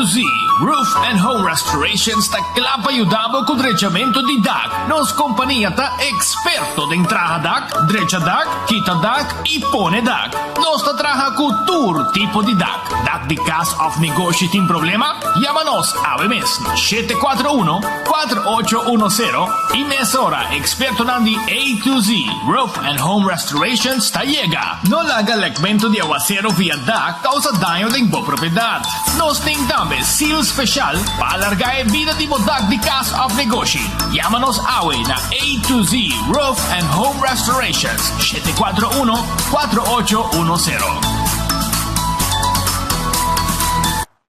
to Z Roof and Home Restorations ta kla pa yuda bo ku drechamentu di dak. Nos kompania ta eksperto den traha dak, drecha dak, kita dak i pone dak. Nos ta traha ku tur tipo di dak. Dak di kas òf negoshi tin problema? Yama nos awe mes na 741 4810 i mesora ekspertonan di A to Z Roof and Home Restorations ta yega. No laga lekmentu di awasero via dak kousa daño den bo propiedat. Nos tin tambe seal special pa alarga e bida di bo dak di kas òf negoshi. Yama nos awe na A to Z Roof and Home Restorations, 741 4810.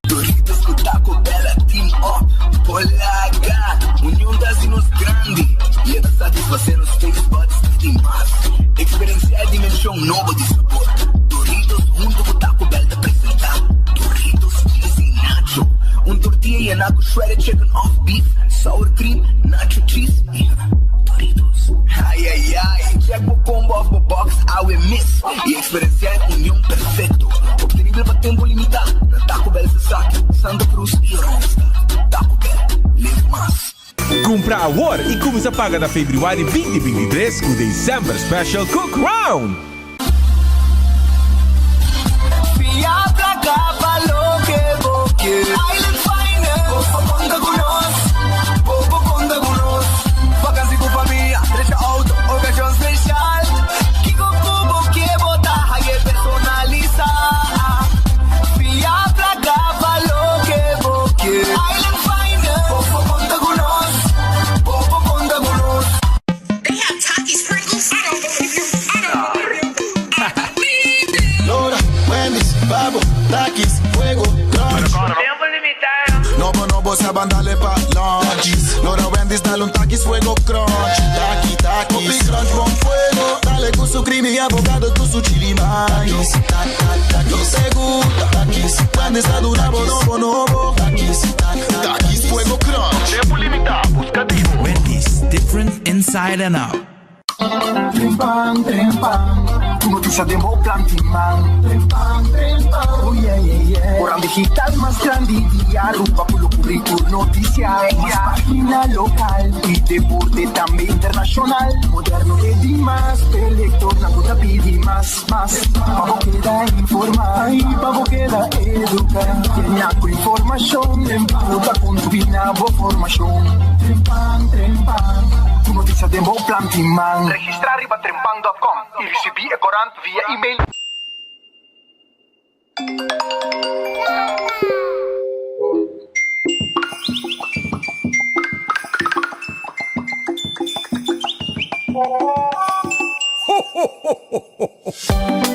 Doritos ku Taco Bell a team up por laga Union ta hasi nos grandi i e ta satisfasé nos taste buds di mas. Eksperensiá e dimenshon nobo di sabor. Doritos huntu ku Taco Bell ta presentá Doritos Cheesy Nacho, un tortilla yená ku shredded chicken òf beef, sour cream, nacho cheese i Doritos. Ai ai ai, check bo combo òf bo box awe mes i Eksperensiá e union perfekto, optenibel pa tempu limitá na Taco Bell Sasaki, Santa Cruz i Oranjestad. Taco Bell, live mas. Kumpra awor i kuminsá paga na febrüari 2023 ku December Special ku Crown! Fia plaka pa loke bo ke. Island Finance, bo por konta ku nos, bo por konta ku nos. Vakansi ku famia, drecha auto, okashon speshal. Kiko ku bo ke bo ta haye personalisa. Fia plaka pa loke bo ke. Island Finance, bo por konta ku nos, bo por konta ku nos. They have Takis Pringles? I don't believe you, I don't believe you, I don't believe you. Lora, Wendy's, Babo, Takis, Fuego, Crunch. Tempo limitá. Nobo, nobo, sa ban dale pa lunch. Lora, Wendy's, dale un Takis, Fuego, Crunch. Taki, takis. Hopi crunch, bon fuego. Dale cu su creamy y avocado cu su chili mais. Los te gusta. Takis, Wendy's ta duna bo nobo, nobo. Takis, Takis, Fuego, Crunch. Tempo limitá, busca di bo. Wendy's, different inside and out. Trempan, trempan, ku notisia den bo plan tin man. Trempan, trempan, oh yeah, yeah, yeah. Koran digital mas grandi di Aruba ku lo kubri tur notisia. Mas pagina lokal i deporte tambe internashonal. Moderno te dimas, p'e lektornan ku ta pidi mas, mas. Pa bo keda informá i pa bo keda eduká. Yena ku informashon ku ta kontribuí na bo formashon. Trempan, trempan, ku notisia den bo plan tin man. Registrá riba trempan dòt kòm i risibí e korant via email.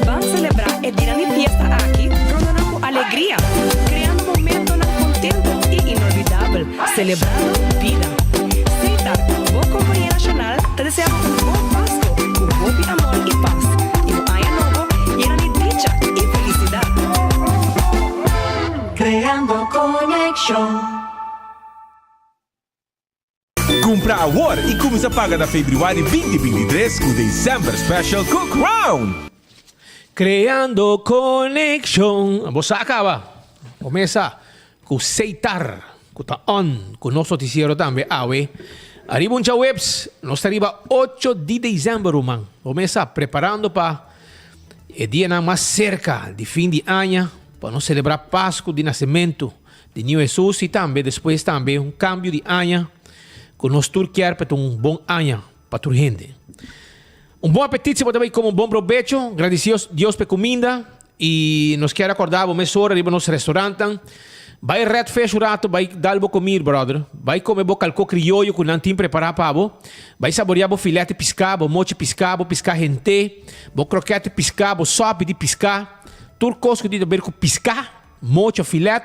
Ban selebrá e dia di fiesta aki rondonan ku alegria, kreando momentonan kontentu i inolvidabel, selebrando bida. Setar, bo kompania nashonal, ta deseá bo un bon Pasko ku hopi amor i pas, i un aña nobo yena di dicha i felisidat. Creando conexion. Cumpra awor y cuminsa paga na februari 2023 cu December Special cu Crown! Creando conexion. Bo sa a caba. Bo mesa cu Seitar cu ta on cu nos noticiero tambe awe. Ariba un djaweps, nos ta riba ocho di december ruman. Bo mesa preparando pa e dianan mas cerca di fin di aña pa nos celebra Pascu di nacemento Di Niño Hesus i tambe despues tambe un kambio di aña ku nos tur kier pa ta un bon aña pa tur hende. Un bon apetit si bo ta bai komo un bon probecho, gradisi Dios pa e kuminda i nos kier akorda bo mesora riba nos restaurantnan. Bai Red Fish un rato bai dal bo komir brother, bai kome bo kalko krioyo ku nan tin prepara pa bo, bai saboria bo filete piská, bo mochi piská, bo piská hent'é, bo krokèt di piská, bo sòpi di piská, tur kos ku tin ta ber ku piská. Mocho filet,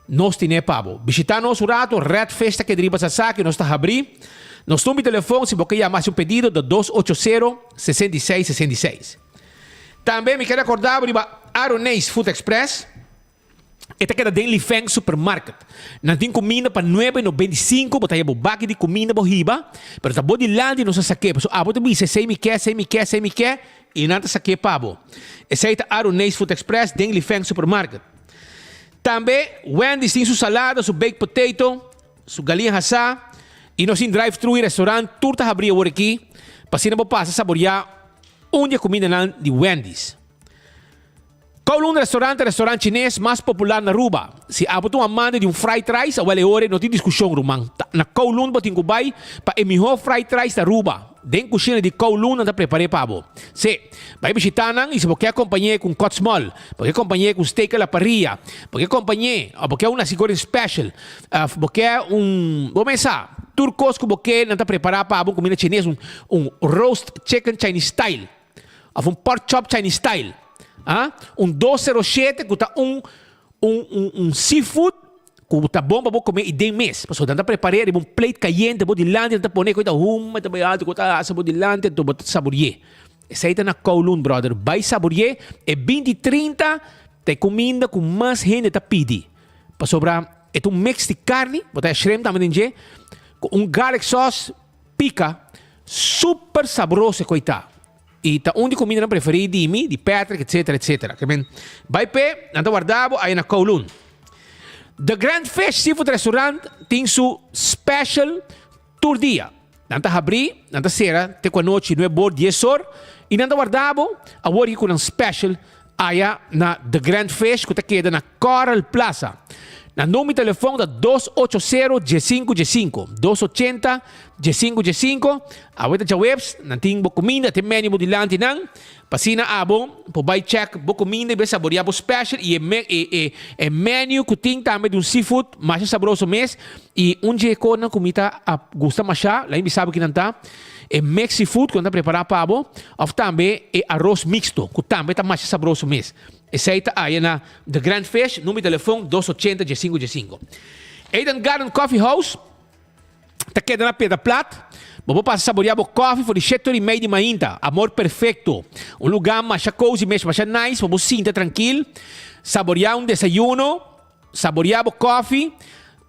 nos tine pa bo. Bishita nos un rato, Red Fish ta keda riba Sasaki, nos ta habri. Nos number di telefon si bo ke yama hasi un pedido ta dos ocho sero, 66 66. Tambe mi ke rekorda bo riba Aroneis Food Express, e ta keda den Lifeng Supermarket. Nan tin kuminda pa nuebe 95, bo ta haya bo baki di kuminda bo hiba, pero ta bo dilanti nos a sak'é, pasobra abo ta bisa esei mi ke, esei mi ke, esei mi ke, I nan ta sak'é pa bo. Esei ta Aroneis Food Express den Lifeng Supermarket. Tambe Wendy's tin su salada, su baked potato, su galiña hasá y nos tin drive thru y restaurant tur ta habrí awor aki pa asina bo pasa saboreá un di e cumindanan di Wendy's. Kowloon Restaurant ta e restaurant chines mas popular na Aruba. Si abo ta un amante di un fried rice, awel e ora no tin discusion ruman. Ta na Kowloon bo tin cu bay pa e miho fried rice di Aruba. Den cushina di Kowloon nan ta prepare pa bo. Si, bay bishita nan y si bo ke acompañe cu un kot small, bo ke acompañe cu un steak a la parrilla, bo ke acompañe of bo ke un nasi goreng special, of bo ke un, bo mesa, tur cos cu bo ke nan ta prepara pa bo, un cuminda chines, un roast chicken Chinese style. Of un pork chop Chinese style. Ah, un 207 ku ta un un un un seafood ku ta bon pa bo kome i den mes. Pasobra nan ta prepar'é riba un plate kayente bo dilanti, nan ta pone ku e ta huma, e ta bai alto ku ta hasa bo dilanti anto bo ta sabori'é. Esei ta na Kowloon brother. Bai sabori'é e binti trinta ta e kuminda ku mas hende ta pidi. Pasobra e ta un mix di karni, bo ta shrimp tambe den dje, ku un garlic sauce Pica, super sabroso e koe ta. Y ta un di cumindanan preferi di mi, di Patrick, etcetera, etcetera. Ke men, bai p'e, nan ta warda bo aya na Kowloon. The Grand Fish Seafood Restaurant tin su special tur dia. Nan ta habri, nan ta cera te cu anochi nuebe or, dies or, y nan ta warda bo awor aki cu nan special Aya na The Grand Fish ku ta keda na Coral Plaza. Nan number di telefon ta dos ocho sero diesinku diesinku, dos ochenta diesinku diesinku. Awe ta djaweps, nan tin bo kuminda, tin menu bo dilanti nan. Pa asina abo por bai check bo kuminda i bai saborea bo special i e e e e menu ku tin tambe di un seafood masha sabroso mes. I un dje konan ku mi ta a gusta masha, lain bisa bo kinan ta. E mix seafood ku nan ta prepará pa bo òf tambe e aros mixto ku tambe ta masha sabroso mes. Esei ta aya na The Grand Fish, number di telefon dos ochenta diesinku diesinku. Eden Garden Coffee House ta keda na Piedra Plat. Bo por pasa saboreá bo kòfi for di shete ora i mei di mainta. Amor Perfecto, un lugá masha cozy mes, masha nice pa bo sinta trankil, saboreá un desayuno. Saboreá bo kòfi,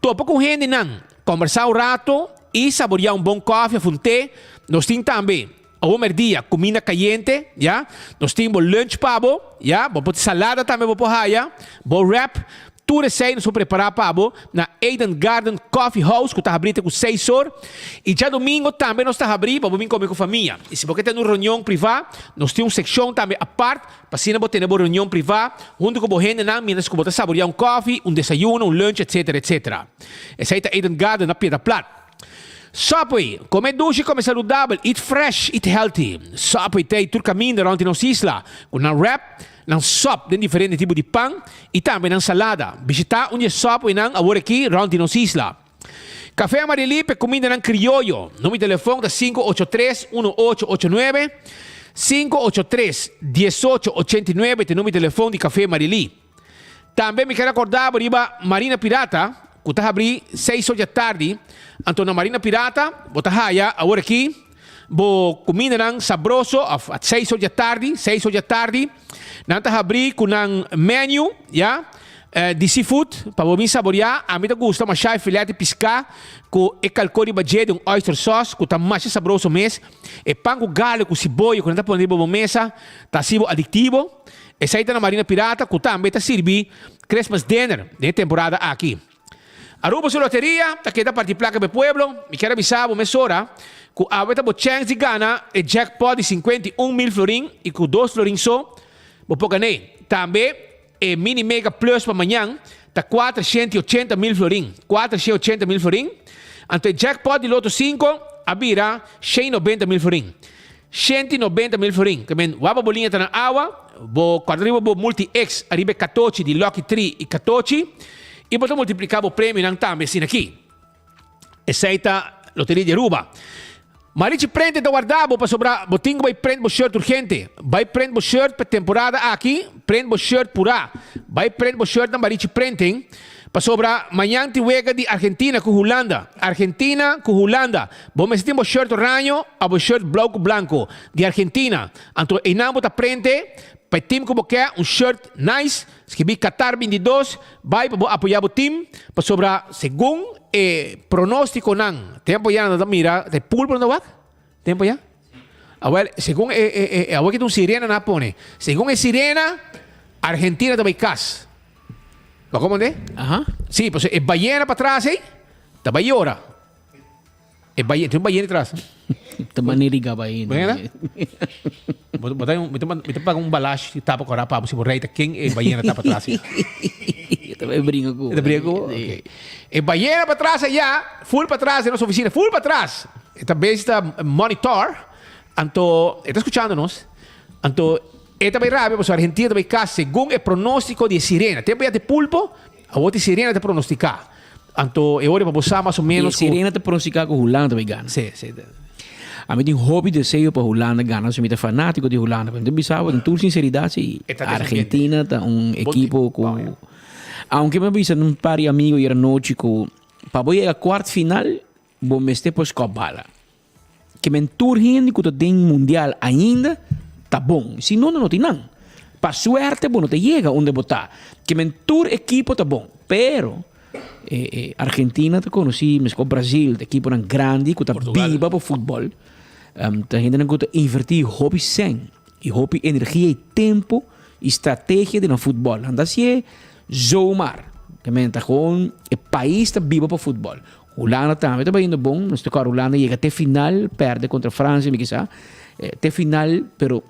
topa ku hendenan, kòmbersá un rato i saboreá un bon kòfi òf un te. Nos tin tambe awor mèrdia kuminda kayente, ya. Nos tin bo lunch pa bo, ya. Bo por salada tambe bo por haya, bo wrap. Tur esei nos por prepará pa bo na Eden Garden Coffee House ku ta habrí te ku seis or. I djadumingo tambe nos ta habrí pa bo bin kome ku famia. I si bo ke tene un reunion privá, nos tin un sekshon tambe apart. Pa asina bo tene bo reunion privá huntu ku bo hendenan mientras ku bo ta saboreá un kòfi, un desayuno, un lunch, etcetera, etcetera. Esei ta Eden Garden na Piedra Plat. Subway, Kome dushi, kome saludabel, eat fresh, eat healthy. Subway ta ei tur kaminda rònt di nos isla, ku nan wrap, nan sòp den diferente tipo di pan i tambe nan salada. Bishitá un di e Subwaynan awor aki rònt di nos isla. Café Amarili p'e cumindanan crioyo. Numero di telefon ta sinku ocho tres, uno ocho ocho nuebe, sinku ocho tres, diesocho ochenta i nuebe ta e numero di telefon di Café Amarili. Tambe mi ker acorda bo riba Marina Pirata cu ta habri seis or di atardi. Anto na Marina Pirata bo ta haya awor aki bo cumindanan sabroso of at seis or di atardi, seis or di atardi. Nan ta habri cu nan menu, ya, di seafood pa bo bin saborea. Ami ta gusta masha e filet di pisca cu e calco riba dje di un oyster sauce cu ta masha sabroso mes. E pan cu garlic cu siboyo cu nan ta pone riba bo mesa ta haci bo adictivo. Esey ta na Marina Pirata cu tambe ta sirbi Christmas dinner den e temporada aki. Aruba su loteria ta keda parti placa pa e pueblo. Mi kier a bisa bo mesora cu awe ta bo chance di gana e jackpot di 51 mil florin y cu dos florin so bo por gan'é. Tambe e mini mega plus pa mañan ta 480 mil florin, 480 mil florin. Anto e jackpot di loto cinco a bira 190 mil florin. 190 mil florin. Ke men waba bo liña ta na awa, bo kòrda riba bo multi X ariba e katochi di Lucky Tree i katochi i bo ta multipliká bo premionan tambe asina aki. Esei ta Loteria di Aruba. Marichi Prente ta warda bo pasobra bo tin ku bai prent bo shirt urgente. Bai prent bo shirt pa e temporada aki, prent bo shirt purá. Bai prent bo shirt na Marichi Printing pasobra mañan tin wega di Argentina ku Hulanda. Argentina ku Hulanda. Bo mester tin bo shirt oraño of bo shirt blauw ku blanco di Argentina. Anto einan bo ta prente pa e team ku bo ke, un shirt nice, skibi Qatar 22, bai pa bo apoya bo team, pasobra segun e pronosticonan, tempo ya nan ta mira, ta e pulpo nan ta wak? Tempo ya? Awel, segun e, e, e, awor ki ta un sirena nan a pone, segun e sirena, Argentina ta bai kas. Bo komprendé? Aha. Sí, pasobra e bayena patras ei ta bai yora. E bayena, tin un bayena atras. Ta manera di gaba hende. Bayena? Bo bo ta mi ta mi ta paga un balash di tapa kora pa bo si bo rei ta ken e bayena ta patras ei. Ta bai bringa ku bo. Ta bringa ku bo? Sí. Ok. E bayena patras aya, full patras den nos oficina, full patras. E ta bezig ta monitor, anto e ta skuchando nos, anto e ta bai rabia pasobra Argentina ta bai kas segun e pronostiko di e sirena. Tempu ya ta e pulpo, awor ta e sirena ta pronostika. Anto e ora pa bo sa mas o menos ku. E sirena ta pronostika ku Hulanda ta bai gana. Sí, sí. Ami tin hopi deseo pa Hulanda gana, pasobra mi ta fanátiko di Hulanda. Pero mi ta bisa bo den tur sinseridat si Argentina ta un ekipo ku aunke mi a bisa un par di amigo ayer anochi ku pa bo yega kuart final bo mester por skòp bala. Ke men tur hende ku ta den mundial ainda ta bon, si no, no tin nan. Pa suerte bo no ta yega unda bo ta. Ke men tur ekipo ta bon, pero e Argentina ta konosí meskos Brazil, ta ekiponan grandi ku ta biba pa futbòl. Ta hendenan ku ta invertí hopi sèn i hopi energia i tempu i strategia den nan futbòl. Nan ta hasié zomaar. Ke men ta gewoon e pais ta biba pa futbòl. Hulanda tambe ta bayendo bon. Nos ta kòrda Hulanda yega te final, pèrdè kontra Fransia mi kisa. Te final, pero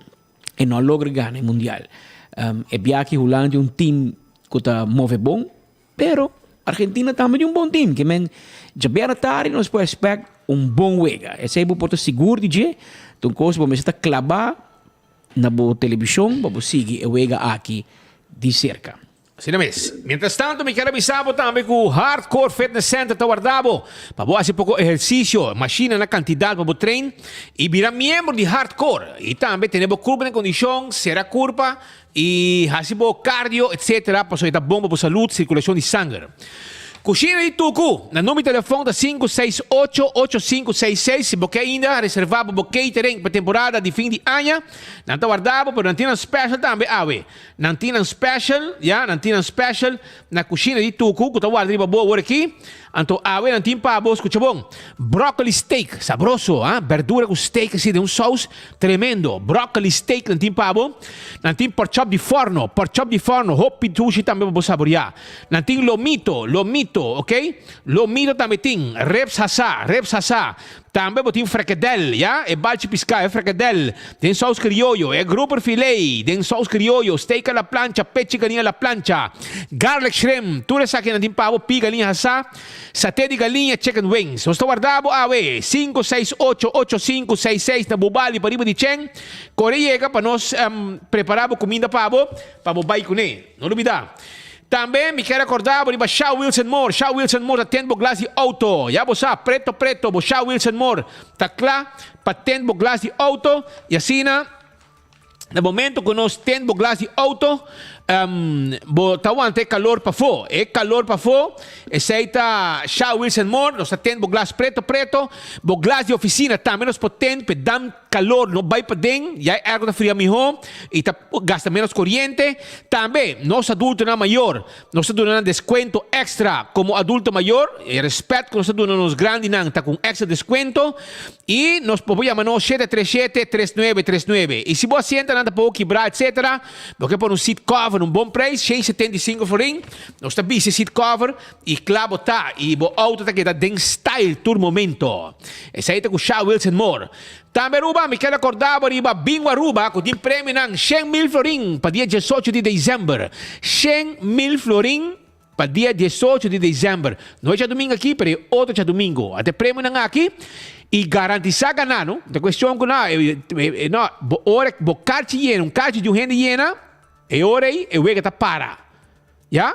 e no a logra gana e mundial. E biaha aki Hulanda tin un team ku ta move bon, pero Argentina tambe tin un bon team. Ke men djabièrnè tardi nos por expect un bon wega. Esei bo por ta sigur di dje. Ta un kos bo mester ta klabá na bo televishon pa bo sigui e wega aki di serka. Asina mes. Mientras tanto mi kier a bisa bo tambe ku Hardcore Fitness Center ta warda bo pa bo hasi poko ehersisio, mashina na kantidat pa bo train i bira miembro di Hardcore. I tambe tene bo kurpa den kondishon, sera kurpa i hasi bo cardio etc. Pasobra e ta bon pa bo salud, sirkulashon di sanger. Kushina di Tuku, nan number di telefon ta 568 8566 si bo ke ainda reserva bo bo catering pa temporada di fin di aña. Nan ta warda bo pero nan tin nan special tambe awe. Nan tin nan special, ya, nan tin nan special na kushina di Tuku ku ta warda riba bo awor aki. Anto awe nan tin pa bo, skucha bon, broccoli steak, sabroso, ha, berdura ku steak asi den un saus, tremendo. Broccoli steak nan tin pa bo. Nan tin pork chop di forno, pork chop di forno, hopi dushi tambe pa bo saboreá. Nan tin lomito, lomito, ok, lomito tambe tin, ribs hasá, ribs hasá. Tambe bo tin frekedel, ya, e balchi piská, e frekedel, den sous krioyo, e grouper filet, den sous krioyo, steak a la plancha, pechi galiña a la plancha, garlic shrimp, tur esakinan tin pa bo, pi galiña hasá, saté di galiña, chicken wings. Nos ta warda bo awe, sinku seis ocho ocho sinku seis seis na Bubali pariba di Chen. Kore yega pa nos prepará bo kuminda pa bo, pa bo bai kuné. No lubidá. Tambe mi kier recorda bo riba Sha Wilson Moore. Sha Wilson Moore ta tend bo glas di auto. Ya bo sa, preto preto, bo Sha Wilson Moore ta cla pa tend bo glas di auto. Y asina, na momento cu nos tend bo glas di auto, bo ta wanta e calor pafó. E calor pafó, esey ta Sha Wilson Moore. Nos ta tend bo glas preto preto. Bo glas di oficina tambe nos por tend p'e dan Calor no bay paden, ya e airco ta fria miho y ta gasta menos coriente. Tambe nos adultonan mayor, nos ta duna nan descuento extra como adulto mayor. E respet cu nos ta duna nos grandinan ta cu un extra descuento. Y nos por yama nos shete tres shete, tres nuebe tres nuebe. Y si bo asientonan ta poco kibra etcetera, bo ke pone un seat cover na un bon prijs, shen setenta y cinco florin. Nos ta bisti seat cover y cla bo ta y bo auto ta keda den style tur momento. Esey ta cu Sha Wilson Moore. Tambe Aruba, mi kier recorda bo riba Bingo Aruba cu tin premionan shen mil florin pa dia diesocho di december. Shen mil florin pa dia diesocho di december. No e djadumingo aki, pero e otro djadumingo. Ata e premionan aki y garantisa gana, no? Ta cuestion cu no, no, bo ora bo karchi yena, un karchi di un hende yena, e ora ey e wega ta para. Ya?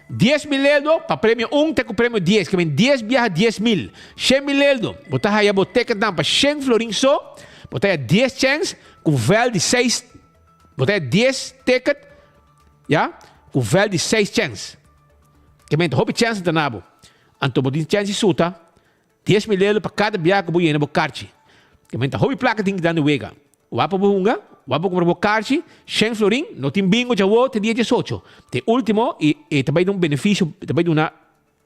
Dies mil eldo pa premio un te ku premio dies, ke men dies biaha dies mil. Shen mil eldo, bo ta haya bo teketnan pa shen florin so, bo ta haya dies chèns ku vèl di seis, bo ta haya dies teket, ya, ku vèl di seis chèns. Ke men ta hopi chèns ta na bo. Anto bo tin chèns di suta Dies mil euro pa kada biaha ku bo yena bo karchi. Ke men ta hopi plaka tin ki dan di wega. Wak pa bo hunga, wak pa kumpra bo karchi, shen florin, no tin bingo djawo te dia diesocho. Te ultimo i e ta bai duna un benefisio, e ta bai duna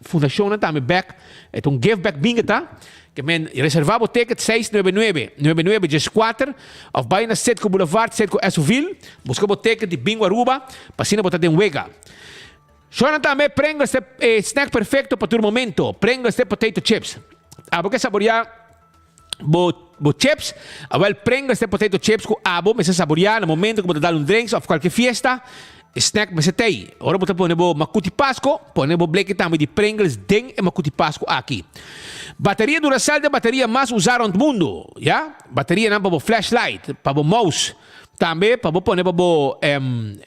fundashonnan tambe bek, e ta un give back bingo ta. Ke men reserva bo ticket seis nuebe nuebe, nuebe nuebe dieskuater of bai na Citgo Boulevard, Citgo Esoville, buska bo ticket di Bingo Aruba pa asina bo ta den wega. Shona tambe Pringles ta e snack perfecto pa tur momento. Pringles ta e potato chips. Abo ke saboria bo bo chips? Awel Pringles ta e potato chips ku abo mester saboria na momento ku bo ta dal un drinks of kualke fiesta. E snack mester t'ei. Ora bo ta pone bo makuti Pasco, pone bo bleki tambe di Pringles den e makuti Pasco aki. Bateria Duracell ta e bateria mas usa rond mundu, ya. Baterianan pa bo flashlight, pa bo mouse. Tambe pa bo pone pa bo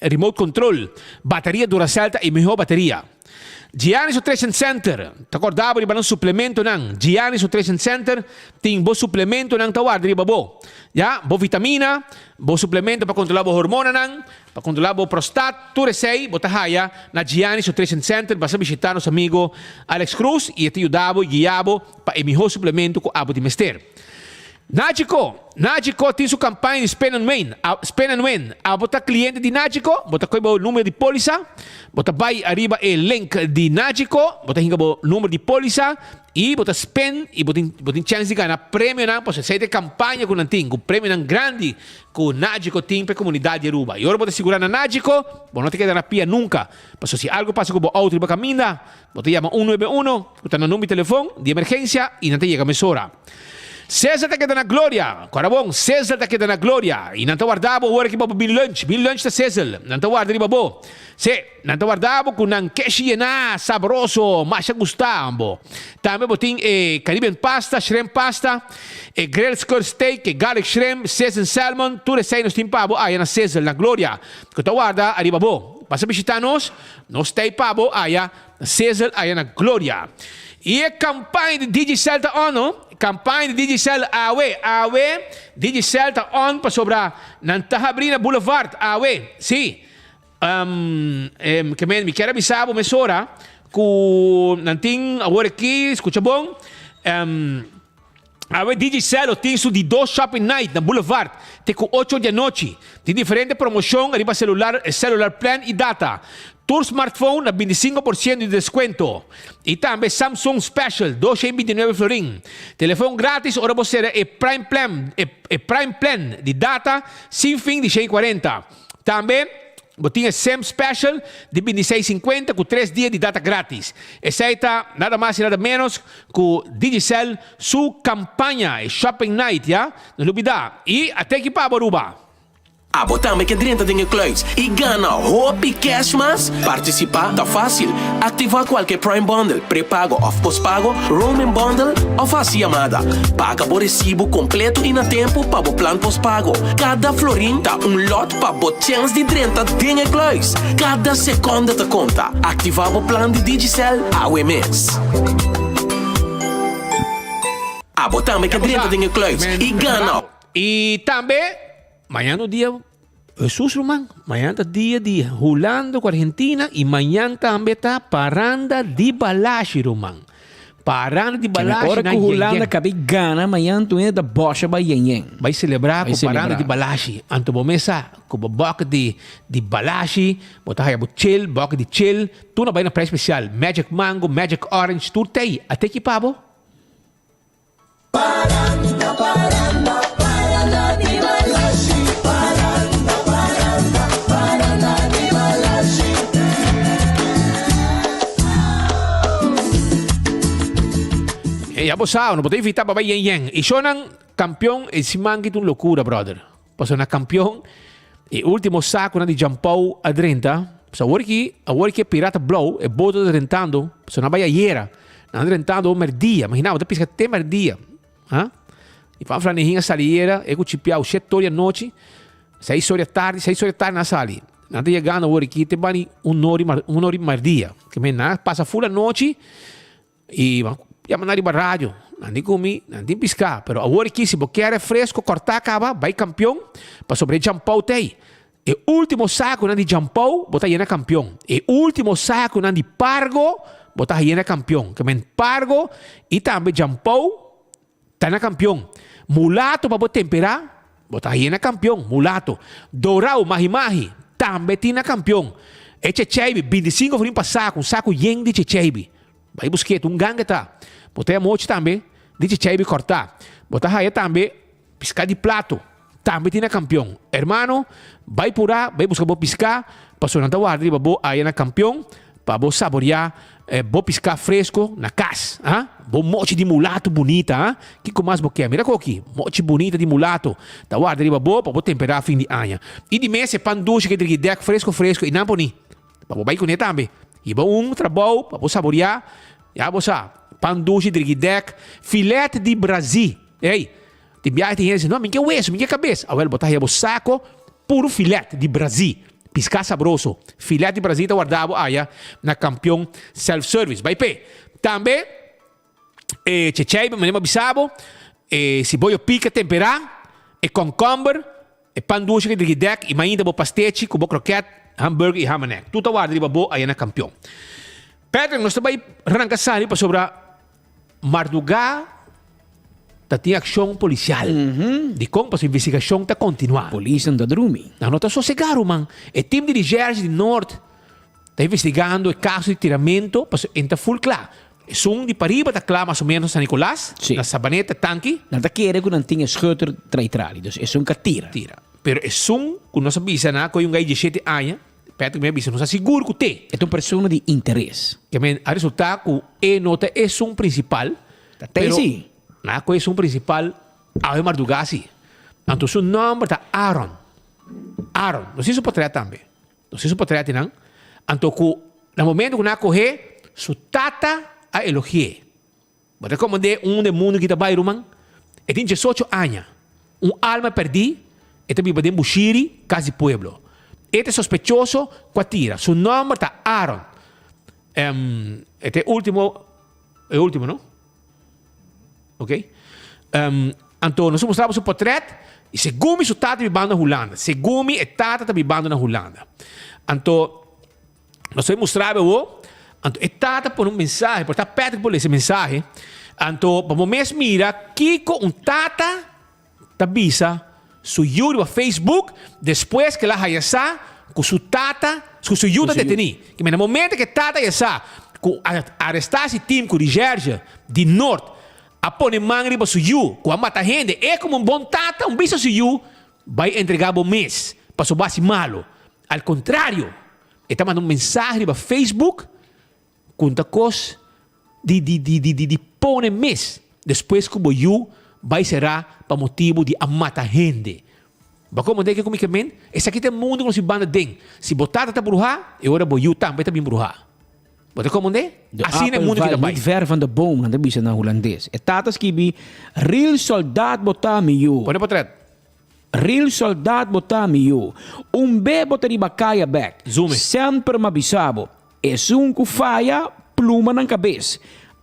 remote control. Bateria Duracell ta e miho bateria. Giannis Nutrition Center ta corda bo riba nan suplementonan. Giannis Nutrition Center tin bo suplementonan ta warda riba bo. Ya, bo vitamina, bo suplemento pa controla bo hormonanan, pa controla bo prostat, tur esey bo ta haya na Giannis Nutrition Center. Basa bishita nos amigo Alex Cruz y e ta yuda bo y guia bo pa e miho suplemento cu abo tin mester. Nagico! Nagico tin su campaña di Spend and Win, Spend and Win. Abo ta cliente di Nagico? Bo ta coge bo numero di polisa, bo ta bay ariba e link di Nagico, bo ta hinca bo numero di polisa y bo ta spend y bo tin bo tin chance di gana premionan pasobra esey ta e campaña cu nan tin, cu premionan grandi cu Nagico tin pa e comunidad di Aruba. Y ora bo ta sigura na Nagico, bo no ta keda na pia nunca, pasobra si algo pasa cu bo auto riba caminda, Bo ta yama un nuebe uno, ku ta na number di telefon di emergensia i nan ta yega mesora. Cesar ta keda na Gloria. Kora bon, Cesar ta keda na Gloria. I nan ta warda bo ora ki bo bin lunch. Bin lunch ta Cesar. Nan ta warda riba bo. Sí, nan ta warda bo ku nan keshi yená, sabroso, masha gustá bo. Tambe bo tin e Caribbean pasta, shrimp pasta, e grilled skirt steak, e garlic shrimp, seasoned salmon, tur esei nos tin pa bo aya na Cesar, na Gloria, ku ta warda ariba bo. Pasa bishitá nos. Nos ta ei pa bo aya na Sizzle aya na Gloria. I e campaña di Digicel ta on no. Campaña di Digicel awe, awe Digicel ta on pasobra nan ta habri na Boulevard awe. Si. Um, ke men mi kier a bisa bo mesora ku nan tin awor aki, skucha bon, um, Awe Digicel lo tin su di dos shopping night na Boulevard te ku ocho di anochi. Tin diferente promocion riba celular, cellular plan y data. Tur smartphone na 25% di descuento. Y tambe Samsung special, 229 florin. Telefon gratis ora bo sera e Prime Plan, e Prime Plan di data sin fin di 140. Tambe. Bo tin e Sim Special di bintiseis sinkuenta ku tres dia di data gratis. Esei ta nada mas i nada ménos ku Digicel su kampaña, e Shopping Night, ya. No lubidá. I a teki pa bo Aruba! Abo tambe ke drenta den e kluis i gana hopi cash mas? Partisipá ta fásil! Aktivá kualke Prime Bundle, prepago òf pospago, roaming bundle òf hasi yamada. Paga bo resibu kompleto i na tempu pa bo plan pospago. Kada florin ta un lòt Pa bo chèns di drenta den e kluis, kada sekònde ta konta. Aktivá bo plan di Digicel awe mes. Abo tambe ke drenta den e kluis i gana. I tambe mañan no dia Hesus ruman, mañan ta dia di Hulanda ku Argentina i mañan tambe ta paranda di Balashi ruman. Paranda di Balashi Ora na ku Hulanda Yen Yen. kabi gana mañan tur hende ta bòsha bai Yen Yen. Bai selebrá Bai ku paranda selebrá. di Balashi. Anto bo mes sa ku bo bòk di di Balashi, bo ta haya bo chel, bòk di chel, tur na bai na prijs spesial. Magic Mango, Magic Orange, tur t'ei. A teki pa bo. Paranda, paranda, paranda di Balashi. Paranda, paranda, paranda di Balashi. E ya bo sa, no bo ta invita pa bai yen yen. I shonan kampion e siman ki ta un lokura, brother. Pasobra na kampion e ultimo sakunan di Jampou a drenta. Pasobra awor ki, awor ki e pirata blou, e boto ta drentando, pasobra nan bai ayera. Nan a drentando merdia, imagina bo ta piska te merdia. Ha? I Van Flanihin a sali ayera, e ku Chipiau shet tor di anochi, seis or di atardi, seis or di atardi nan a sali. Nan ta yegando awor aki te bani un or di un or di merdia. Ke men nan a pasa ful anochi. I bo yama nan riba radio, nan di ku mi, nan tin piská, pero awor aki si bo kier e fresko kòrtá kaba, bai kampion, pasobra e djampou ta ei. E último sakunan di djampou bo ta yena kampion. E último sakunan di pargo bo ta yena kampion. Ke men pargo i tambe djampou Ta na kampion. Mulato pa bo temperá, bo ta haye na kampion, mulato. Dorau, mahi-mahi, tambe tin na kampion. E checheibi, 25 florin pa saku, un saku yen di checheibi. Bai busk'é, ta un ganga ta. Bo ta haya mochi tambe di checheibi kòrtá. Bo ta haya tambe piská di plato, tambe tin na kampion. Hermano, bai purá, bai buska bo piská, pasobra nan ta warda riba bo aya na kampion. Pa bo saboreá bo piská fresko na kas, ha? Bo mochi di mulato bunita, ha? Kiko mas bo ke? Mira koki, mochi bunita di mulato ta warda riba bo pa bo temperá fin di aña. I di mes e pan dushi ke drigi dèk fresko fresko i nan poni pa bo bai kuné tambe. Hiba un trabou pa bo saboreá, ya bo sa, pan dushi drigi dèk, filet di brazí. Ey, Tin biaha tin hende si, no, mi ke weso, mi ke kabes. Awel, bo ta haya bo sako puru filet di brazí, piská sabroso. Filet di brazí ta warda bo aya na Kampion Self Service. Bai p'e. Tambe e chechei, manera mi a bisa bo, e siboyo pika temperá, e kònkòmber, e pan dushi ku e drigi dèk i mainta bo pastechi ku bo krokèt, hamburger i hamanek. Tur ta warda riba bo aya na Kampion. Patrick, nos ta bai ranka sali pasobra Mardugá ta tin akshon polisial. Dikon? Pasobra investigashon ta kontinuá. Polisnan ta drumi. Nan no ta sosegá, ruman. E tim di recherche di Noord ta investigando e kaso di tiramento pasobra e no ta ful kla. Esun di pariba ta kla mas o ménos na San Nicolas, na Sabaneta, Tanki. Nan ta kere ku nan tin e schutter traitrali, dus esun ka tira. Tira. Pero esun ku nos a bisa nan ku e un gai diesshete aña. Patrick mi a bisa, nos a sigur ku te. E ta un persona di interes. Ke men a resultá ku e no ta esun prinsipal. Ta te si. Na ku esun prinsipal awe mardugá si. Anto su nòmber ta Aaron. Aaron. Nos tin su potrèt tambe. Nos tin su potrèt einan. Anto ku na momento ku nan a kohé, su tata a elogi'é. Bo ta komand'é unda e mundu ki ta bai, ruman? E tin diesocho aña. Un alma pèrdí, e ta biba den Bushiri, kas di pueblo. E ta e sospechoso ku a tira. Su nòmber ta Aaron. E ta e último, e último, no? Oké. Anto nos a mustra bo su potrèt, i segun mi su tata ta bibando na Hulanda. Segun mi e tata ta bibando na Hulanda. Anto. Nos ta mustra bo awo. Anto e tata pone un mensahe, por ta Patrick por lesa e mensahe. Anto pa bo mes mira kiko un tata ta bisa su yu riba Facebook despues ke el a haya sa ku su tata, ku su yu ta deteni. Ke na momento ke e tata haya sa ku a aresta si team ku recherche di Noord a pone man riba su yu ku a mata hende, e komo un bon tata un bisa su yu bai entrega bo mes pasobra bo hasi malo. Al kontrario, e ta manda un mensahe riba Facebook ku ta kos di di di di di pone mes despues ku bo yu bai será pa motibu di a mata hende. Bo a komprendé kiko mi ke men? Esaki ta e mundu ku nos bibando aden. Si bo tata ta bruhá, e ora bo yu tambe ta bin bruhá. Bo ta komprendé? De Asina e appel mundu ki ta valt bai. niet ver van de boom, nan ta bisa na hulandes. E tata skibi, Real soldaat bo ta, mi yu. Pone potret. Real soldaat bo ta mi yu. Un be bo ta riba kaya bek. Zume. Semper m'a bisa bo. Esun ku faya, pluma nan kabes.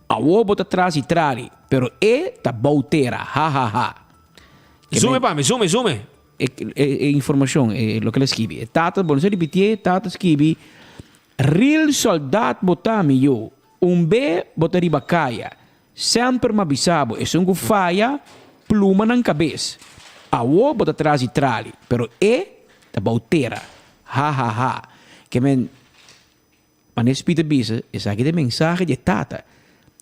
Awo bo ta tras di trali, pero e ta bou tera. Ha ha ha. Ke Zume men. pa mi, zume, zume. E e informashon, e loke el a skibi. E tata, bo no sa ripitié, e tata skibi, Real soldaat bo ta mi yu. Un be bo ta riba kaya. Semper m'a bisa bo, esun ku faya, pluma nan kabes. Awo bo ta tras di trali, pero e ta bou tera. Ha ha ha. Ke men, manera Speed a bisa, esaki ta e mensahe di e tata.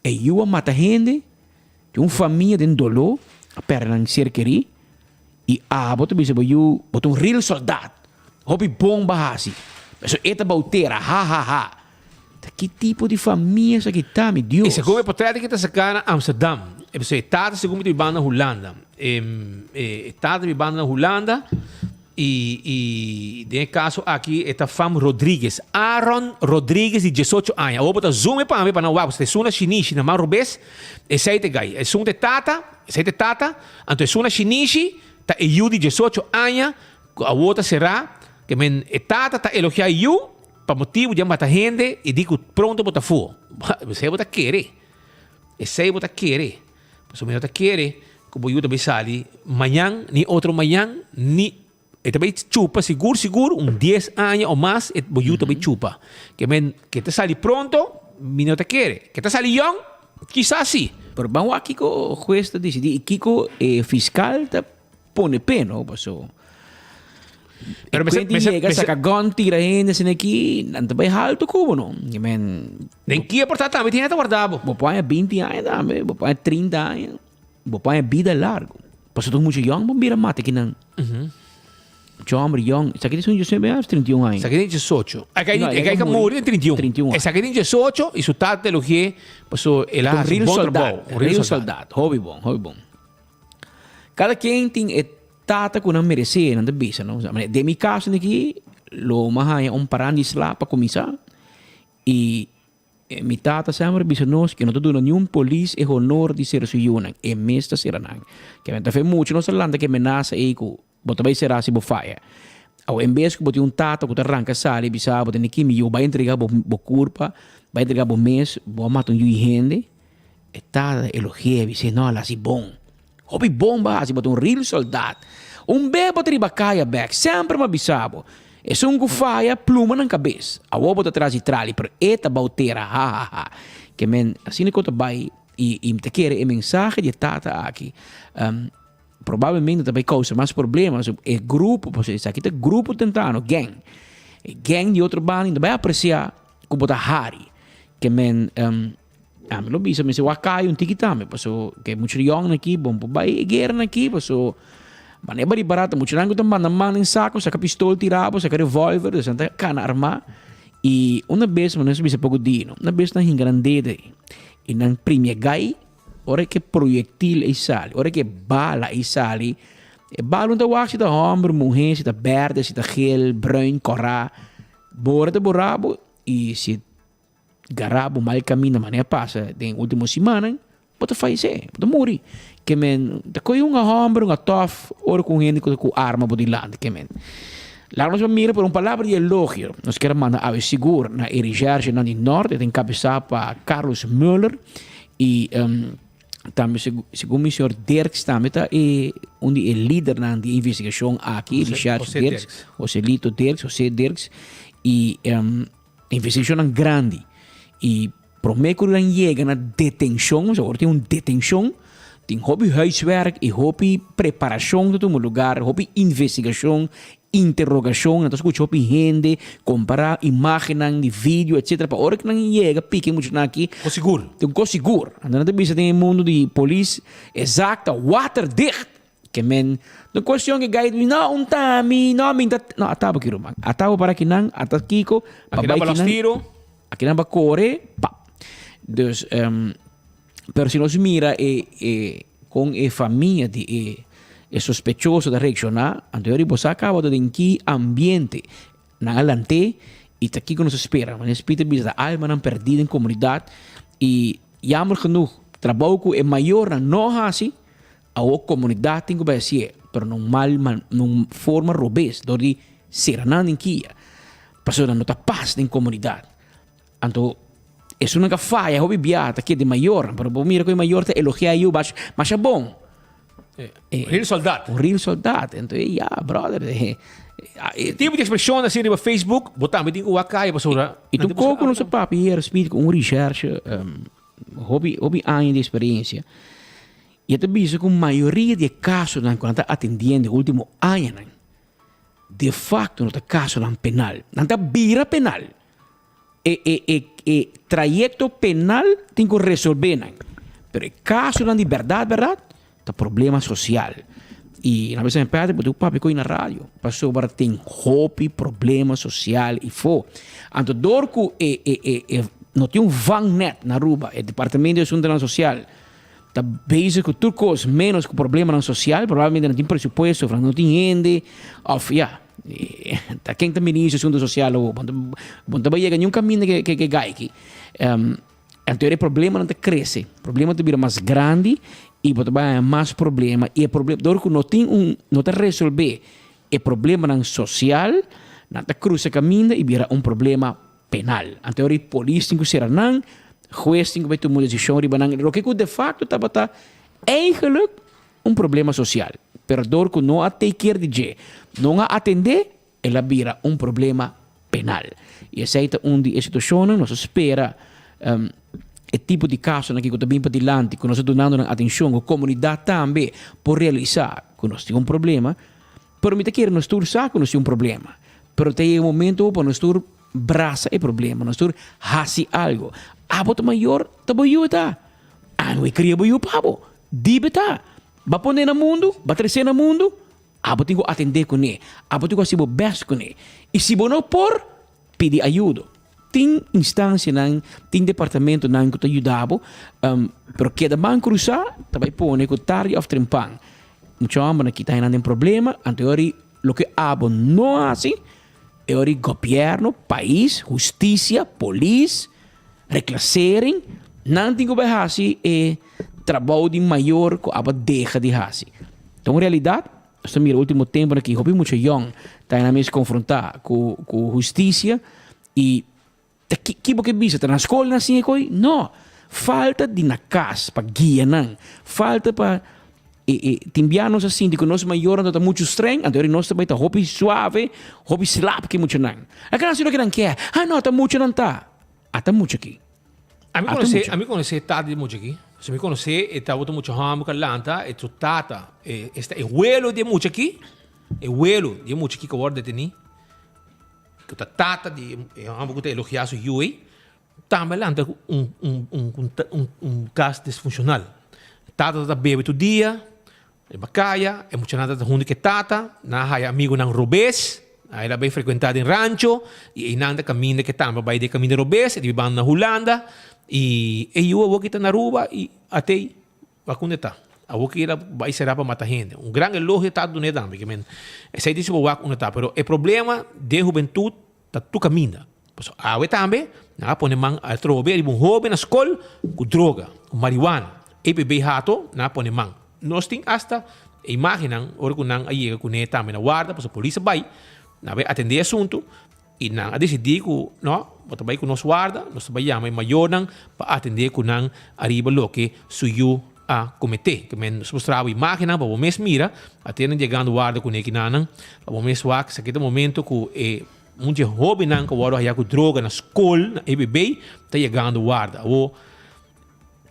E yu a mata hende, tin un famia den doló, a pèrdè nan ser kerí, i abo ta bisa bo yu, bo ta un real soldat, hopi bon bo a hasi, pasobra e ta bou tera. Ha ha ha. Ta ki tipo di famia esaki ta, mi Dios? E segun e potret ki ta saká na Amsterdam. E pasobra e tata segun mi ta bibando na Hulanda. E e tata ta bibando na Hulanda i i den e kaso aki e ta fam Rodriguez. Aaron Rodriguez di diesocho aña. Awor bo ta zoom e pa mi pa nan wak. Pasobra esun na shinishi na man robes, esei ta e gai. Esun ta e tata, esei ta e tata. Anto esun na shinishi ta e yu di diesocho aña ku awor ta será. Ke men e tata ta elogiá e yu. Pa motibu di a mata hende i di ku pronto bo ta fu. Esei bo ta kere. Esei bo ta kere. Pasobra mi no ta kere ku bo yu ta bai sali mañan ni otro mañan ni e ta bai chupa sigur sigur un dies aña o mas e bo yu ta bai chupa. Ke men ke ta sali pronto mi no ta kere. Ke ta sali yòn kisas si. Pero ban wak kiko hues ta disidí i kiko e fiskal ta Pone p'e no paso. Pero E mester- Quentin mester- yega mester- saka gun tira hende asina aki nan ta bai halto ku bo no. I men Den kia por ta tambe tin hende ta warda bo. bo por haña binti aña tambe, bo por haña trinta aña, bo por haña bida largo. Paso ta mucha yòn bo bira mata kinan. Chomber yong. Esaki tin 19 aña of 31 aña? Esaki tin 18. E No, e ka muri den 31. 31 aña. Esaki tin 18 y su tata elogi'é paso el a Un hasi real bon soldaat. trabou. Un real soldaat. Hopi bon, hopi bon. Cada ken tin e tata ku nan meresé, nan ta bisa, no? Den mi kaso aki, lo mi a haña un paran di sla pa kuminsá i Mi tata semper a bisa nos ke no ta duna niun polis e honor di sera su yunan, e mes ta sera nan. Ke men ta fe muchu nos ta lanta ke menasa ei ku bo ta bai sera si bo faya. Awo en bes ku bo tin un tata ku ta ranka sali bisa bo tene kimi yu bai entrega bo bo kurpa, bai entrega bo mes, bo a mata un yu di hende, e tata ta elogi'é bis'é no a hasi bon. Hopi bon bo a hasi, bo ta un real soldat. Un be bo ta riba kaya bek, semper mi a bisa bo. Esun ku faya, pluma nan kabes. Awor bo ta tras di trali, pero e ta bou tera, ha ha ha. Ke men, asina ku ta bai, i i mi ta kere e mensahe di e tata aki, probablemente ta bai kousa mas problema. So e grupo, pasobra esaki ta grupo tentano, gang. E gang di otro banda ta bai apresiá ku bo ta hari. Ke men. Ami lo bisa mester wak kai un tiki tambe paso ke mucho yong aki bon por bai e guera aki paso manera bari barata muchanan ku ta manda man den sako saka pistol tira bo saka revolver dus nan ta kana arma i una bes manera nos a bisa poko di no una bes nan hinka nan dede i nan primi e gai ora ke proyektil ei sali ora ke bala ei sali e bala no ta wak si ta homber muhe si ta berde si ta gel bruin kora bora ta bora bo i si Gará bo mal kaminda manera pasa den último simannan, bo ta fayesé, bo ta muri. Ke men ta kohe un hòmber, un tòf, ora ku un hende ku ta ku arma bo dilanti. Ke men laga nos mira por un palabra di elogio nos kier a manda awe sigur na e reshèrshenan di Nòrt, e ta enkabesá pa Carlos Muller i tambe segun mi señor Dirks tambe ta e un di e lidernan di e investigashon aki, reshèrshe Dirks, Joselito Dirks, José Dirks i. Investigashonnan grandi i promé ku nan yega na detenshon, so ora tin un detenshon, tin hopi huiswerk i hopi preparashon ta tuma lugar, hopi investigashon, interogashon, nan ta skucha hopi hende, kompará imágennan di video etsetera pa ora ku nan yega piki e muchanan aki. Kos sigur. Tin un kos sigur. Anto nan ta bisa den e mundu di polis e zak ta waterdicht. Ke men no cuestion ke gai di no un ta mi no mi ta no ata bo ki ruman ata bo para kinan ata kiko pa Akinan bai pa los kinan tiro. akinan pa kore pa dus pero si nos mira e e kon e famia di e e sospechoso ta reacciona anto yori bo sa caba ta den ki ambiente nan a lante y ta kiko nos a spera manera Peter bisa ta almanan perdi den comunidad y jammer genoeg trabou ku e mayornan no hasi. Awor komunidat tin ku bai hasié, pero na un mal man, na un forma robes, dor di sera nan den kia, pasobra no ta pas den komunidat. Anto esunnan ka faya hopi bia ta keda e mayornan, pero bo mira ku e mayor ta elogiá e yu bash masha bon. Un real soldat. Un real soldat. Anto e ya, brother. E tipo di ekspreshon asina riba Facebook, bo tambe tin ku wak kaya pasobra. I tur koko nos a papia hier, Speed, ku un recherche hopi hopi aña di eksperensia. I e ta bisa ku mayoria di e kasonan ku nan ta atendiendo e ultimo añanan, de fakto no ta kasonan penal. Nan ta bira penal. E e e e trayekto penal tin ku resolbé nan. Pero e kasonan di bèrdat bèrdat ta problema sosial. I nan bisa mi Patrick bo tin ku papia ku na radio pasobra tin hopi problema sosial ifo. Anto dor ku e e e e no tin un vangnet na Aruba, e departamento di asuntonan sosial ta bezig ku tur kos menos ku problemanan sosial, probablemente no tin presupuesto of no tin hende of ya, ta ken ta ministro di asunto sosial awor? Bo no ta bai yega niun kaminda ke ke gai aki. Anto e problemanan ta krese, problema ta bira mas grandi i bo ta bai haña mas problema i e problema dor ku no tin un no ta resolbe e problemanan sosial nan ta krusa kaminda i bira un problema penal. Anto ora e polis tin ku sera nan, hues tin ku bai tuma un desishon riba nan, loke ku de fakto tabata eigenlik un problema sosial. Pero dor ku no a take care di dje, no a atendé, el a bira un problema penal. I esei ta un di e situashonnan nos a spera e tipo di kasonan aki ku ta bin padilanti, ku nos a dunando nan atenshon, ku komunidat tambe por realisá ku nos tin un problema. Pero mi ta kere nos tur sa ku nos tin un problema. Pero ta yega un momento pa nos tur brasa e problema, nos tur hasi algo. Abo ta mayor, ta bo yu e ta. Anu e kria bo yu pa bo. Dibe ta. Ba pone na mundu, ba trese na mundu. Abo tin ku atendé kuné. Abo tin ku hasi bo bèst kuné. I si bo no por, pidi ayudo. Tin instansianan, tin departamentonan ku ta yuda bo, pero keda man krusá ta bai pone ku tardi òf trempan mucha hòmbernan kita hennan den problema, anto e ora ei loke abo no hasi, e ora ei gobièrnu, pais, hustisia, polis, reklasering, nan tin ku bai hasi e trabou di mayor ku abo a deha di hasi. Ta un realidat. Nos ta mira ultimo temponan ki hopi mucha yong ta nan mes konfrontá ku ku hustisia i ta ki ki bo ke bisa ta na skol nan siña koe? No! Falta di na kas pa guia nan, falta pa e e tin bia nos a sinti ku nos mayornan ta muchu streng anto nos ta bai ta hopi suave, hopi slap ku e muchanan. A ke nan hasi loke nan ke, ah no ta mucha nan ta, ata mucha aki. Ami konosé, ami konosé tata di mucha aki. So mi konosé e tabata mucha hòmber ku a lanta, e su tata, e esta e welo di e mucha aki, e welo di e mucha aki ku a wòrdu detení, ku ta tata di e hòmber ku ta elogiá su yu ei, tambe a lanta ku un un un un un kas disfunshonal. Tata ta bebe tur dia, Riba kaya, e muchanan ta huntu ku e tata, nan a haya amigunan robes, nan a bai frekuentá den rancho, i einan ta kaminda ku e tambe a bai den kaminda robes, e ta bibando na Hulanda, i e yu awor ki ta na Aruba i atei wak unda e ta. Awor ki el a bai será pa mata hende. Un gran elogio ta dun'é tambe, ke men esei ta si bo wak unda ta, pero e problema den hubentut Ta tur kaminda. Pasobra awe tambe nan a pone man atrobe riba un hoben na skol ku droga, ku marihuana. EPB Hato nan a pone man. Nos tin asta e imagennan ora ku nan a yega kuné tambe na warda pasobra polis a bai, nan a bai atendé e asuntu i nan a disidí ku no, bo ta bai ku nos warda, nos ta bai yama e mayornan pa atendé ku nan ariba loke su yu a kometé. Ke men nos mustra bo imágennan pa bo mes mira, ate nan yegando warda ku nekinan pa bo mes wak esaki ta momento ku e un dje hóbennan ku wòrdu haya ku droga na skol na EBB ta yegando warda. Awor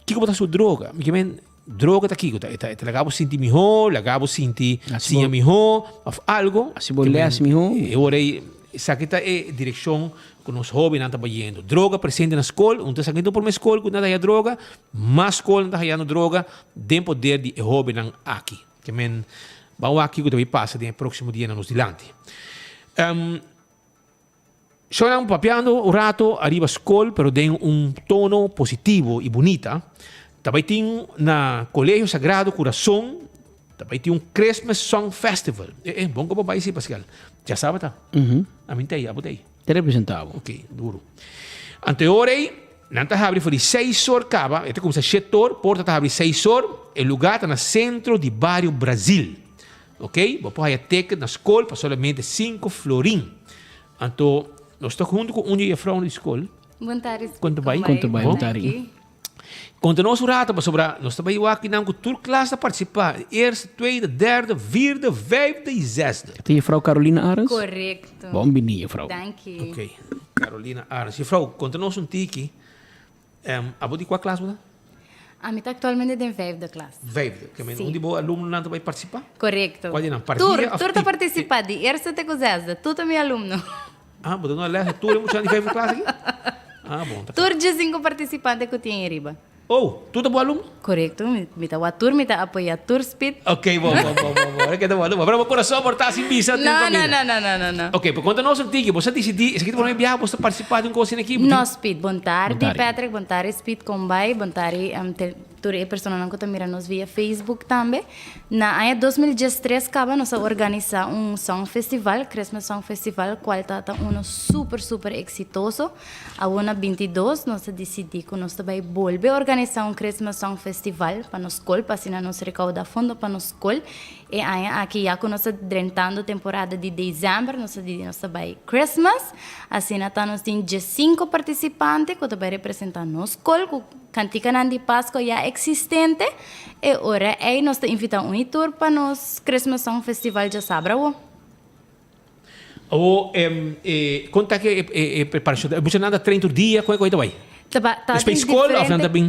kiko bo ta hasi ku droga? Mi ke men droga ta kiko? Ta ta laga bo sinti mihó, laga bo sinti siña mihó òf algo. Hasi bo lès mihó. E ora ei esaki ta e direkshon ku nos hóbennan ta bayendo. Droga presente na skol, un ta esaki no promé skol ku nan ta haya droga, Mas skolnan ta hayando droga den poder di e hobennan aki. Ke men ban wak kiko ta bay pasa den e proximo dianan nos dilanti. Shownan papiando un rato ariba skol pero den un tono positivo y bunita. Ta bay tin na Colegio Sagrado Corazon ta bay tin un Christmas Song Festival. Eh eh, bon ku bo bay si Pascal. Djasaba ta. Ami ta ey, abo ta ey. Te representá bo. Ok, duro. Anto e ora ei, nan ta habri for di seis or kaba, e ta kuminsá shete or, porta ta habri seis or, e lugá ta na sentro di bario Brazil. Ok, bo por haya ticket na skol pa solamente sinku florin. Anto, nos ta huntu ku un di e jefrounan di skol. Bon tardi, Kon ta bai? Kon ta bai? Bon tardi. Konta nos un rato pasobra nos ta bai wak kinan ku tur klas ta partisipá, eerste, tweede, derde, vierde, vijfde i zesde. Ta jefrou Carolina Arends? Korekto. Bon bini jefrou. Danki. Ok, Carolina Arends. Jefrou, konta nos un tiki, abo di kua klas bo ta? Ami ta aktualmente den vijfde klas. Vijfde, ke men Si. un di bo alumnonan ta bai partisipá? Korekto. Kua di nan? Partia Tur, òf tur ta tip? partisipá, di eerste te ku zesde, tur ta mi alumno. Ah, bo ta duna les a tur e muchanan di vijfde klas aki? Ah, bon, ta Tur diesinco participante cu tin ariba. Oh, tur ta bo alumno? Corecto, mi, mi ta wak tur, mi ta apoya tur speed. Ok, bon, bon, bon, bon, bon. Esaki ta bon, bon. Pero bo corazon por ta sin bisa tur No, no, familia. no, no, no, no, no. Ok, pero conta nos un tiki, bo sa dicidi, esaki ta prome biaha bo sa participa den un cosa asina aki? Bo tin. No, Speed, bon tardi, Bon tardi. Patrick, bon tardi, Speed, con bai, bon tardi, um, te, Tur e personanan ku ta mira nos via Facebook tambe. Na aña 2013 kaba nos a organisá un Song Festival, Christmas Song Festival, kual ta ta uno super super eksitoso. Awor na 22 nos a disidí ku nos ta bai bolbe organisá un Christmas Song Festival pa nos skol, pa asina nos rekaudá fondo pa nos skol. E aña aki ya ku nos ta drentando temporada di desèmber nos a didi nos ta bai Christmas. Asina ta nos tin diesinko partisipante ku ta bai representá nos skol ku Kantikanan di Pasko ya eksistente, e ora ei nos ta invitá un i tur pa nos Christmas Song Festival djasabra awo. Awo, e kon ta ke e preparashon ta? Muchanan ta train tur dia? Kon e koe ta bai? Ta ba, ta Despues tin skol òf nan ta diferente bin?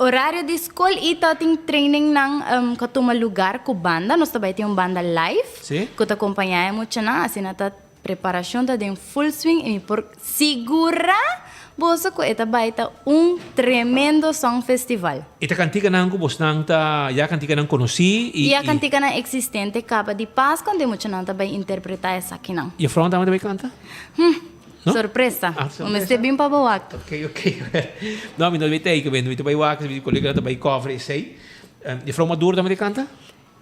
Orario di skol i ta tin trainingnan ku a tuma lugar ku banda. Nos ta bai tin un banda live Sí. ku ta kompañá e muchanan, asina ta. Preparashon ta den full swing i mi por sigurá boso ku e ta bai ta un tremendo song festival. E ta kantikanan ku bosnan ta ya kantikanan konosí i. Ya kantikanan eksistente kaba di Pasko anto e muchanan ta bai interpretá esakinan. Jefrouw tambe ta bai kanta? Hm, sorpresa. Bo mester bin pa bo wak. Ok, ok. No, mi no ta bai tei, mi ta bai wak, mi koleganan ta bai cover esei. Jefrouw Maduro tambe ta kanta?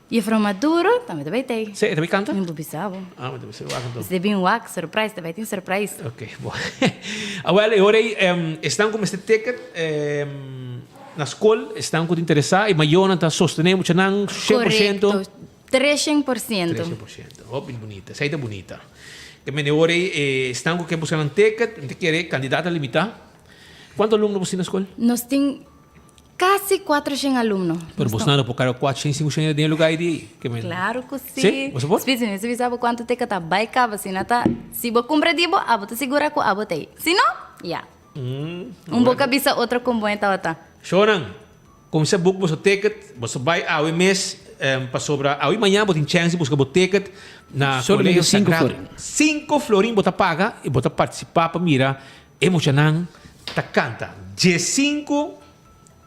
Juffrouw Maduro tambe ta bay tey. Sí, e ta bay canta? Mi bo bisa bo. Ah, mi ta bisa wak anto. Mester bin wak, surprise, ta bay tin surprise. Ok, bo. Awel, e ora ey, esnan cu mester ticket na scol, esnan cu ta interesa, e mayornan ta sostene muchanan 100%. Correcto, 300%. 300%. Hopi bunita, esey ta bunita. Te mende e ora ey, esnan cu ke busca nan ticket, mi ta kere cantidad ta limita. Cuanto alumno bo tin na scol? Nos tin Casi cuatrocientos alumno. Pero bos nan no por carga cuatrocientos, cincucientos den e lugar ei di ke men. Claro cu si. Si? Boso por? Spitz, mi bisa bo cuanto teka ta bay caba si na ta si bo cumpra di bo abo ta sigura cu abo ta ei. Si no, ya. Un boca bisa otro con bo e tabata. Shonan, cuminsa book boso ticket, boso bay awe mes pasobra awe mañana bo tin chance di busca bo ticket na Solamente Colegio cinco Sagrado. florin. Cinco florin bo ta paga y bo ta participa pa mira E muchanan ta kanta. Diesinku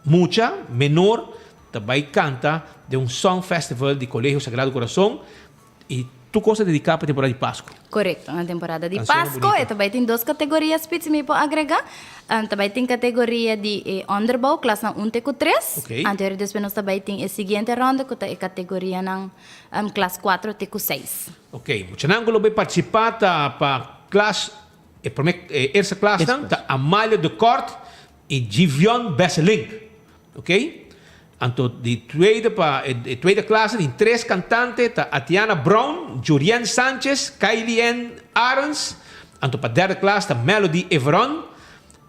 mucha menor ta bai kanta den un song festival di Colegio Sagrado Corazon i tur kos ta dediká pa temporada di Pasku. Korekto, na temporada di Kanshonnan Pasku bunita. e ta bai tin dos kategoria spits mi por agregá. Ta bai tin kategoria di e onderbouw, klasnan un te ku tres. Oké. Anto ora despues nos ta bai tin e siguiente ronde ku ta e kategorianan klas kuatro te ku seis. Oké, muchanan ku lo bai partisipá ta pa klas E prome e eerste klasnan ta Amalia de Kort i Givion Besselink. Ok? Anto di tweede pa e tweede klase tin tres kantante ta Atiana Brown, Jurien Sanchez, Kylie Ann Arends. Anto pa derde klas ta Melody Everon,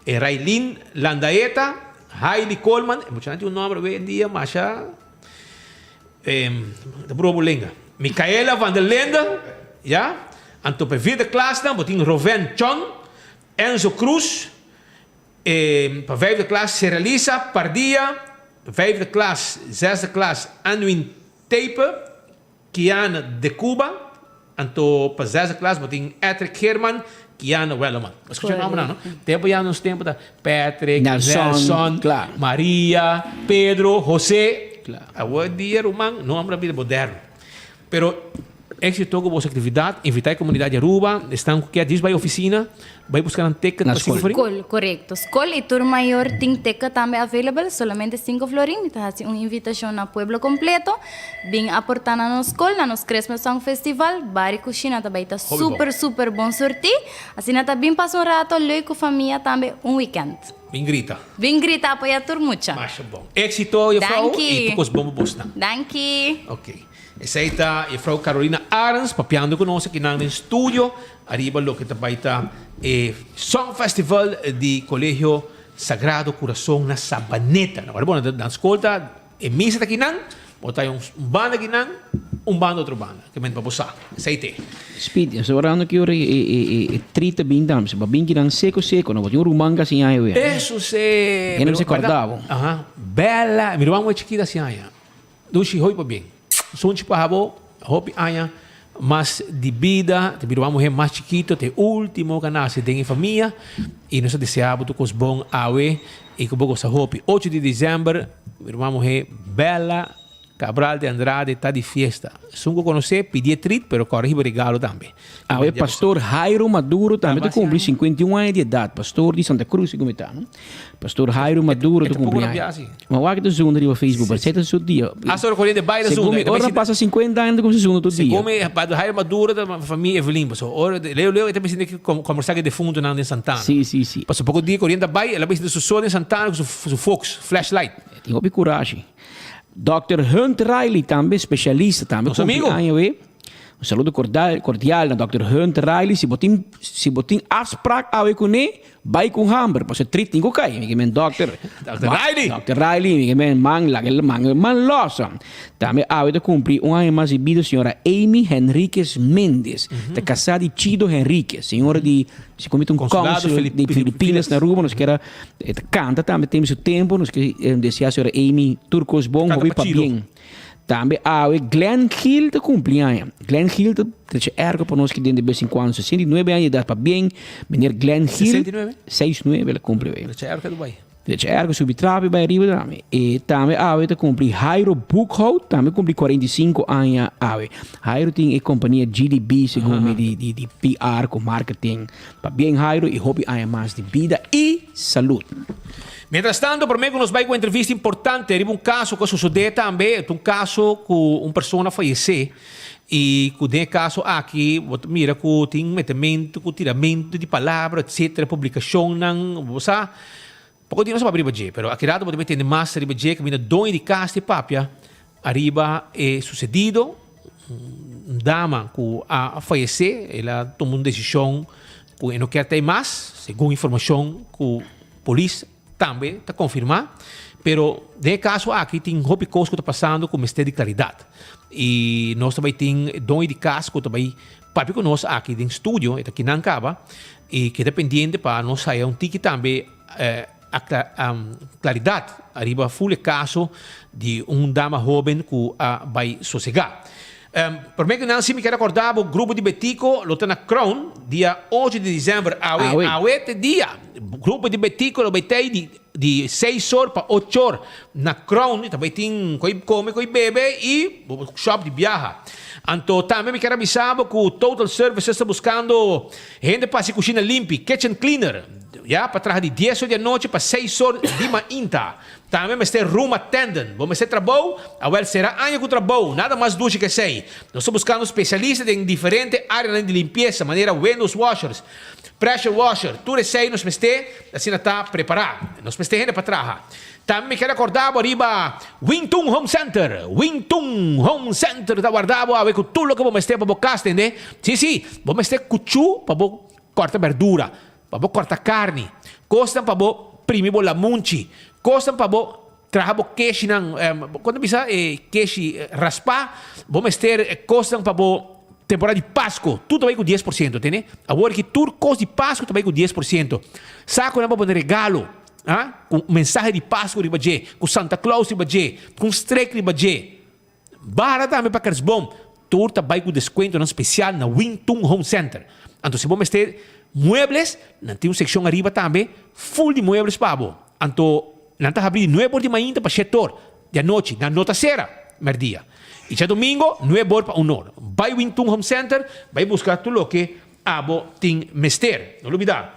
e Raylene Landaeta, Hailey Coleman, e muchanan tin un nomber hoy en dia masha Ta proba bo lenga. Micaela van der Linde, ya. Anto pa e vierde klasnan bo tin Roven Chon, Enzo Cruz, e pa vijfde klas Seralisa Pardia, vijfde klas, zesde klas Anwin Tepe, Kiana de Cuba, anto pa zesde klas bo tin Etrick Geerman, Kiana Welleman. Bo skucha nombernan no? Tempo ya nos tempo ta Patrick, Nelson, Nelson, Maria, Pedro, Jose. Awor dia ruman nomber a bira moderno. Pero éxito cu boso actividad, invita e comunidad di Aruba, esnan cu kier djis bay oficina, bay busca nan ticket pa cinco florin. Skol, korekto. Skol i tur mayor tin ticket tambe available, solamente cinco florin. Mi ta hasi un invitashon na pueblo kompleto. Bin aportá na nos skol, na nos Christmas Song Festival. Bar i kushina ta bai ta super, super bon surtí. Asina ta bin pasa un rato leuk ku famia tambe un weekend. Bin grita. Bin grita apoyá tur mucha. Masha bon. Éxito juffrouw Danki. i tur kos bon pa bosnan. Danki. Ok. Esei ta juffrouw Carolina Arends papiando ku nos akinan den studio ariba loke ta bai ta e Song Festival di Colegio Sagrado Corazon na Sabaneta. Awor bo nan skol ta E misa ta kinan, bo ta un banda kinan, un banda otro banda. Ke men pa bo sa. Esei te. Speed, nos ta orando ki ora e tri ta bin tambe. Si bo bin kinan seko seko, no bo tin un ruman ku hasi aña wea. Eso se. E no mester kòrda bo. Aha. Bella, mi ruman wea chikita hasi aña. Dushi hopi pa bin. Sunchi pa habo, hopi aña mas di bida. Ta mi ruman muhé mas chikito, ta e ultimo ku a nase den e famia. I nos ta desea bo tur kos bon awe. I ku bo gosa hopi. Ocho di december, mi ruman muhé Bella Cabral de Andrade ta di fiesta. Esun ku konosé, pidié trit, pero kòrda hiba regalo tambe. Awe pastor Jairo Maduro tambe ta kumpli 51 aña di edat. Pastor di Santa Cruz segun mi ta, no? Pastor Jairo Maduro ta kumpli aña. Ma wak ta zunda riba Facebook, pero esei ta su dia. Hasta ora koriente bai ta zunda. Segun mi, ora pasa 50 aña ta kuminsa zunda tur dia. Segun mi, Padre Jairo Maduro ta famia Evelyn, pasobra ora leu leu e ta bisa di kombersá ku e defuntonan den Santana. Sí, sí, sí. Pasobra poko dia koriente a bai, el a bisa di su so den Santana ku su fox, flashlight. E tin hopi kurashi. Dòkter Hunt Riley tambe, spesialista tambe Nos amigo. kumpli aña we. Un saludo cordial, cordial na Dòkter Hunt Riley. Si bo tin, si bo tin afspraak awe kuné, Bai ku hamber, pasobra trit tin ku kai. Mi ke men dòkter. Dòkter Riley! Dòkter Riley, mi ke men man laga el man man lòs. Tambe awe ta kumpli un aña mas di bida señora Amy Henriquez Mendez. Ta kasá di Chido Henriquez, señora di si komo ta un Consulado consul di Filipinas na Aruba. Nos kier a e ta kanta tambe tem su tempo. Nos ke deseá señora Amy tur kos bon, Kanta hopi pa Chido. pabien. Tambe awe Glenn Gil ta cumpli aña. Glenn Gil ta trece ergo pa nos ki den de bes en cuando. 69 aña di edad. Pabien meneer Glenn Gil. 69? 69 el a cumpli awe. Trece ergo Dubai. Trece ergo subi trapi bay ariba tambe. E tambe awe ta cumpli Jairo Boekhout. Tambe cumpli 45 aña awe. Jairo tin e compania GDB segun mi di di di PR cu marketing. Pabien Jairo y hopi aña mas di bida y salud. Mientras tanto, promé ku nos bai ku entrevista importante riba un kaso ku a sosodé tambe, e ta un kaso ku un persona a fayesé i ku den e kaso aki bo ta mira ku tin metementu ku tiramentu di palabra etcetera, publikashonnan, bo sa poko di nos a papia riba dje, pero aki rato bo ta bai tende mas riba dje kaminda doño di kas ta papia ariba e susedido, un dama ku a fayesé, el a tuma un desishon ku e no kier ta ei mas, segun informashon ku. Polis tambe ta konfirmá, pero den e kaso aki tin hopi kos ku ta pasando ku mester di klaridat. I nos ta bai tin e doño di kas ku ta bai papia ku nos aki den studio, e ta kinan kaba, i keda pendiente pa nos haya un tiki tambe klaridat ariba ful e kaso di un dama hoben ku a bai sosegá. Prome ku nan si mi ker akorda bo grupo di Betico lo ta na Crown dia ocho di december awe awe te dia grupo di Betico lo bai tei di di seis or pa ocho or na Crown ta bai tin koi kome koi bebe i shop di biaha anto tambe mi ker a bisa bo ku Total Services ta buskando hende pa hasi kushina limpi kitchen cleaner ya pa traha di dies or di anochi pa seis or di mainta. Tambe mester room attendant. Bo mester trabou? Awel, sera aña ku trabou. Nada mas dushi ku esei. Nos ta buskando spesialista den diferente áreanan di limpiesa, manera windows washers, pressure washer. Tur esei nos mester asina ta prepará. Nos mester hende pa traha. Tambe mi ker akorda bo riba Wintun Home Center. Wintun Home Center ta warda bo awe ku tur loke bo mester pa bo kas, tende? Sí, sí, bo mester kuchú pa bo kòrta bèrdura. Pa bo kòrta karni, kosnan pa bo primi bo lamunchi, kosnan pa bo traha bo keshinan, kon ta bisa e keshi raspá, bo mester kosnan pa bo temporada di Pasko, tur ta bai ku dies por siento, tende? Awor aki tur kos di Pasko ta bai ku dies por siento. Sakonan pa pone regalo, ah, ku mensahe di Pasko riba dje, ku Santa Claus riba dje, ku un strek riba dje. Bara tambe pa Kerstboom. Tur ta bai ku deskuentonan spesial na Wing Tun Home Center. Anto si bo mester muebles, nan tin un sekshon ariba tambe ful di muebles pa bo. Anto nan ta habri di nuebe or di mainta pa shete or di anochi. Nan no ta sera merdia. I djadomingo nuebe or pa un or. Bai Wing Tun Home Center bai buska tur loke abo tin mester. No lubida.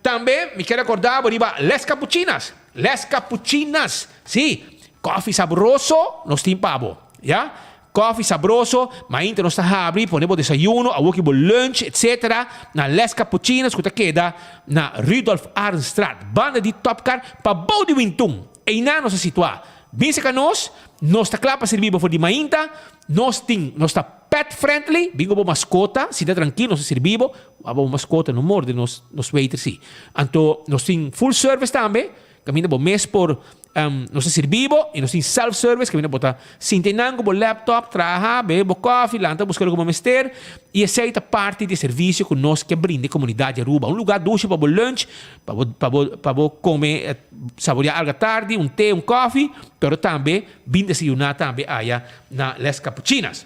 Tambe mi kier acorda bo riba Les Capuchinas. Les Capuchinas! Si, koffie sabroso nos tin pa bo. Ya? Koffie sabroso, mainta nos ta habri, pone bo desayuno, awoki bo lunch, etc. Na Les Capuchinas ku ta keda na Rudolf Arendstraat, banda di Topcar, pabou di Wintun. Einan nos ta situá. Bin serka nos, nos ta kla pa sirbi bo for di mainta. Nos tin, nos ta pet friendly, bin ku bo maskota, sinta trankil, nos ta sirbi bo. Aba bo maskota no morde nos nos waiter si. Anto nos tin full service tambe, kaminda bo mes por nos ta sirbi bo i nos tin self service kaminda bo ta sinta einan ku bo laptop, traha, bebe bo kofi, lanta buska loke bo mester i esei ta parti di e servisio ku nos ke brinda e komunidat di Aruba. Un luga dushi pa bo lunch, pa bo pa bo pa bo kome saborea algu atardi, un te, un kofi, pero tambe bin desayuna tambe aya na Les Capuchinas.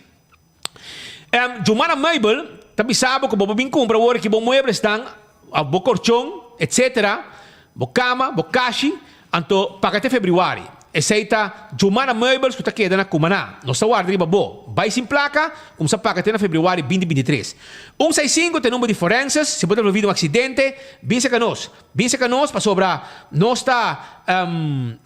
Jumana Meubel ta bisa bo ku bo por bin kumpra awor ki bo mueblesnan, òf bo korchon, etsetera, bo kama, bo kashi, anto paga te febrüari. Esei ta Jumana Meubels ku ta keda na Cumaná. Nos ta warda riba bo. Bai sin plaka, kumsa paga te na febrüari binti 23. Un seis sinku ta e number di forenses, si bo ta envolví den un aksidente, bin serka nos. Bin serka nos pasobra nos ta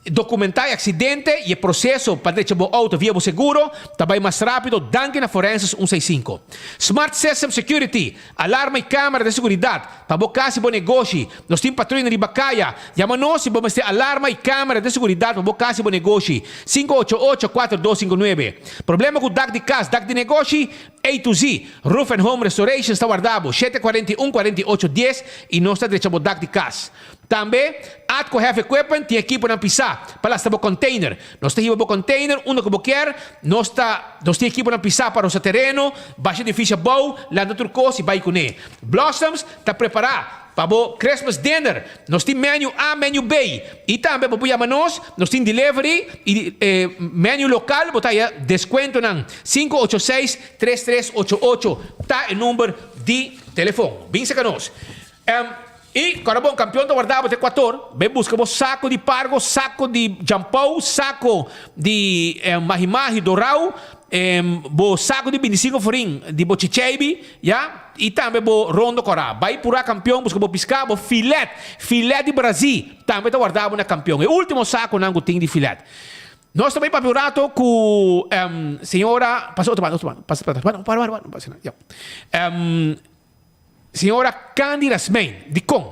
dokumentá e aksidente i e proseso pa drecha bo outo via bo seguro ta bai mas rápido danki na Forenses un seis sinku. Smart System Security, alarma i kámara di seguridat pa bo kas i bo negoshi. Nos tin patruya riba kaya. Yama nos si bo mester alarma i kámara di seguridat pa bo kas i bo negoshi, 588 4259. Problema ku dak di kas, dak di negoshi? A to Z, Roof and Home Restorations ta warda bo, shete 41 48 dies i nos ta drecha bo dak di kas. Tambe, Atco Heavy Equipment tin ekiponan pisá pa lasta bo container. Nos ta hiba bo container unda ku bo kier, nos ta nos tin ekiponan pisá pa rosa tereno, basha edifisio abou, lanta tur kos i bai kuné. Blossoms ta prepará. Pa bo Christmas dinner, nos tin menu A, menu B. Y tambe bo por yama nos, nos tin delivery y menu local, bo ta haya descuentonan. 586 3388 ta e number di telefon. Bin cerca nos. Y kora bon, campeon ta warda bo te Ecuador. Bay busca bo saco di pargo, saco di jampou, saco di mahi mahi dorao, bo saco di 25 forin di bo chicheibi, ya. Y tambe bo rondo kora. Bay pura campeon busca bo pisca, bo filet, filet di Brazi tambe ta warda bo na campeon. E ultimo saconan cu tin di filet. Nos ta bay papia un rato cu señora, pasa otro banda, otro banda, pasa patras, para, para, para, pasa, ya. Señora Candy Rasmijn, dikon?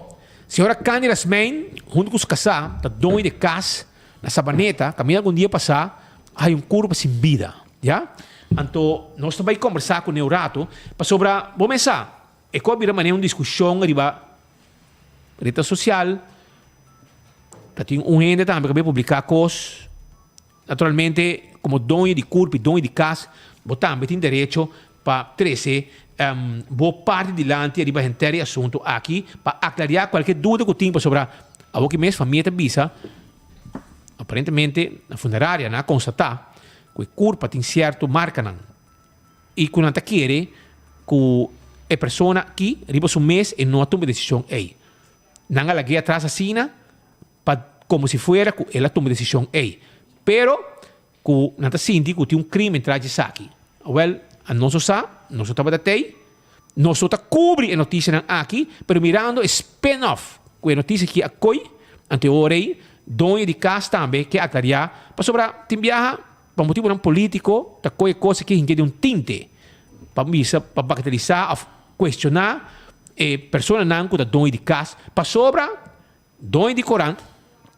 Señora Candy Rasmijn hunto ku su kasá ta doño di e kas na Sabaneta, kaminda algun dia pasá a hay un kurpa sin bida, ya. Anto nos ta bai kombersá kuné un rato pasobra bo mes sa e ku a bira manera un diskushon riba reda sosial, ta tin un hende tambe ku a bai publiká kos. Naturalmente, komo doño di kurp i doño di kas, bo tambe tin derecho pa trese bo parti dilanti riba henter e asuntu aki pa aklariá kualke duda ku tin pasobra awoki mes famia ta bisa aparentemente na funeraria nan a konstatá ku e kurpa tin sierto markanan i ku nan ta kere ku e persona aki riba su mes e no a tuma e desishon ei. Nan a lag'é atras asina pa como si fuera cu el a tuma decision ey. Pero cu nan ta sinti cu tin un crimen tras di esaki. Awel, a nos no sa, nos no tabata tey, nos no ta cubri e noticianan aki, pero mirando e spin-off cu e noticia aki a coy, anto e ora ey doño di cas tambe ke aclaria, pasobra tin biaha pa motibonan politico ta coy e cos aki hinke di un tinte pa bisa, pa bagatelisa of cuestiona e personanan cu ta doño di cas, pasobra Doño di korant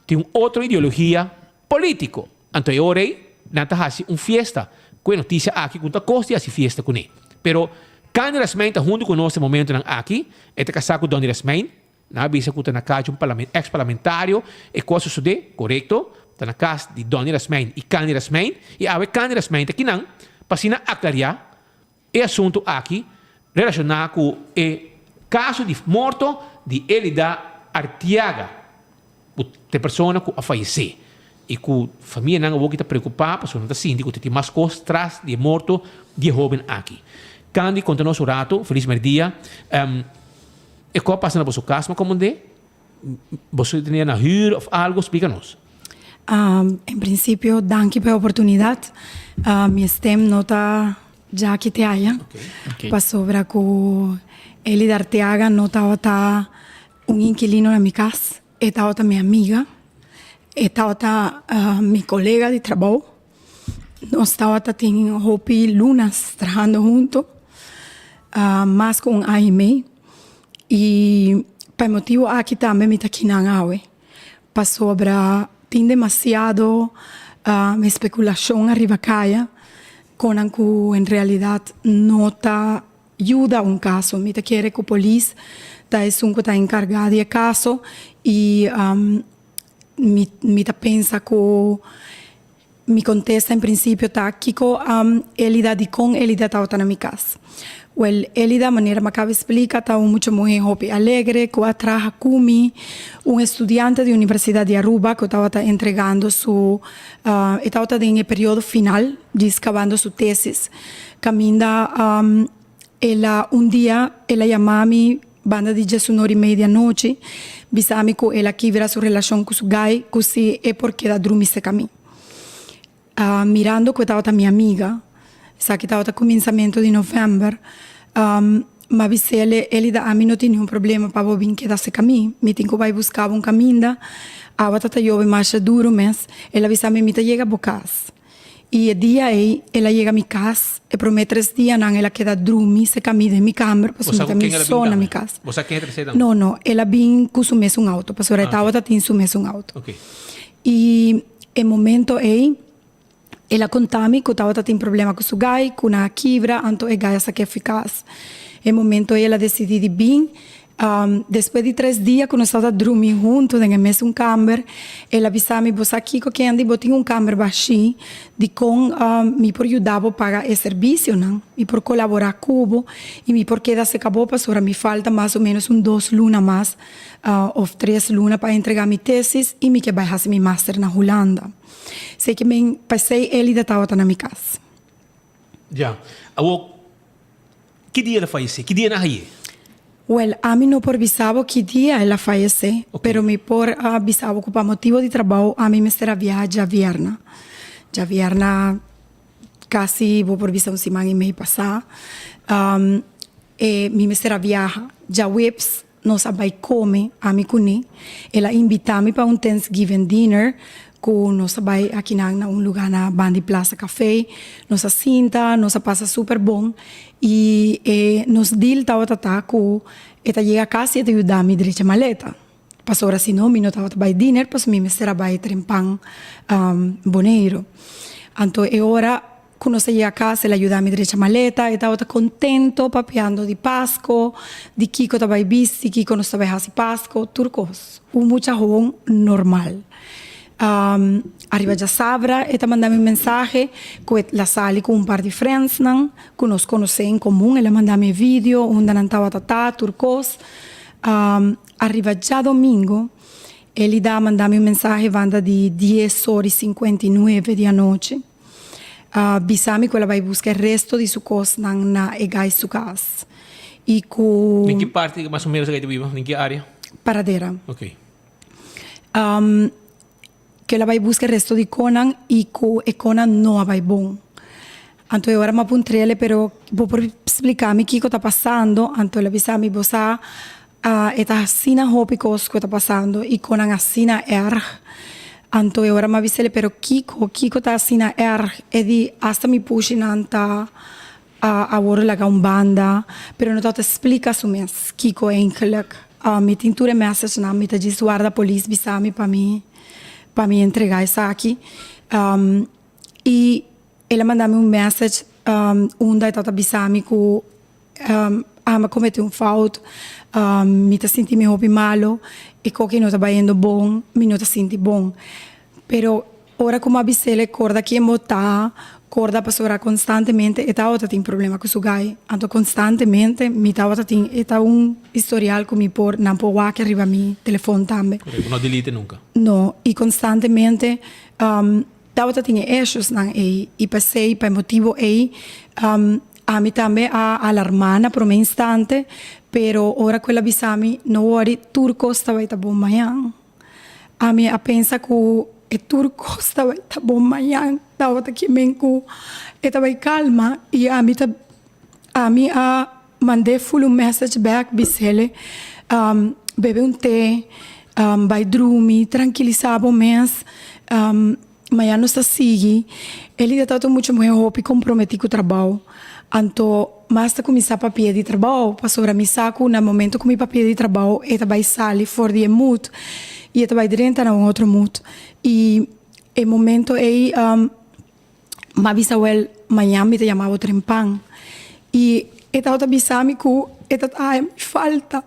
tin un otro ideologia politico. Anto e ora ei nan ta haci un fiesta cu e noticia aki cu ta cos di haci fiesta cune. Pero Candy Rasmijn ta hunto cu nos e momentonan aki. E ta casa cu Donny Rasmijn. Nan a bisa cu ta na cas di un ex parlamentario e cos a sucede. Corecto. Ta na cas di Donny Rasmijn y Candy Rasmijn. Y awe Candy Rasmijn ta kinan pa asina aclaria E asuntu aki relashoná ku e kaso di morto di Elida Artiaga, ku ta e persona ku a fayesé i ku famianan awor ki ta preokupá pasobra nan ta sinti ku ta tin mas kos tras di e morto di e hóben aki. Candy konta nos un ratu, felis merdia, e kos a pasa na boso kas, makomondé? Boso tenia na huur of algo? Splika nos. En principio danki pa e oportunidad. Mi stem no ta djaki te aya pasobra cu Elida Arteaga no tabata un inquilino na mi cas, e tabata mi amiga, e tabata mi colega di trabou. Nos tabata tin hopi lunas trahando hunto, mas cu un aña y mei. Y pa e motibo aki tambe mi ta kinan awe, pasobra tin demasiado especulacion ariba caya conan cu en realidad no ta yuda un caso. Mi ta kere cu polis ta esun cu ta encarga di e caso y mi mi ta pensa cu Mi kontesta en prinsipio ta, Kiko Elida, dikon Elida tabata na mi kas? Wèl, Elida, manera mi a kaba splika, ta un mucha muhé hopi alegre ku a traha ku mi, un estudiante di Universidat di Aruba ku tabata entregando su, e tabata den e periodo final di skabando su tesis. Kaminda el a, un dia el a yama mi banda di diesunor i media anochi, bisa mi ku el a kibra su relashon ku su gai, ku si e por keda drumi seka mi. Mirando ku e tabata mi amiga, esaki tabata kuminsamentu di novèmber, m'a bis'el, Elida, ami no tin niun problema pa bo bin keda seka mi, mi tin ku bai buska bo un kaminda, awa ta ta yobe masha duru mes. El a bisa mi, mi ta yega bo kas. I e dia ei el a yega mi kas, e promé tres dianan el a keda drumi serka mi den mi kamber pasobra mi ta mi so na mi kas. Bo sa ken e trese dan? No, no, el a bin ku su mesun auto pasobra e tabata tin su mesun auto. I e momento ei el a konta mi ku tabata tin problema ku su gai, ku nan a kibra, anto e gai a sak'é fi kas. E momento ei el a desidí di bin. Despues di tres dia ku nos tabata drumi huntu den e mesun kamber, el a bisa mi, Bo sa kiko, Candy, bo tin un kamber bashí, dikon mi por yuda bo paga e servisionan? Mi por kolaborá ku bo i mi por keda seka bo pasobra mi falta mas o ménos un dos luna mas òf tres luna pa entregá mi tesis i mi ke bai hasi mi master na Hulanda. Esei ke men p'esei Elida tabata na mi kas. Ya. Awor, ki dia el a fayesé? Ki dia nan a haye? Wel, ami no por bisa bo ki dia el a fayesé, pero mi por bisa bo ku pa motibo di trabou ami mester a biaha djabièrna. Djabièrna kasi bo por bisa un siman i mei pasá. E mi mester a biaha. Djaweps Nos a bai come, ami cu ne. El a invita mi pa un Thanksgiving dinner cu nos a bai akinan na un lugar na banda di Plaza Café. Nos a sinta, nos a pasa super bon y e nos deal tabata ta cu e ta yega cas y e ta yuda mi drecha maleta. Pasobra si no mi no tabata bai dinner pasobra mi mester a bai trempan Boneiru. Anto e ora Ku nos a yega kas el a yuda mi drecha maleta, e tabata kontento papiando di Pasko, di kiko ta bai bisti, kiko nos ta bai hasi Pasko, tur kos. Un mucha hon normal. Ariba djasabra e ta manda mi un mensahe ku e la sali ku un par di frensnan ku nos konosé en komun, el a manda mi e video unda nan tabata ta, tur kos. Ariba djadomingo el i da manda mi un mensahe banda di dies ora i sinkuenta i nuebe di anochi. A bisa mi ku el a bai buska e resto di su kosnan na e gai su kas i ku. Den ki parti mas o menos e gai ta biba? Den ki área? Paradera. Ok. Ku el a bai buska e resto di konan i ku e konan no a bai bon. Anto e ora mi a puntr'el, pero bo por splika mi kiko ta pasando? Anto el a bisa mi, bo sa e ta asina hopi kos ku ta pasando i konan asina erg. Anto e ora mi a bis'el, pero kiko? Kiko ta asina erg? E di, asta mi pushinan ta awor laga un banda, pero no tabata splika su mes kiko eigenlijk. Mi tin tur e messagenan, mi ta djis warda polis bisa mi pa mi pa mi entrega esaki. I el a manda mi un message unda e tabata bisa mi ku Ami a comete un fout, mi ta sinti mi hopi malo, e koki no ta bayendo bon, mi no ta sinti bon. Pero ora ku mi a bis'el e korda ken bo ta, korda pasobra konstantemente e tabata tin problema ku su gai. Anto konstantemente mi tabata tin, e ta un historial ku mi por, nan por wak riba mi telefon tambe. Bo no delete nunka? No, i konstantemente Tabata tin e eshosnan ei i p'esei, pa e motibu ei, ami tambe a alarmá na promé instante, pero ora ku el a bisa mi, No wòri, tur kos ta bai ta bon mañan. Ami a pensa ku e tur kos ta bai ta bon mañan tabata kimen ku e ta bai kalma i ami ta ami a mand'é ful un message bèk bis'el, Bebe un te, bai drumi, trankilisá bo mes, mañana nos ta sigui. Eli ta tabata un mucha muhé hopi komprometí ku trabou. Anto mas ta kuminsá papia di trabou, pasobra mi sa ku na momento ku mi papia di trabou e ta bai sali for di e mood i e ta bai drenta na un otro mood. I e momento ei. M'a bisa wel, mañan mi ta yama bo trempan. I e tabata bisa mi ku e ta haña mi falta.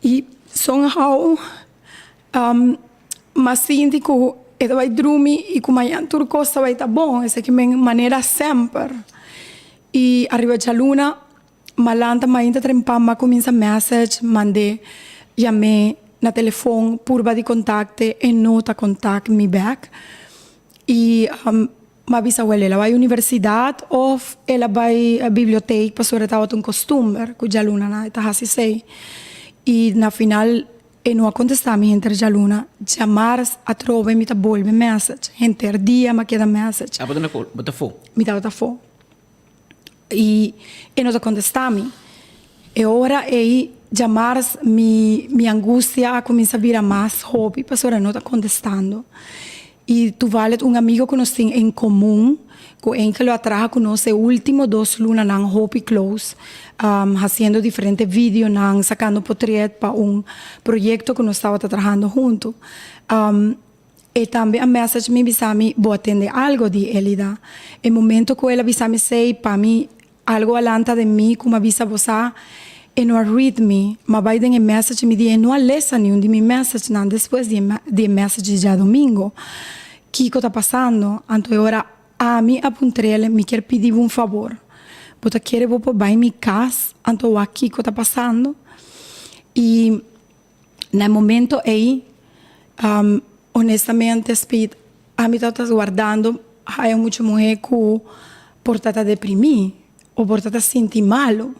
I somehow m'a sinti ku e ta bai drumi i ku mañan tur kos ta bai ta bon. Esaki men manera semper. I ariba djaluna m'a lanta mainta trempan m'a kuminsa message mand'é yam'é na telefon purba di kontakte e no ta kontak mi bek. I m'a bisa wel el a bai universidat of el a bai bibliotek pasobra e tabata un kostumber ku djaluna e ta hasi esei. I na final e no a kontestá mi henter djaluna. Djamars atrobe mi ta bolbe message. Henter dia m'a keda message. Abo ta na bo ta afó? Mi tabata afó. I e no ta kontestá mi. E ora ei djamars mi mi angustia a kuminsá bira mas hopi pasobra e no ta kontestando. I toevallig un amigo ku nos tin en komun ku Angel lo a traha ku nos e ultimo dos lunanan hopi close hasiendo diferente videonan, sakando potret pa un proyekto ku nos tabata trahando huntu. E tambe a message mi bisa mi bo a tende algo di Elida. E momento ku el a bisa mi esei pa mi algo a lanta den mi ku mi a bisa bo sa. E no a read mi, m'a bai den e message mi di e no a lesa niun di mi message nan despues di e di e message di djadomingo. Kiko ta pasando? Anto e ora ami a puntr'el mi kier pidi bo un fabor. Bo ta kere bo por bai mi kas anto wak kiko ta pasando? I na e momento ei honestamente Speed ami tabata wardando haya un mucha muhe ku por ta ta deprimí. O por ta ta sinti malu.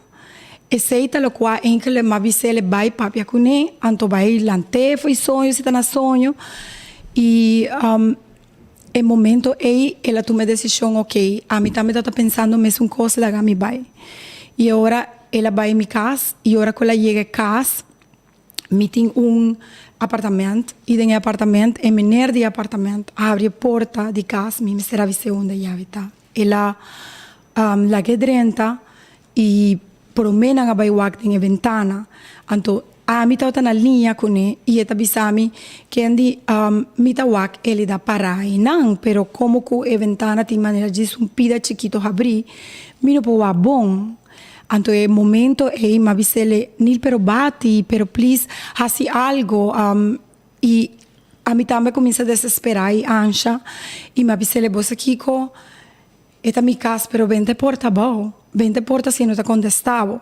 Esei ta lokua enkele m'a bis'el bai papia kuné, anto bai lant'é fo'i soño si ta na soño. I e momento ei el a tuma e desishon, ok, ami tambe tabata pensando mesun kos, laga mi bai. I e ora el a bai mi kas, i ora ku el a yega e kas, mi tin un apartament, i den e apartament e mener di e apartament a habri e porta di kas, mi mester a bis'é unda e yabi ta. El a lag'é drenta i promé nan a bai wak den e bentana. Anto ami tabata na liña kuné i e ta bisa mi, Kendy, mi ta wak Elida pará einan, pero komo ku e bentana tin manera djis un pida chikito habrí, mi no por wak bon. Anto e momento ei mi a bis'é, Nil, pero bati, pero please hasi algo. I ami tambe a kuminsá desesperá i ansha, i mi a bis'é, Bo sa kiko? E ta mi kas, pero benta e porta abou. Benta e porta si e no ta kontestá bo.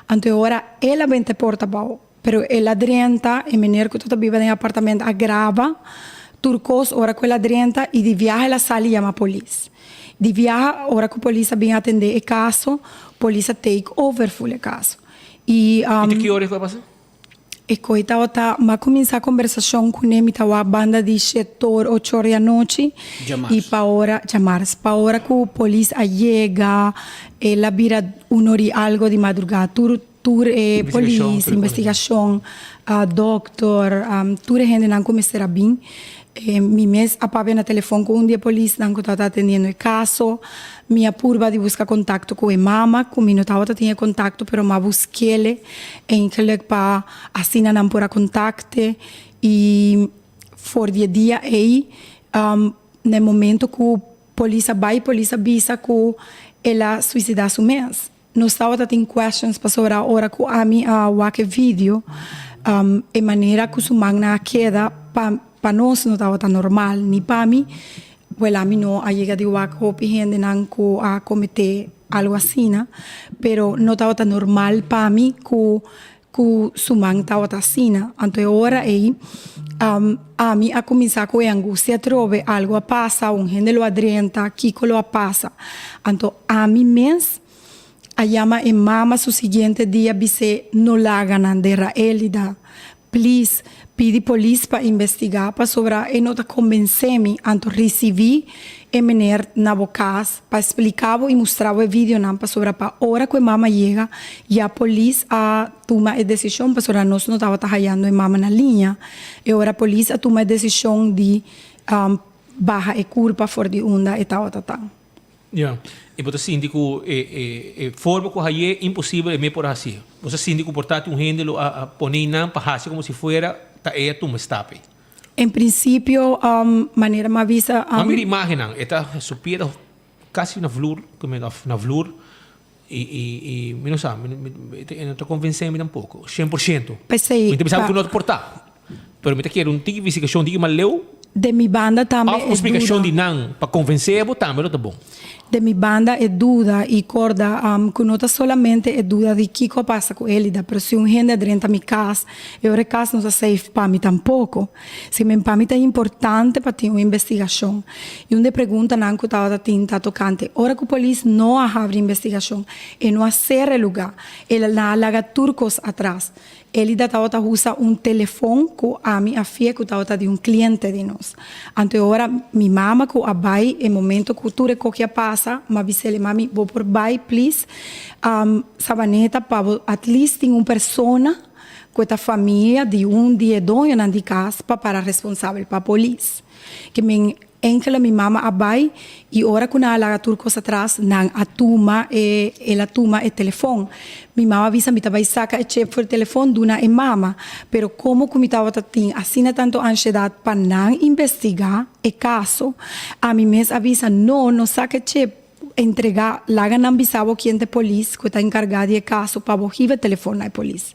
Anto e ora el a benta e porta abou, pero el a drenta, e mener ku tabata biba den e apartamento a graba tur kos ora ku el a drenta i di biaha el a sali yama polis. Di biaha ora ku polis a bin atendé e kaso, polis a take over ful e kaso. I. I ta ki ora e ku a pasa? E koe tabata, m'a kuminsá kombersashon kuné, mi ta wak banda di shetor, ochor di anochi. Djamars. I pa ora, djamars, pa ora ku polis a yega, el a bira un or i algo di madrugá. Tur, tur e polis, investigashon, dòkter, tur e hendenan ku mester a bin. Mi mes a papia na telefon ku un di e polisnan ku tabata atendiendo e kaso. Mi a purba di buska kontakto ku e mama, ku mi no tabata tin e kontakto, pero m'a busk'el eindelijk pa asina nan por a kontakte. I for di e dia ei, na e momento ku polis a bai, polis a bisa ku el a suisidá su mes. Nos tabata tin questions pasobra ora cu ami a wak e video, e manera cu su mannan a keda pa pa nos no tabata normal, ni pa mi. Wel ami no a yega di wak hopi hendenan cu a comete algo asina, pero no tabata normal pa mi cu Ku su man tabata asina. Anto e ora ei, ami a kuminsá ku e angustia atrobe, algu a pasa, un hende lo a drenta, kiko lo a pasa? Anto ami mes a yama e mama su siguiente dia bis'é no laga nan dera Elida, please pidi polis pa investigá pasobra e no ta kombensé mi, anto risibí e meneer na bo cas pa explica bo y mustra bo e videonan pasobra pa ora cu e mama yega ya polis a tuma e decision pasobra nos no tabata hayando e mama na liña e ora polis a tuma e decision di baha e curpa for di unda e tabata ta. Ya, y bo ta sinti cu e e e forma cu haye imposibel e me por a haci. Bo sa sinti cu por ta tin un hende lo a a pone nan pa haci como si fuera ta ey a tuma e stap ey. En principio, manera mi a bisa. Ma mira imagennan, e ta su pie ta casi na vloer, of na vloer, y y y mi no sa, e no ta convence mi tampoco, 100%. P'esei. Mi ta bisa ku no ta por ta, pero mi ta kere un tiki investigacion, un tiki mas leu. De mi banda tambe e duda. Of un splicacion di nan pa convence bo tambe lo ta bon. De mi banda e duda y corda cu no ta solamente e duda di kico a pasa cu Elida, pero si un hende a drenta mi cas, e ora e cas no ta safe pa mi tampoco. Si men pa mi ta importante pa tin un investigacion. Y un di e preguntanan cu tabata tin ta tocante ora cu polis no a habri investigacion, e no a cera e lugar, el a laga tur cos atras. Elida tabata usa un telefon ku ami a fia ku tabata di un kliente di nos. Anto e ora mi mama ku a bai e momento ku tur e koki a pasa, m'a bis'el, Mami, bo por bai please Sabaneta pa bo at least tin un persona ku e ta famia di un di e doñonan di kas pa para responsabel pa polis. Ke men Enkele mi mama a bai y ora cu nan a laga tur cos atras, nan a tuma e, el a tuma e telefon. Mi mama a bisa mi ta bai saca e chip for e telefon duna e mama, pero como cu mi tabata tin asina tanto ansiedad pa nan investiga e caso, ami mes a bisa no, no saca e chip. Entrega, laga nan bisa bo ken ta e polis ku ta enkargá di e kaso pa bo hiba e telefon na e polis.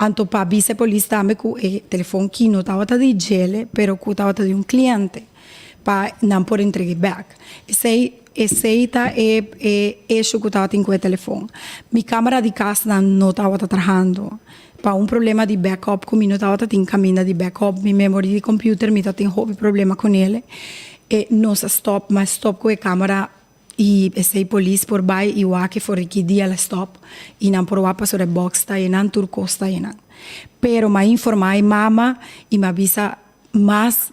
Anto pa bisa e polis tambe ku e telefon ki no tabata di djele pero ku tabata di un kliente pa nan por entreg'é bèk. Esei esei ta e e issue ku tabatin ku e telefon. Mi kamera di kas nan no tabata trahando pa un problema di backup ku mi no tabata tin kaminda di backup mi memory di computer mi tabatin hopi problema kunele. E nos a stop, m'a stop cu e camera y esey polis por bay y wak for di ki dia la stop y nan por wak pasobra e box ta enan, tur cos ta enan. Pero m'a informa e mama y m'a bisa mas,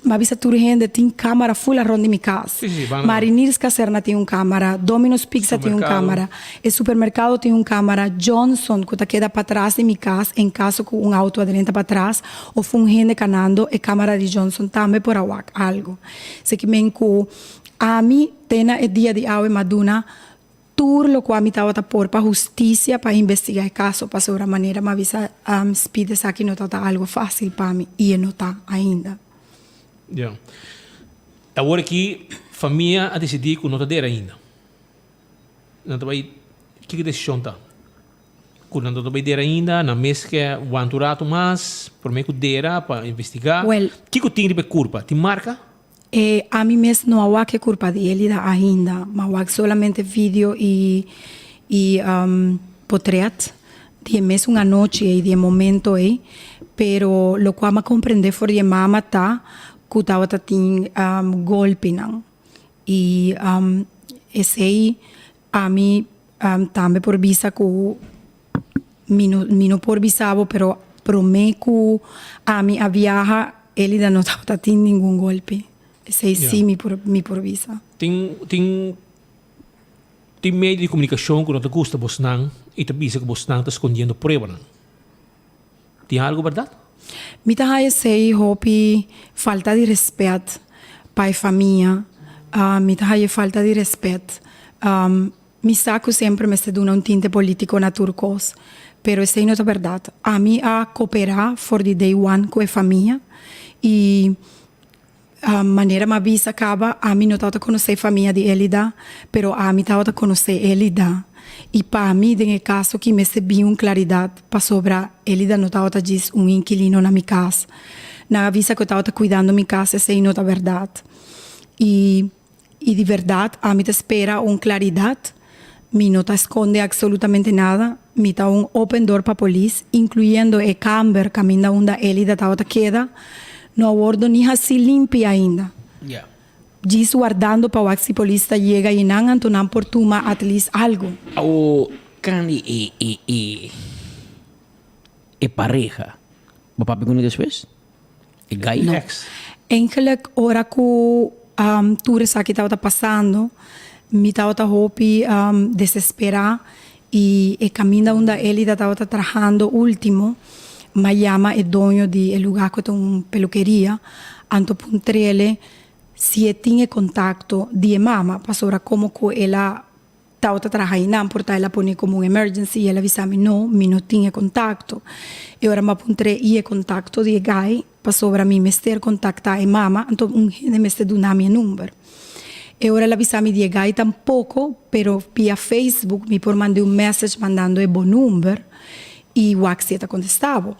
m'a bisa tur hende tin camera full a rond di mi cas. Sí, sí, banda. Mariniers Kazerne tin un camera, Domino's Pizza tin un Supermercado. camera, e supermercado tin un camera, Johnson cu ta keda patras di mi cas en caso cu un auto a drenta patras, Of un hende kanando e kamara di Johnson tambe por a wak algo. Esaki men ku ami te na e dia di awe m'a duna tur lokua mi tabata por pa hustisia pa investiga e kaso pasobra manera m'a bisa Speed esaki no tabata algo fasil pa mi i e no ta ainda. Ya. Awor aki famia a disidí ku no ta dera ainda. Nan ta bai kiko desishon ta? Ku nan no ta bai dera ainda, nan mes ke wanta un ratu mas promé ku dera pa investigá. Well. Kiko tin riba e kurpa? Tin marka? E ami mes no a wak e kurpa di Elida ainda, m'a wak solamente video i i potret di e mesun anochi ei, di e momento ei, pero lokual m'a komprendé for di e mama ta ku tabata tin golpinan i esei Ami tambe por bisa ku mi no mi no por bisa bo pero prome ku ami a biaha Elida no tabata tin ningun golpe. Esei si mi por mi por bisa. Tin tin tin medio di komunikashon ku no ta gusta bosnan i ta bisa ku bosnan ta skondiendo pruebanan. Tin algu bèrdat? Mi ta haña esei hopi falta di respet pa e famia. Mi ta haña falta di respet. Mi sa ku semper mester duna un tinte politiko na tur kos, pero esei no ta bèrdat. Ami a koperá for di day one ku e famia i manera mi a bisa kaba, ami no tabata konosé famia di Elida, pero ami tabata konosé Elida. I pa mi den e kaso ki mester bin un klaridat pasobra Elida no tabata djis un inkilino na mi kas. Nan a bisa ku e tabata kuidando mi kas, esei no ta bèrdat. I I di bèrdat ami ta spera un klaridat, mi no ta skonde aksolutamente nada, mi ta un open door pa polis, inkluyendo e kamber kaminda unda Elida tabata keda, no a wordo ni hasi limpi ainda. Djis wardando pa wak si polis ta yega i nan anto nan por tuma at least algu. Awo Candy e e e e pareha bo papia ku nan despues? E guy? No. Eigenlijk ora ku tur esaki tabata pasando mi tabata hopi desesperá i e kaminda unda Elida tabata trahando ultimo m'a yama e doño di e lugá ku ta un pelukeria anto puntr'ele si e tin e kontakto di e mama pasobra komo ku el a Tabata traha einan por ta el a pone como un emergency y el a bisa mi no, mi no tin e contacto. E ora mi a puntr'e y e contacto di e guy pasobra mi mester contacta e mama anto un hende mester duna mi e number. E ora el a bisa mi di e guy tampoco pero via Facebook mi por mand'e un message mandando e bo number y wak si e ta contesta bo.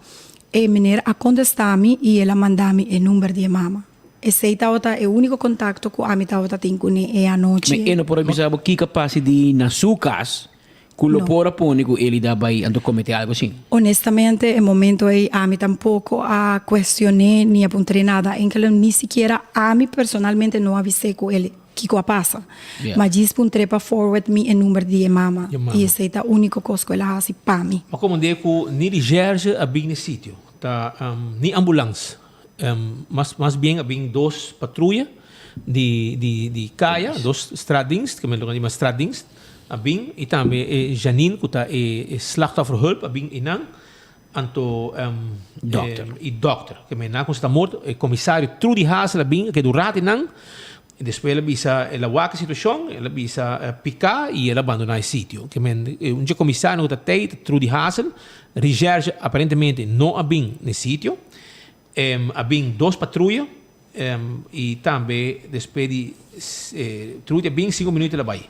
E meneer a contesta mi y el a manda mi e number di e mama. Esei tabata e úniko kontakto ku ami tabata tin kuné e anochi. Me e no por a bisa bo kiko a pasa di na su kas ku lo por a pone ku Elida bai anto kometé algu asin? Honestamente e momento ei ami tampoko a kuestion'é ni a puntr'é nada. Enkele ni sikiera ami personalmente no a bis'é ku el kiko a pasa. Ma djis puntr'é pa forward mi e number di e mama i esei ta úniko kos ku el a hasi pa mi. Ma komand'é ku ni di Gerge a bin n'e sitio, ta ni ambulans. Mas mas bien a bin dos patruya di di di kaya, dos straatdienst, ke men lo yama straatdienst, a bin i tambe e Janine ku ta e e slachtofferhulp a bin einan, anto Dokter. i dokter. Ke men nan ku sta morto, e komisario Trudy Hassel a bin, a keda un rat einan, i despues el a bisa, el a wak e situashon, el a bisa pika i el a bandoná e sitio. Ke men un dje komisario ku ta tei ta Trudy Hassel, Recherche aparentemente no a bin n'e sitio. A bin dos patruya. I tambe despues di Trudy a bin sinku minuut el a bai.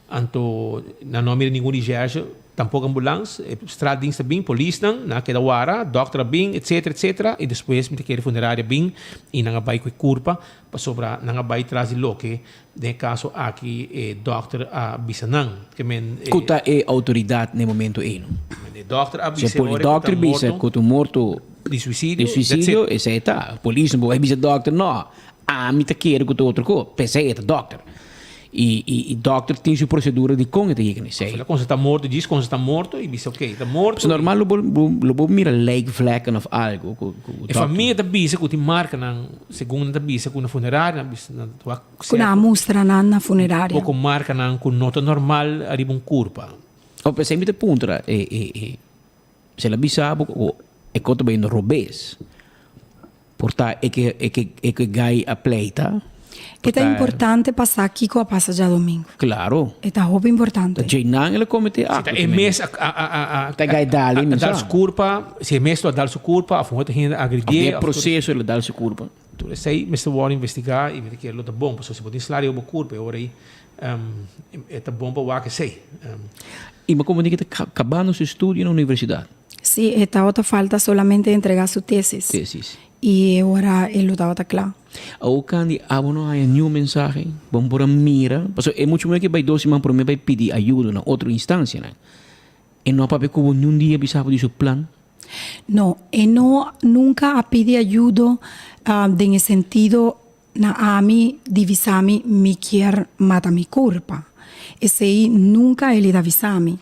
Anto nan no a mira ningun recherche, tampoco ambulans, e straatdienst a bin, polisnan, nan a keda wara, dokter a bin, etcetera, etcetera, i despues mi ta kere funeraria a bin i nan a bai ku e kurpa pasobra nan a bai tras di loke den e kaso aki e dokter a bisa nan. Ke men e. Ku ta e outoridat na e momento ei no? Men e dokter a Si bisa e ora ku ta dokter bisa morto ku ta un morto di suisidio, di that's it. suisidio, esei ta. Polis no por bai bisa dokter no, ami ta kere ku ta otro kos, p'esei e ta dokter. I i i dokter tin su prosedura di kon e ta yega na esei. Of el a konstatá morto, djis konstatá morto i bisa oké, ta morto. Pasobra normal lo bo bo lo bo mira lijkvlekken of algo ku ku E dokter. famia ta bisa ku tin markanan, segun nan ta bisa ku na funeraria nan bisa nan ta wak Ku nan a mustra nan na funeraria. Poko markanan ku no ta normal ariba un kurpa. O p'esei mi ta puntra e e e si el a bisa bo ku e kos ta bayendo robes. Por ta e ke e ke e ke gai a pleita. E ta importante pa sa kiko a pasa djadomingo. Claro. E ta hopi importante. Ta djeinan el a comete Si acto. ta e mes a a a a Ta gai dal a e dal su curpa, si e mes lo a dal su curpa of un otro hende a agredié. Of den e proceso el a dal su curpa. Tur esei mester wòrdu investigá i mi ta kere lo ta bon pasobra si bo tin sla riba bo curpa e ora ei e ta bon pa wak esei. I mi a comprende ke ta kabando su estudio na universidat. Sí, e tabata falta solamente entrega su tesis. Tesis. I e ora e lo tabata kla. Awo Candy, abo no haya niun mensahe? Bo no por a mira? Pasobra e mucha muher ke bai dos siman prome bai pidi ayudo na otro instancianan. E no a papia ku bo niun dia bisa bo di su plan? No, e no nunka a pidi ayudo den e sentido Na ami di bisa mi, mi kier mata mi kurpa. Esei nunka el a bisa mi.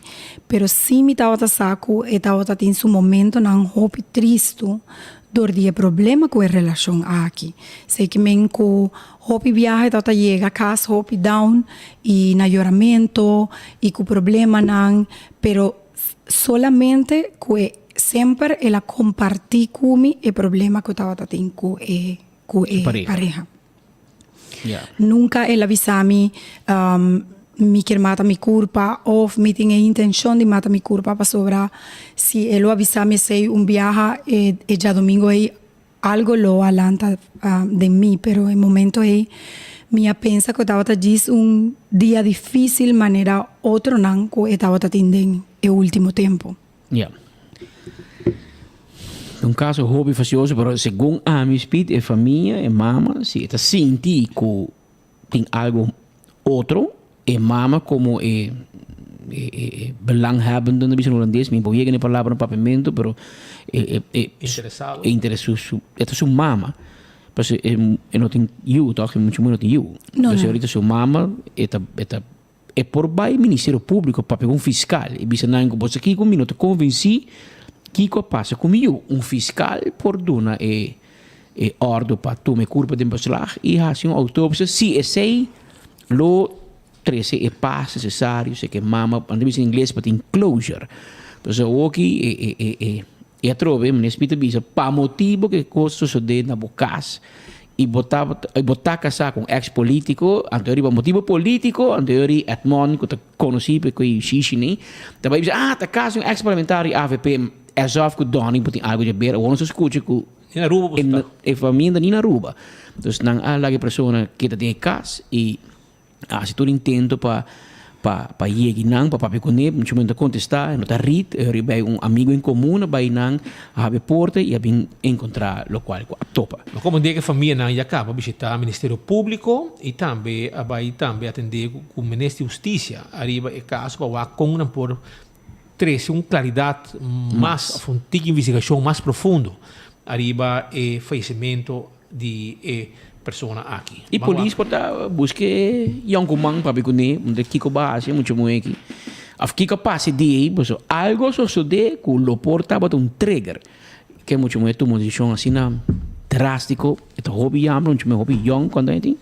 Pero sí mi tabata sa ku e tabata tin su momentonan hopi tristu dor di e problema ku e relashon aki. Esei ke men ku hopi biaha e tabata yega kas hopi down i na yoramento i ku problemanan, pero solamente ku e semper el a kompartí ku mi e problema ku e tabata tin ku e ku e pareha. Nunka el a bisa mi, mi kier mata mi kurpa òf mi tin e intenshon di mata mi kurpa pasobra si e lo a bisa mi esei un biaha e djadumingu ei algo lo a lanta den mi pero e momento ei mi a pensa ku tabata djis un dia difisil manera otronan ku e tabata tin den e ultimo tempu. Ja. Un caso hopi facioso, pero segun ami Speed, e famia, e mama, si e ta sinti cu tin algo otro, e mama como e e e e belanghebbende, nan bisa na holandes, mi por yega na e palabra na papiamento, pero e e e Interesado. e interes su su e ta su mama, pasobra e e no tin yu toch, e mucha muher no tin yu. No, Entonces no. ahorita su mama e ta e ta E por bai Ministerio Públiko papia ku un fiskal i bisa nan ku bo sa kiko mi no ta konvensí kiko a pasa ku mi yu. Un fiskal por duna e e òrdu pa tuma e kurpa den beslag i hasi un outopsia si esei lo trese e pas nesesario si ke mama nan ta bisa na ingles pa tin closure. Entonces awoki e e e e e atrobe meneer Smit ta bisa pa motibu ku e kos sosodé na bo kas I bo ta i bo ta kasá ku un eks polítiko, anto riba motibu polítiko, anto yori Edmond ku ta konosí pa e koe shishi ni, ta bai bisa, ah, ta kasa un eks parlamentario di avp, asof ku Donny bo tin algu di haber, awor nos a skucha ku Ni na Aruba bo ta. e famia ta ni na Aruba. Dus nan a laga e persona keda den e kas i A hasi tur intento pa pa pa yegi nan, pa papia kuné, muchu men ta kontestá, e no ta rit, e riba un amigu en komun a bai nan, a habri porta i a bin enkontrá lokual ku a topa. Ma komo dia ku e famianan ya kaba bishitá Ministerio Públiko i tambe a bai tambe atendé ku Minister di Hustisia ariba e kaso pa wak kon nan por trese un klaridat mas òf un tiki investigashon mas profundo ariba e fayesimentu di e persona aki. I polis por ta buska e yonkuman papia kuné, puntra kiko bo a hasi mucha muhé aki. Of kiko a pasa e dia ei, pasobra algu a sosodé ku lo por tabata un trigger. Ke mucha muhé tuma un desishon asina drástiko, e ta hopi yamber, mucha muhé hopi yòn, kuantu aña e tin?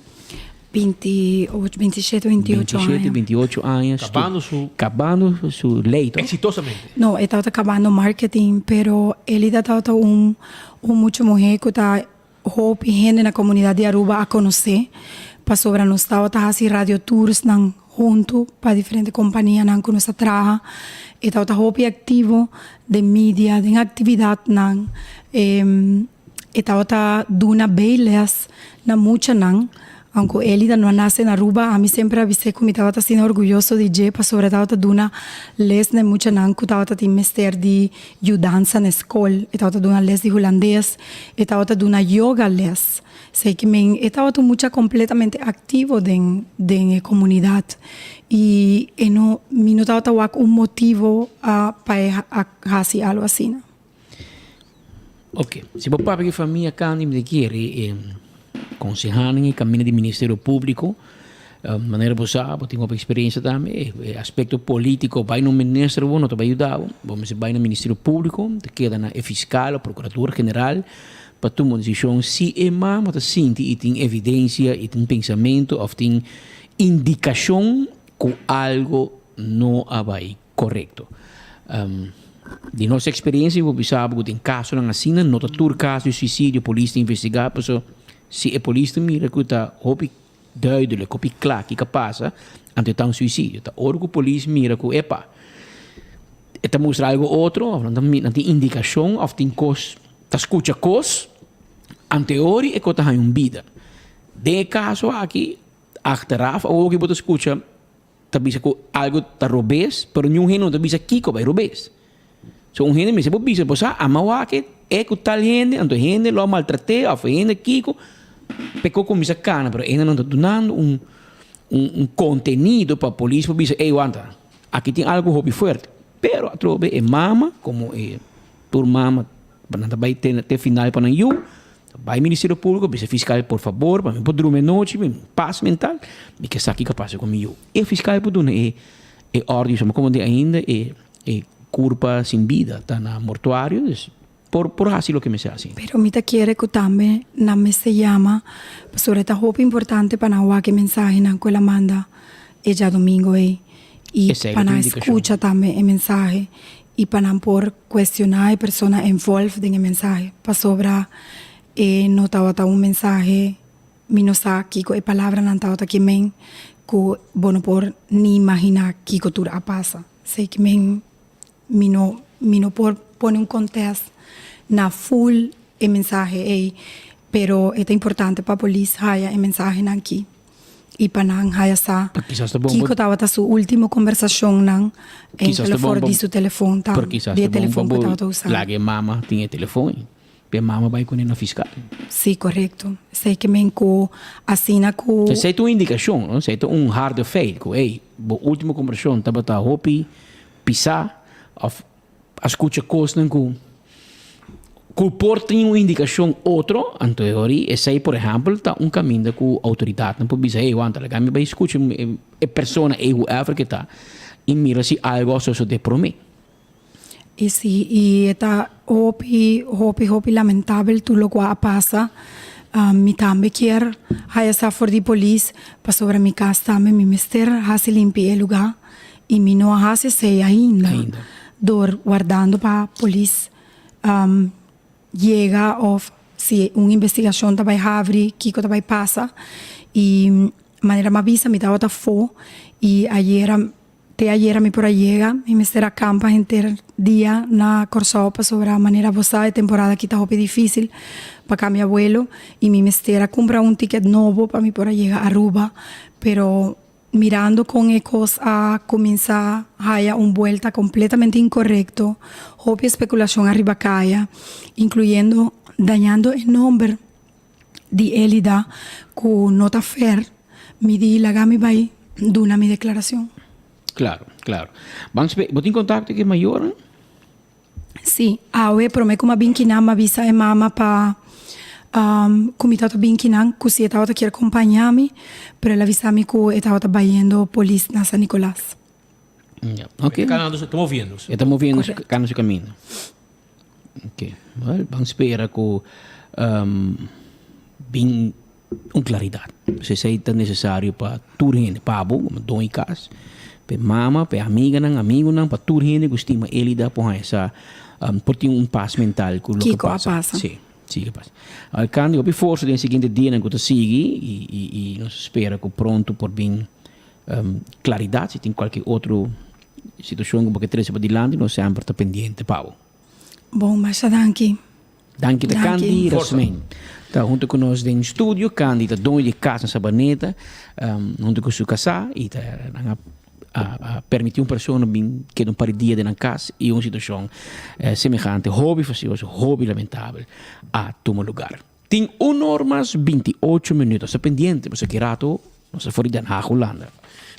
Bintiocho, bintishete, bintiocho aña. Bintishete, bintiocho aña. Kabando su. Kabando su lei to. Eksitosamente. No, e tabata kabando marketing, pero Elida tabata un un mucha muhé ku ta hopi hende na komunidat di Aruba a konosé, pasobra nos tabata hasi radio toursnan huntu pa diferente kompanianan ku nos a traha. E tabata hopi aktivo den media, den aktividatnan. E tabata duna bijles na muchanan, aunke Elida no a nace na Aruba, ami semper a bis'é cu mi tabata asina orguyoso di dje pasobra e tabata duna les na e muchanan cu tabata tin mester di yudansa na e scol. E tabata duna les di Hulandes, e tabata duna yoga les. Esei ki men e tabata un mucha completamente activo den den e comunidad y e no mi no tabata wak un motivo pa e a haci algo asina. Ok, si bo papia ku e famia Candy mi ta kere e konseha nan e kaminda di Ministerio Públiko. Manera bo sa bo tin hopi eksperensia tambe e aspekto polítiko bai na un minister bo no ta bai yuda bo, bo mester bai na Ministerio Públiko ta keda na e fiskal o prokurador general pa tuma un desishon si e mama ta sinti i tin evidensia i tin pensamentu òf tin indikashon ku algo no a bai Korekto. Di nos eksperensia bo bisa bo ku den kasonan asina no ta tur kaso di suisidio polis ta investigá paso si e polis ta mira ku ta hopi duidelik, hopi kla kiko a pasa anto e ta un suisidio. Ta ora ku polis mira ku epa e ta mustra algo otro òf nan tin indikashon òf tin kos ta skucha kos anto e ora e kos ta haña un bida. Den e kaso aki achteraf awor ku bo ta skucha. Ta bisa ku algu ta robes, pero niun hende no ta bisa kiko bai robes. So un hende mester por bisa, bo sa, ama wak e ku tal hende, anto hende lo a maltrat'é òf hende kiko, p'e ku kuminsá kana, pero hende no ta dunando un un kontenido pa polis por bisa, ey wanta, aki tin algu hopi fuerte. Pero atrobe e mama, komo e tur mama nan ta bai te final pa nan yu, Bai Ministerio Públiko, bisa fiskal por fabor pa mi por drumi anochi, mi pas mental, mi ke sa kiko a pasa ku mi yu. E fiskal por duna e e òrdu i komo di ainda e e kurpa sin bida ta na mortuario, dus por por hasi loke mester hasi. Pero mi ta kere ku tambe nan mester yama pasobra e ta hopi importante pa nan wak e mensahenan ku el a manda e djadumingu ei i Esei pa lo tin nan indikashon. skucha tambe e mensahe i pa nan por cuestiona e persona envolv den e mensahe pasobra e no tabata un mensahe mi no sa kico e palabranan tabata ke men cu bo no por ni imagina kico tur a pasa esey ke men mi no mi no por pone un contest na full e mensahe ey pero e ta importante pa polis haya e mensahenan aki. I pa nan haya sa kiko tabata su ultimo kombersashonnan en for di su telefon ta di e telefon ku e tabata usa. Laga e mama tin e telefon ei, pa e mama bai kuné na fiskal. Si, korekto. Esei ke men ku asina ku. Esei ta un indikashon, no? Esei ta un harde feit ku ei, bo ultimo kombersashon tabata hopi pisá òf A skucha kosnan ku ku por tin un indikashon otro, anto e ora esei por ehèmpel ta un kaminda ku outoridatnan por bisa, hey wanta laga mi bai skucha e persona ei whoever ke ta i mira si algu a sosodé promé. I si, i e ta hopi, hopi, hopi lamentabel tur lokual a pasa. Mi tambe kier haya sa for di polis pasobra mi kas tambe mi mester hasi limpi e lugá. I mi no a hasi esei ainda dor wardando pa polis yega of si un investigashon ta bai habri kiko ta bai pasa. I manera mi a bisa mi tabata afó i ayera te ayera mi por a yega mi mester a kampa henter dia na Kòrsou pasobra manera bo sa e temporada aki ta hopi difisil pa kambia vuelo i mi mester a kumpra un tiket nobo pa mi por a yega Aruba pero Mirando con e cos a cuminsa haya un buelta completamente incorrecto, hopi especulacion ariba caya, incluyendo dañando e nomber di Elida cu no ta fair, mi di laga mi bay duna mi declaracion. Claro, claro. Ban spe, bo tin contacto cu e mayornan? Sí, awe prome ku m'a bin kinan m'a bisa e mama pa ku mi tabata bin kinan ku si e tabata kier kompañá mi, pero el a bisa mi ku e tabata bayendo polis na San Nicolas. Ya, ok. E ta kanando, ta moviéndose. E ta moviéndose, kanda su kaminda. Ok, well, ban spera ku bin un klaridat. Pasobra esei ta nesesario pa tur hende, pa bo komo don di kas, pa e mama, pa e amiganan, amigunan, pa tur hende ku stima Elida por haña sa, por tin un pas mental ku loke Kiko a pasa. pasa. Sí, sí ke pasa. Alkandi hopi forsa den e siguiente dianan ku ta sigui i i i nos spera ku pronto por bin klaridat. Si tin kualke otro situashon ku bo ke trese padilanti nos semper ta pendiente pa bo. Bon, masha danki. Danki ta Candy Rasmijn. Ta hunto ku nos den studio. Candy ta doño di kas na Sabaneta hunto ku su kasá i ta nan a a permití un persona bin keda un par di dia den nan kas i un situashon semehante hopi fastioso, hopi lamentabel a tuma lugar. Tin un or mas 28 minuut. Nos ta pendiente pasobra ki rato nos ta for di Den Haag, Hulanda.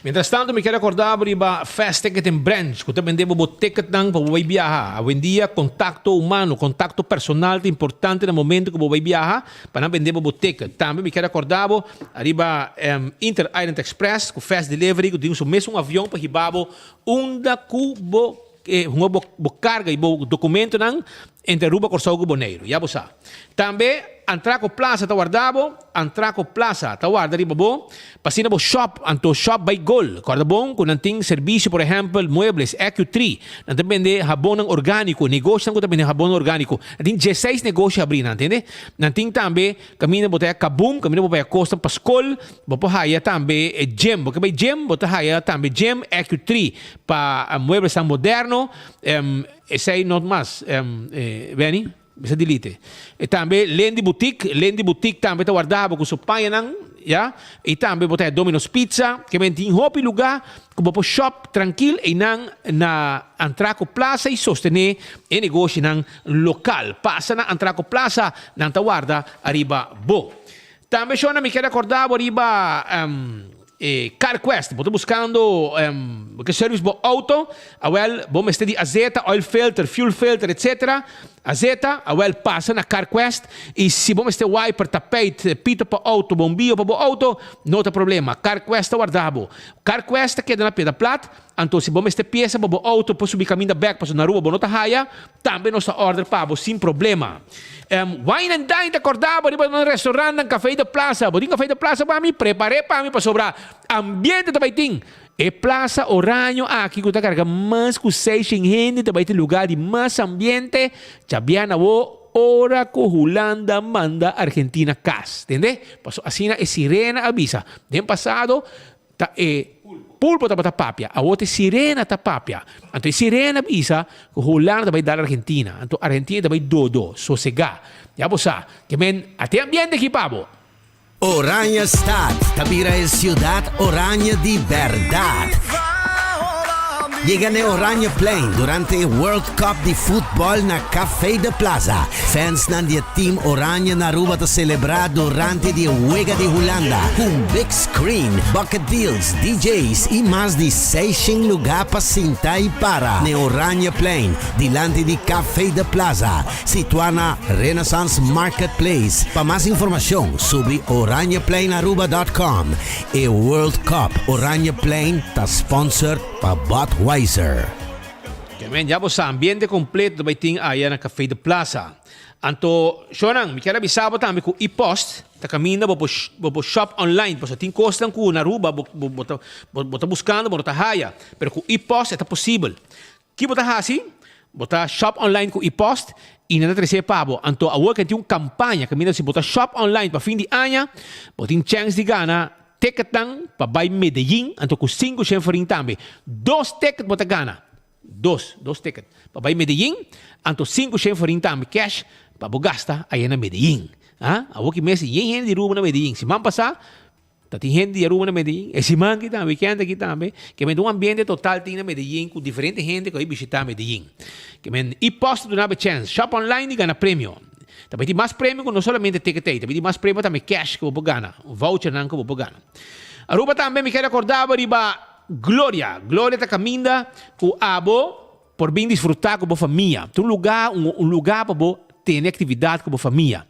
Mientras tanto mi kier acorda bo riba Fast Ticket in Branch cu ta bende bo bo ticketnan pa bo bay biaha. Awendia contacto humano, contacto personal ta importante na momento cu bo bay biaha pa nan bende bo bo ticket. Tambe mi kier acorda bo ariba Inter Island Express cu Fast Delivery cu tin su mesun avion pa hiba bo unda cu bo hunga bo carga y bo documentonan entre Aruba, Corsou cu Boneiru. Ya bo sa. Tambe Antraco Plaza ta warda bo, Antraco Plaza ta warda riba bo pa asina bo shop, anto shop bay gol. Corda bon cu nan tin servicio por ehempel muebles, EQ3, nan ta bende habonnan organico, negoshonan cu ta bende habonnan organico. Nan tin dieseis negoshi habri nan, tende. Nan tin tambe caminda bo ta haya Kaboom, caminda bo por haya cosnan pa scol, bo por haya tambe gym, bo ke bay gym bo ta haya tambe gym, EQ3 pa mueblesnan moderno. Esei not mas, Benny, mester delete. E tambe Lendy Boutique, Lendy Boutique tambe ta warda bo ku su pañanan, ya. I tambe bo ta haya Domino's Pizza, ke men tin hopi lugá ku bo por shop trankil einan na Antraco Plaza i sostené e negoshinan lokal. Pasa na Antraco Plaza, nan ta warda ariba bo. Tambe shona mi kere akorda bo riba E CarQuest, bo ta buscando bo ke service bo auto, awel bo mester di azeta, oil filter, fuel filter etc. Azeta, awel pasa na CarQuest y si bo mester wiper, tapijt, pito pa auto, bombio pa bo auto, no ta problema, CarQuest ta warda bo. CarQuest ta keda na Piedra Plat, anto si bo mester pieza pa bo auto por subi caminda bek pasobra na Aruba bo no ta haya, Tambe nos ta order pa bo sin problema. Wine and Dine ta corda bo riba nan restaurantnan Café de Plaza. Bo tin Café de Plaza pa mi? Prepar'é pa mi pasobra ambiente ta bai tin. E Plaza Oraño aki cu ta carga mas cu seishen hende ta bai tin lugar di mas ambiente. Djabiana bo ora cu Hulanda manda Argentina cas. Tende? Pasobra asina e sirena a bisa. Den pasado Ta e pulpo tabata papia, awor ta e sirena ta papia. Anto e sirena bisa ku Hulanda ta bai dal Argentina, anto Argentina ta bai dodo, sosegá. Ya bo sa, ke men a tin ambiente aki pa bo. Oranjestad ta bira e ciudad oranje di berdad. Yega n'e Oranjeplein durante e World Cup di futbol na Café de Plaza. Fansnan di e team Oranje na Aruba ta celebra durante di e wega di Hulanda cu un big screen, bucket deals, DJ's y mas di seishen lugar pa sinta y para n'e Oranjeplein dilanti di Café de Plaza, situa na Renaissance Marketplace. Pa mas informacion subi oranjepleinaruba.com. E World Cup Oranjeplein ta sponsored pa Budweiser. Kemen ya bo sa ambiente completo ta bay tin aya na Café de Plaza. Anto shownan mi kier a bisa bo tambe cu e-post ta caminda bo por bo por shop online pasobra tin cosnan cu na Aruba bo bo bo ta bo ta buscando bo no ta haya pero cu e-post e ta posibel. Ki bo ta hasi? Bo ta shop online cu e-post y nan ta trece pa bo. Anto awor ke tin un campaña caminda si bo ta shop online pa fin di aña bo tin chance di gana Ticketnan pa bai Medellin, anto ku sinku shen forin tambe. Dos ticket bo ta gana. Dos, dos ticket. Pa bai Medellin, anto sinku shen forin tambe cash pa bo gasta aya na Medellin. Ah, awor ki mes yen hende di Aruba na Medellin. Siman pasá ta tin hende di Aruba na Medellin. E siman aki tambe, weekend aki tambe. Ke men ta un ambiente total tin na Medellin ku diferente hende ku a bishitá Medellin. Ke men i post ta duna bo e chèns. Shop online i gana premio. Ta bay tin mas premio cu no solamente ticket ey, ta bay tin mas premio tambe cash cu bo por gana, vouchernan cu bo por gana. Aruba tambe mi kere acorda bo riba Gloria. Gloria ta caminda cu abo por bin disfruta cu bo famia. Ta un lugar, un lugar pa bo tene actividad cu bo famia.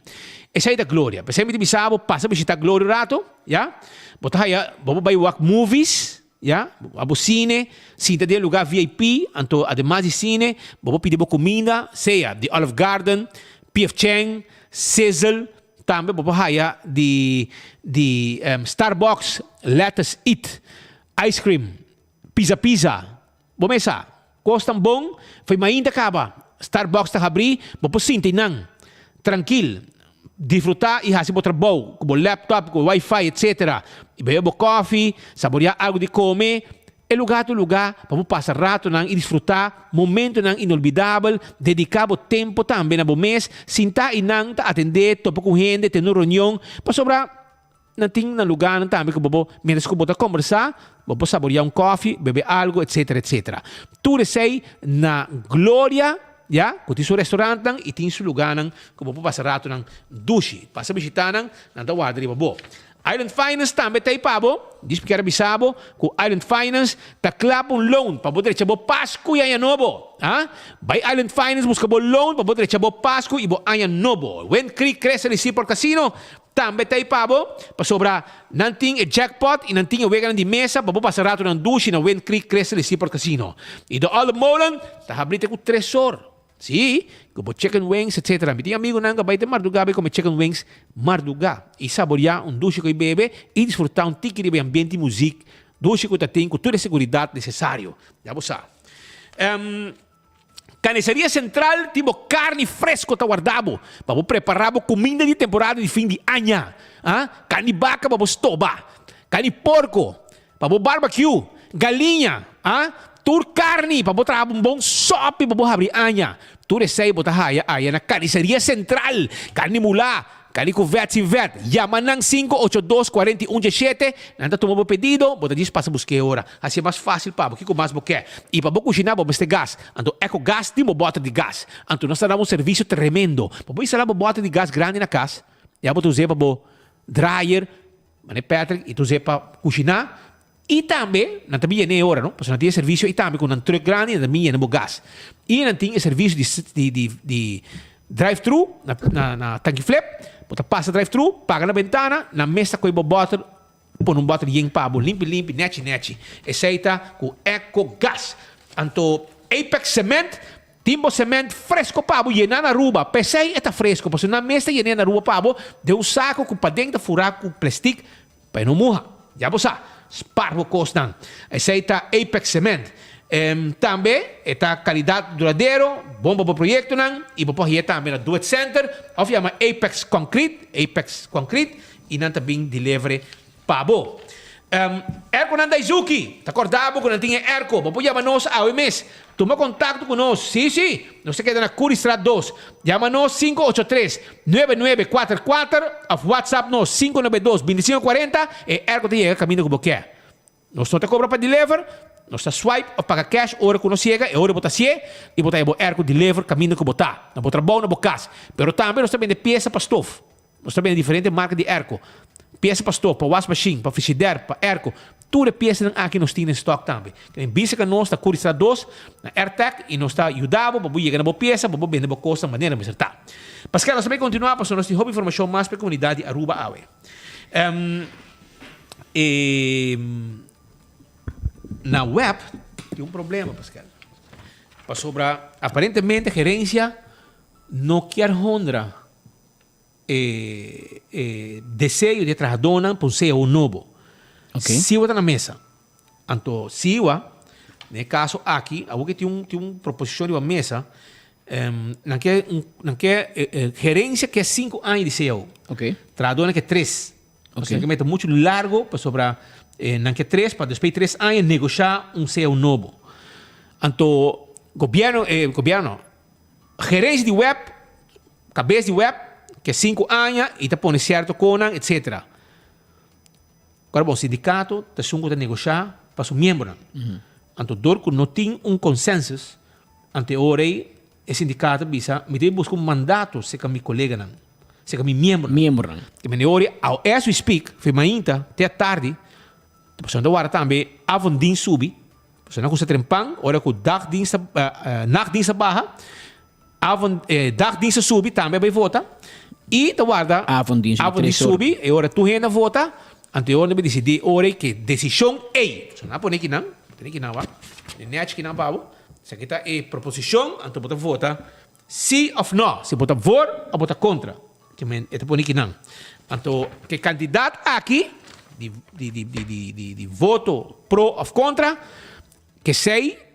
Esey ta Gloria. P'esey mi ta bisa bo pasa bishita Gloria un rato, ya. Bo ta haya, bo por bay wak movies. Ya, bo cine, sinta den lugar VIP, anto ademas di cine, bo por pidi bo cuminda, sea di Olive Garden, PF Chang, Sizzle, tambe bo por haya di di Starbucks, Lettuce Eat, Ice Cream, Pizza Pizza, bo mes sa, cos tan bon, fo'i mainta caba, Starbucks ta habri, bo por sinta einan, trankil, Disfrutá i hasi bo trabou ku bo laptop, ku bo wifi etc. I bebe bo kòfi, saboreá algu di kome. E lugá ta un lugá pa bo pasa ratonan i disfrutá momentonan inolvidabel, dediká bo tempu tambe na bo mes, sintá i nan ta atendé, topa ku hende, tene un reunion, pasobra nan tin nan lugánan tambe ku bo por, miéntras ku bo ta kombersá, bo por saboriá un kòfi, bebe algu, etsetera, etsetera. Tur esei na Gloria, ya, ku tin su restorantnan i tin su lugánan ku bo por pasa ratonan dushi. Pasa bishitá nan, nan ta warda riba bo. Island Finance tambe ta ei pa bo. Dis mi kier a bisa bo ku Island Finance ta kla pa un loan pa bo drecha bo Pasku i Aña Nobo. Ha? Bai Island Finance buska bo loan pa bo drecha bo Pasku i bo Aña Nobo. Wind Creek Crystal i Seaport Casino tambe ta ei pa bo pasobra nan tin e jackpot i nan tin e weganan di mesa pa bo pasa ratonan dushi na Wind Creek Crystal i Seaport Casino. I The Olde Molen ta habri te ku tres or. Sí, ku bo chicken wings etc. Mi tin amigunan ku a bai te mardugá bai kome chicken wings mardugá i saboriá un dushi ku e bebe i disfrutá un tiki riba e ambiente i muzik dushi ku ta tin ku tur e seguridat nesesario. Ya bo sa. Carniceria Central tin bo karni fresko ta warda bo pa bo prepará bo kuminda di temporada di fin di aña. Karni baka pa bo stoba, karni porko Pa bo barbecue, galiña, a, tur carni pa bo traha un bon sopi pa bo habri aña. Tur esey bo ta haya aya na Carniceria Central. Carni mulá, carni cu vet sin vet. Yama nan 582 41 17, nan ta tuma bo pedido, bo ta djis pasa busca e ora. Haci e mas facil pa bo, kico mas bo ke. Y pa bo cushina bo mester gas. Anto Eco Gas tin bo boter di gas. Anto nos ta daba un servicio tremendo. Pa bo instala bo boter di gas grandi na cas, ya bo ta usa pa bo dryer, Mane Patrick i ta us'é pa kushiná i tambe nan ta bin yena e ora no, pasobra nan tin e servisio i tambe ku nan trùk grandi nan ta bin yena bo gas. I nan tin e servisio di di di di drive thru na na na Tanki Flip, bo ta pasa drive thru, paga na bentana, nan mes ta kohe bo bòter pone un bòter yen pa bo limpi limpi nèchi nèchi. Esei ta ku Eco Gas. Anto Apex Cement Tin bo cement fresco pa bo yena na Aruba. P'esei e ta fresco, pasobra nan mes ta yen'é na Aruba pa bo den un saco cu paden ta fura cu plastic pa e no muha. Ya bo sa, spar bo cosnan. Esei ta Apex Cement. Tambe e ta calidad duradero, bon pa bo proyectonan y bo por haye tambe na Do It Center of yama Apex Concrete, Apex Concrete, y nan ta bin deliver Pa bo. Erkonan Daizuki, ta korda bo ku nan tin e erko. Bo por yama nos awe mes. Tuma kontakto ku nos. Sí, sí. Nos ta keda na Currystraat dos. Yama nos 583 9944 òf WhatsApp nos 592 2540. E erko ta yega kaminda ku bo ke. Nos no ta kobra pa deliver. Nos ta swipe òf paga cash ora ku nos yega. E ora bo ta hasié i bo ta haña bo erko deliver kaminda ku bo ta. Na bo trabou, na bo kas. Pero tambe nos ta bende piesa pa stof. Nos ta bende diferente marka di airco. Piesa pa stof, pa wasmachine, pa frigider, pa airco. Tur e piesanan aki nos tin den stock tambe. Kende bisa ka nos ta Currystraat 2 na Airtec y nos ta yuda bo pa bo yega na bo piesa pa bo bende bo cosnan manera mester ta. Pascal, nos ta bay continua pasobra nos tin hopi informacion mas pa e comunidad di Aruba awe. E na web tin un problema, Pascal. Pasobra aparentemente gerencia no kier honra e e deseo di e trahadónan pa un cao nobo. Siwa ta na mesa. Anto Siwa, den e kaso aki, awor ke tin un tin un proposishon riba mesa, nan ke un nan ke e gerensia ke sinku aña di cao. Trahadónan ke tres. Pasobra nan ke mete muchu largo pasobra nan ke tres pa despues di tres aña negoshá un cao nobo. Anto gobièrnu gobièrnu no, gerensia di web Kabes di web ke sinku aña i ta pone sierto konan etsetera. Ora bon sindikato ta esun ku ta negoshá pa su miembronan. Anto dor ku no tin un konsensus ante e ora ei e sindikato bisa mi debe buska un mandato serka mi koleganan, serka mi miembronan. Miembronan. Ke mende ora ei as we speak, for mainta te atardi, pasobra nan ta warda tambe avonddienst subi, pasobra nan kusa trempan ora ku dagdienst ta nachtdienst ta baha. Avond, eh, dagdienst a subi, tambe a bai vota. I ta warda Avonddienst di avonddienst tres ora. subi, e ora tur hende a vota, anto e ora nan disidí e ora ei ke desishon ei. So nan a pone kinan, tene kinan wak, e nèchi kinan pa bo. Esaki ta e proposishon, anto bo ta vota sí òf nò, si bo ta voor òf bo ta kontra. Ke men e ta pone kinan. Anto ke kantidat aki di di di di di di di voto pro òf kontra, kesei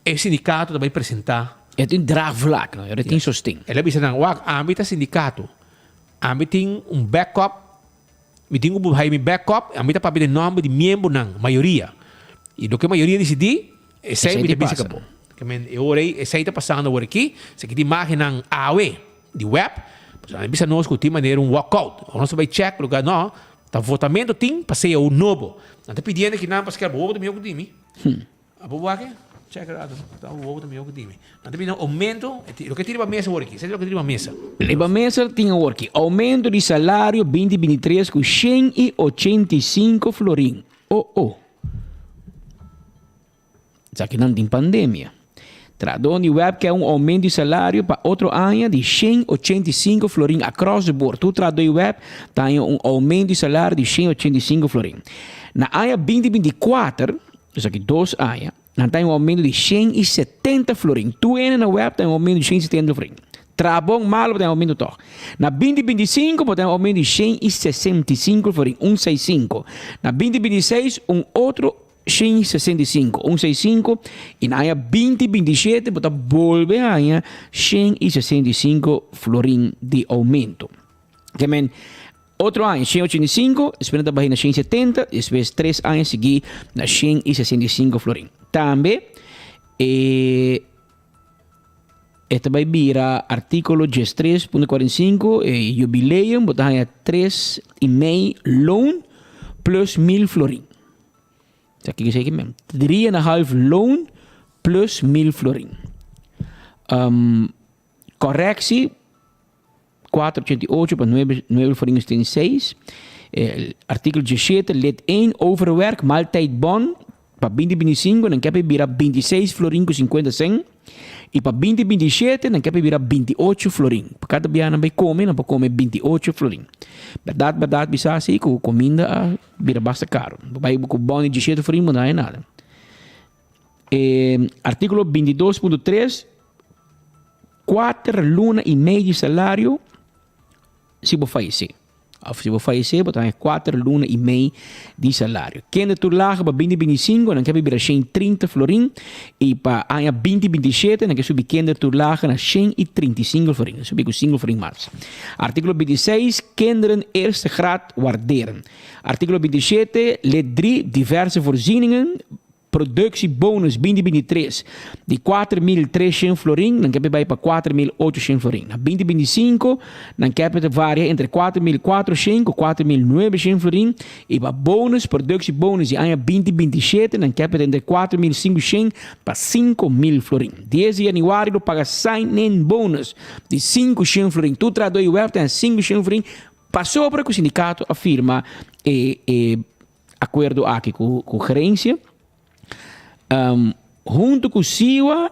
E sindikato ta bai presentá. E tin draagvlak, no? E tin sosten. El a bisa nan, Wak, ami ta sindikato. Ami tin un backup. Mi tin ku haña mi backup. Ami ta papia den nòmber di miembronan, mayoria. I loke mayoria disidí, esei mi ta bisa ku bo. Ke men e ora ei, esei ta pasando awor aki. Esaki ta imágennan awe di web. Pasobra nan a bisa nos ku tin manera un walkout. Ora nos ta bai chèk loke no, ta votamento tin pa cao nobo. Nan ta pidiendo kinan pa skèr bo wowo ta mihó ku di mi. Abo wak e? Check rato. Ta wowo ta mihó ku di mi. Nan ta pidiendo oumento, loke tin riba mesa awor aki. Esei ta loke tin riba mesa. Riba mesa tin awor aki, oumento di salario 2023 ku 185 florin. Oh oh. Esakinan tin pandemia. Trahadónan di web ke un oumento di salario pa otro aña di 185 florin across the board. Tur trahadó di web ta haña un oumento di salario di 185 florin. Na aña 2024, esaki dos aña, nan ta haña un oumento di 170 florin. Tur hende na web ta haña un oumento di 170 florin. Traha bon, malo, bo ta haña un oumento tòg. Na 2025 bo ta haña un oumento di 165 florin, un seis sinku. Na 2026 un otro 165, un seis sinku, i na aña 2027 bo ta bolbe haña 165 florin di oumento. Ke men, otro aña 185, despues nan ta bahi na 170, despues tres aña sigui na 165 florin. Tambe e e ta bai bira artíkulo 13.45, e jubileum bo ta haña tres i mei loon plus mil florin. Sa kiko esei men? Drie en een half loon plus mil florin. Um, correctie 488 pa 9, 9 florin 76. Eh, artículo 17, lid 1, overwerk, maaltijdbon, pa 2025, dan kepe bira 26 florin ku 50 cent. I pa 2027 nan ke bira 28 florin. Pa kada bia nan bai kome, nan por kome 28 florin. Bèrdat, bèrdat bisa asi ku kuminda a bira basta karu. Bo bai ku bon di 17 florin bo no haña nada. E artíkulo 22.3, kuater luna i mei di salario si bo fayesé. Of si bo fayesé bo ta haña kuater luna i mei di salario. Kende tur laga pa 2025 nan ke bira 130 florin i pa aña 2027 nan ke subi kende tur laga na 135 florin. Nan subi ku 5 florin mas. Artíkulo 26 Kinderen eerste graad waarderen. Artíkulo 27 lid 3 Diverse voorzieningen Productiebonus 2023 di 4300 florin nan ke bai pa 4800 florin. Na 2025 nan ke ta varia entre 4400 ku 4900 florin i pa bonus productiebonus di aña 2027 nan ke ta entre 4500 pa 5000 florin. 10 di januari lo paga sign-in bonus di 500 florin. Tur trahadó di web ta haña 500 florin pasobra ku sindikato a firma e e Akuerdo aki ku ku gerensia. Um, huntu ku Siwa,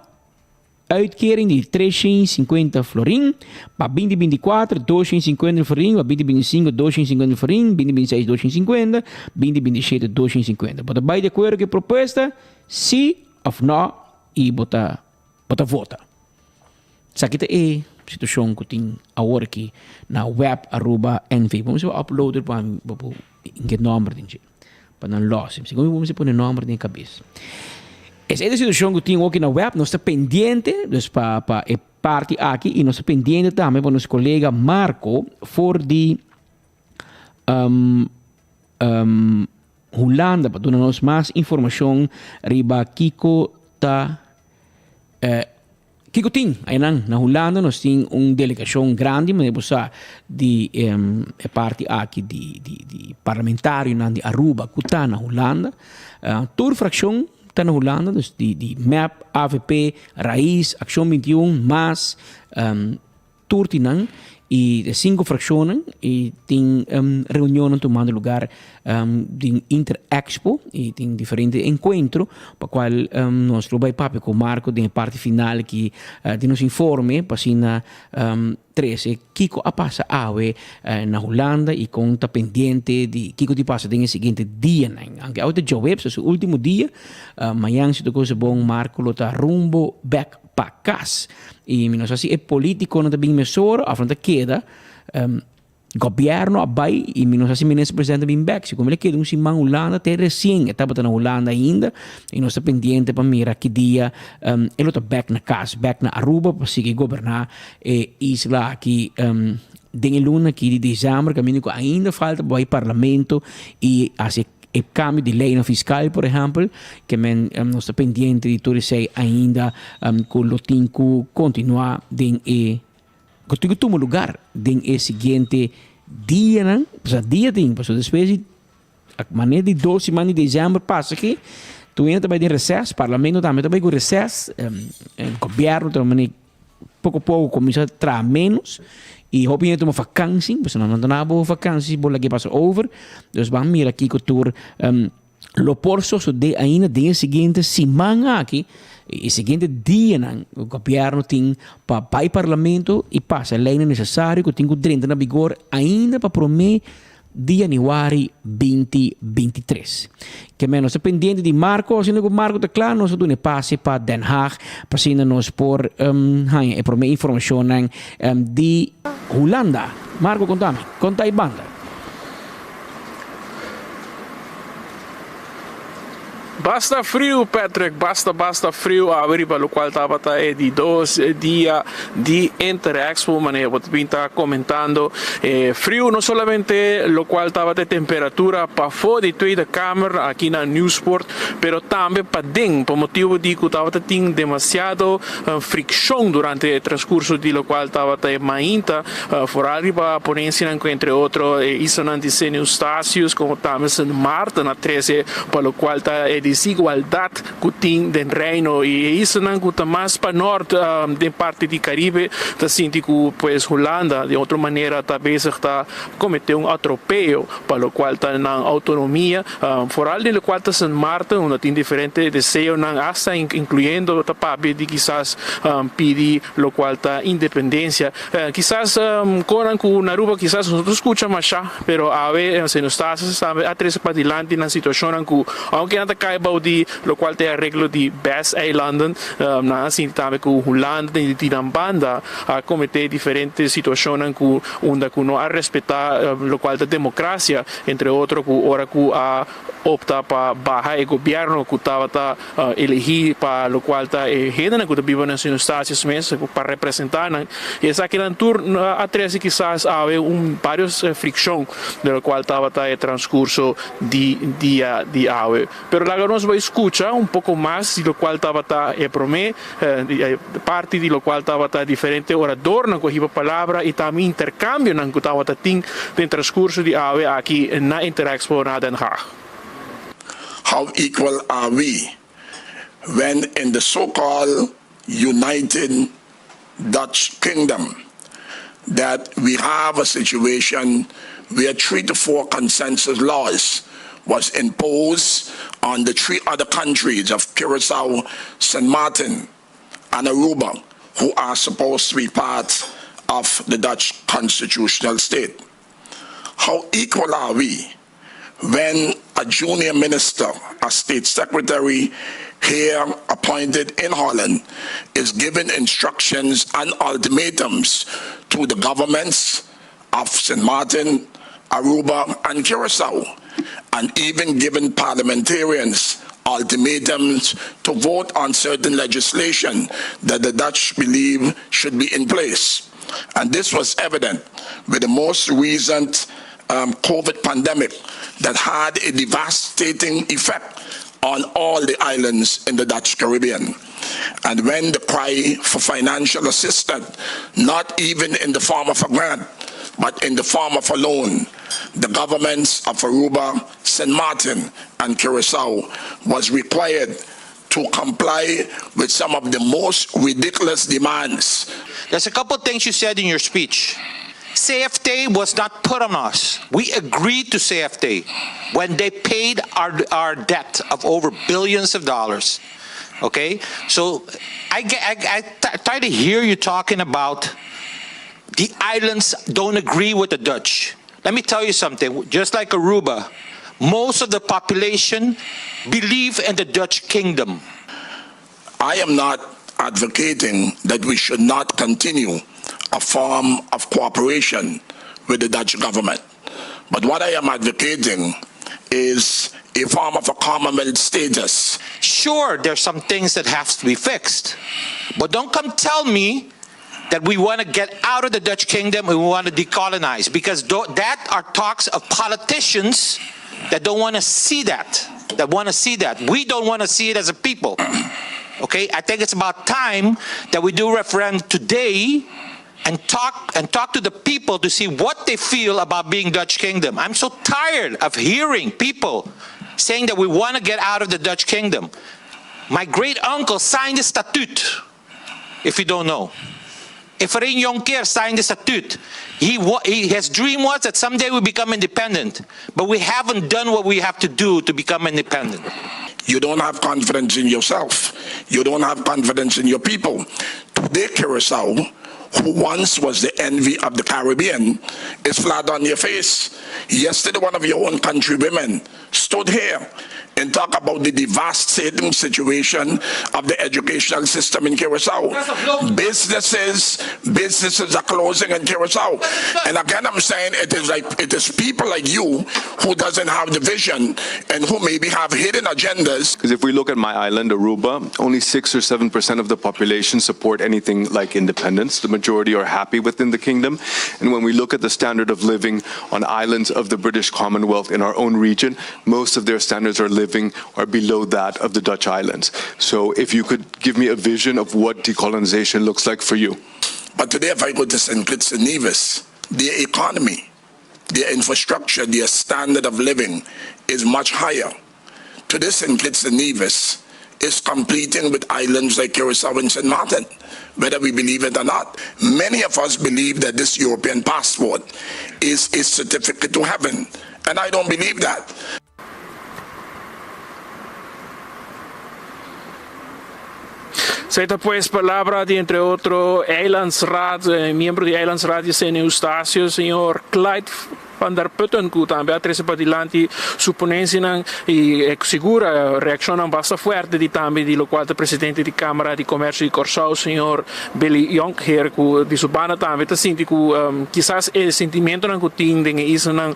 uitkering di 350 florin, pa 2024 250 florin, pa 2025 250 florin, 2026 250, 2027 250. Bo ta bai di akuerdo ku e propuesta? Si òf nò i bo ta bo ta vota. Esaki ta e situacion cu tin awor aki na web Aruba NV. Bo mester upload pa bo por get nomber den dje, pa nan los. Segun mi bo mester pone nomber den e cabes. Esei ta e situacion cu tin awor na web. Nos ta pendiente dus pa pa e parti aki y nos ta pendiente tambe pa nos colega Marco for di Hulanda pa duna nos mas informacion riba kico ta Kiko tin? Ayanan na Hulanda nos tin un delegashon grandi manera bo sa di e parti aki di di di parlamentarionan di Aruba ku ta na Hulanda. Tur frakshon ta na Hulanda dus di di mep, avp, Raiz, Akshon 21, mas. Tur tin nan y e cinco fraccionnan y tin reunionnan tumando lugar den Inter Expo y tin diferente encuentro pa cual nos lo bay papia cu Marco den e parti final aki di nos informe pa asina trece kico a pasa awe na Hulanda y con ta pendiente di kico di pasa den e siguiente dianan. Aunke awe ta djaweps ta su ultimo dia, mañan si tur cosa bon Marco lo ta rumbo bek pa cas. Y mi no sa si e politiconan ta bin mesora of nan ta keda. Gobierno a bay y mi no sa si minister presidente ta bin bek. Si como el a keda un siman Hulanda te recien e tabata na Hulanda ainda y nos ta pendiente pa mira ki dia e lo ta bek na cas, bek na Aruba pa sigui goberna e isla aki den e luna aki di december caminda cu ainda falta pa bay parlamento y haci. E kambio di leynan fiskal por ehèmpel, ke men nos ta pendiente di tur esei ainda ku lo tin ku kontinuá den e ku tin ku tuma lugar den e siguiente dianan, pasobra dia tin, pasobra despues di manera di dos siman di desèmber pasa aki, tur hende ta bai den reses, parlamento tambe ta bai ku reses, gobièrnu ta manera Poko poko kuminsá traha ménos i hopi hende tuma fakansi, pasobra nan no ta na bo fakansi bo lag'é pasa over. Dus ban mira kiko tur lo por sosodé ainda den e siguiente siman aki, e siguiente dianan ku gobièrnu tin pa bai parlamento i pasa e leinan nesesario ku tin ku drenta na bigor ainda pa promé di januari 2023. Ke men nos ta pendiente di Marco, asina ku Marco ta kla nos ta duna e pase pa Den Haag pa asina nos por haña e prome informashonnan di Hulanda. Marco kontami, kon ta e banda? Basta friu Patrick, basta basta friu awe riba locual tabata e di dos dia di Interexpo manera bo ta bin ta comentando e friu no solamente locual tabata e temperatura pafo di Tweede Kamer aki na Nieuwspoort pero tambe paden pa motibo di cu tabata tin demasiado friccion durante e transcurso di locual tabata e mainta Foral riba ponencianan cu entre otro e islanan di Sint Eustatius como tambe Sint Maarten a trece pa locual ta e desigualdad cu tin den Reino y e islanan cu ta mas pa nort den parti di Caribe ta sinti cu pues Hulanda di otro manera ta bezig ta comete un atropeo pa locual ta nan autonomia. Foral den locual ta Sint Maarten unda tin diferente deseonan hasta incluyendo ta papia di kisas pidi locual ta independencia. Kisas konan ku na Aruba kisas nos no ta skucha masha, pero awe Sint Eustatius tambe a trese padilanti nan situashonnan ku aunke nan ta kai bou di lokual ta e areglo di BES-eilanden, nan a sinti tambe ku Hulanda den di nan banda a kometé diferente situashonnan ku unda ku no a respetá lokual ta demokrasia, entre otro ku ora ku a opta pa baha e gobièrnu ku tabata elegí pa lokual ta e hendenan ku ta biba na Sint Eustatius mes pa representá nan i esakinan tur a trese kisas awe un varios frikshon den lokual tabata e transkurso di dia di awe. Pero laga nos bai skucha un poko mas di lokual tabata e promé parti di lokual tabata diferente oradornan ku a hiba palabra i tambe interkambionan ku tabata tin den transkurso di awe aki na Interexpo na Den Haag. How equal are we when in the so-called United Dutch Kingdom that we have a situation where 3 to 4 consensus laws was imposed on the three other countries of Curacao, St. Martin, and Aruba, who are supposed to be part of the Dutch constitutional state. How equal are we when a junior minister, a state secretary here appointed in Holland, is giving instructions and ultimatums to the governments of St. Martin, Aruba, and Curacao, and even giving parliamentarians ultimatums to vote on certain legislation that the Dutch believe should be in place. And this was evident with the most recent um, COVID pandemic that had a devastating effect on all the islands in the Dutch Caribbean. And when the cry for financial assistance, not even in the form of a grant, but in the form of a loan, the governments of Aruba, St. Martin, and Curacao was required to comply with some of the most ridiculous demands. There's a couple things you said in your speech. CFT was not put on us. We agreed to CFT when they paid our, our debt of over billions of dollars. Okay? So I, I, I try to hear you talking about the islands don't agree with the Dutch. Let me tell you something. Just like Aruba, most of the population believe in the Dutch kingdom. I am not advocating that we should not continue a form of cooperation with the Dutch government. But what I am advocating is a form of a commonwealth status. Sure, there's some things that have to be fixed. But don't come tell me that we want to get out of the Dutch kingdom and we want to decolonize because that are talks of politicians that don't want to see that. That want to see that. We don't want to see it as a people. Okay? I think it's about time that we do referendum today and talk and talk to the people to see what they feel about being Dutch Kingdom. I'm so tired of hearing people saying that we want to get out of the Dutch Kingdom. My great uncle signed the statute, if you don't know. Efrain Jonker signed the statute. He, he, his dream was that someday we become independent, but we haven't done what we have to do to become independent. You don't have confidence in yourself. You don't have confidence in your people. Today, Curacao, who once was the envy of the Caribbean, is flat on your face. Yesterday, one of your own countrywomen stood here and talk about the devastating situation of the educational system in Curacao. Businesses, businesses are closing in Curacao. And again, I'm saying it is like it is people like you who doesn't have the vision and who maybe have hidden agendas. Because if we look at my island, Aruba, only 6 or 7% of the population support anything like independence. The majority are happy within the kingdom. And when we look at the standard of living on islands of the British Commonwealth in our own region, most of their standards are living are below that of the Dutch islands. So if you could give me a vision of what decolonization looks like for you. But today, if I go to St. Kitts and Nevis, their economy, their infrastructure, their standard of living is much higher. Today, St. Kitts and Nevis is competing with islands like Curacao and St. Martin, whether we believe it or not. Many of us believe that this European passport is a certificate to heaven, and I don't believe that. Esey ta pues palabra di entre otro Eilandsraad, eh, miembro di Eilandsraad di Sint Eustatius, señor Clyde van der Putten ku tambe a trese padilanti su ponencianan i eh, sigur eh, reaccionnan basta fuerte di tambe di locual ta presidente di Cámara di Comercio di Kòrsou, señor Billy Jonkheer ku di su banda tambe ta sinti ku um, kisas e sentimentonan ku tin den e islanan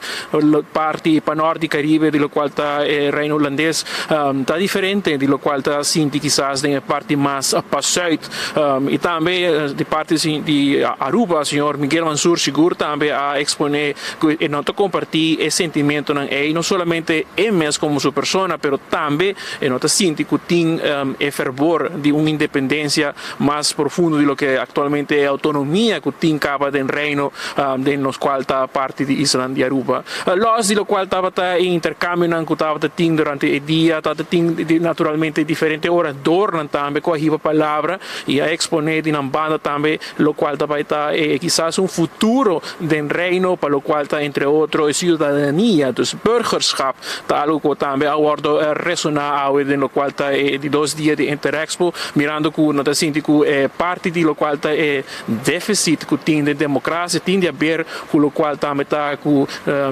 parti pa nort di Caribe di locual ta e Reino Hulandes um, ta diferente di locual ta sinti kisas den e parti mas pa zuid. Um, i tambe di parti di Aruba, señor Miguel Mansur sigur tambe a expone ku e no ta comparti e sentimentonan ei, no solamente e mes como su persona, pero tambe e no ta sinti ku tin um, e fervor di un independencia mas profundo di loke actualmente e autonomia ku tin caba den Reino um, den locual ta parti di isla di Aruba. Los di locual tabata e intercambionan ku tabata tin durante e dia, tabata tin naturalmente diferente oradornan tambe ku a hiba palabra i a expone di nan banda tambe locual tabata e kisas un futuro den Reino pa locual ta entre otro e ciudadania, dus burgerschap, ta algo ku tambe a wordo resona awe den locual ta e di dos dia di Interexpo, mirando ku no ta sinti ku e parti di locual ta e deficit ku tin den democracia tin di haber ku locual tambe ta ku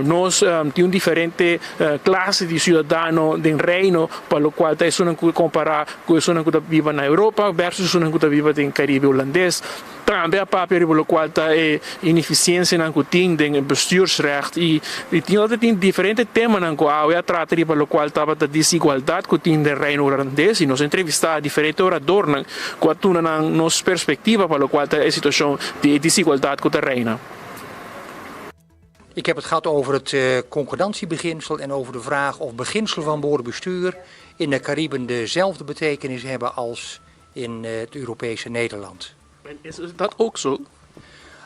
nos tin un diferente clase di ciudadano den Reino pa locual ta esunnan ku compara ku esunnan ku ta biba na Europa versus esunnan ku ta biba den Caribe Hulandes. Tambe a papia riba locual ta e ineficiencianan cu tin den e bestuursrecht y y tin otro tin diferente temanan cu awe a trata riba locual tabata desigualdad cu tin den Reino Hulandes y nos a entrevista diferente oradornan cu a tuna nan nos perspectiva pa locual ta e situacion di e desigualdad cu ta reina. Ik heb het gehad over het eh, concordantiebeginsel en over de vraag of beginselen van behoorlijk bestuur in de Cariben dezelfde betekenis hebben als in eh, het Europese Nederland. En is dat ook zo?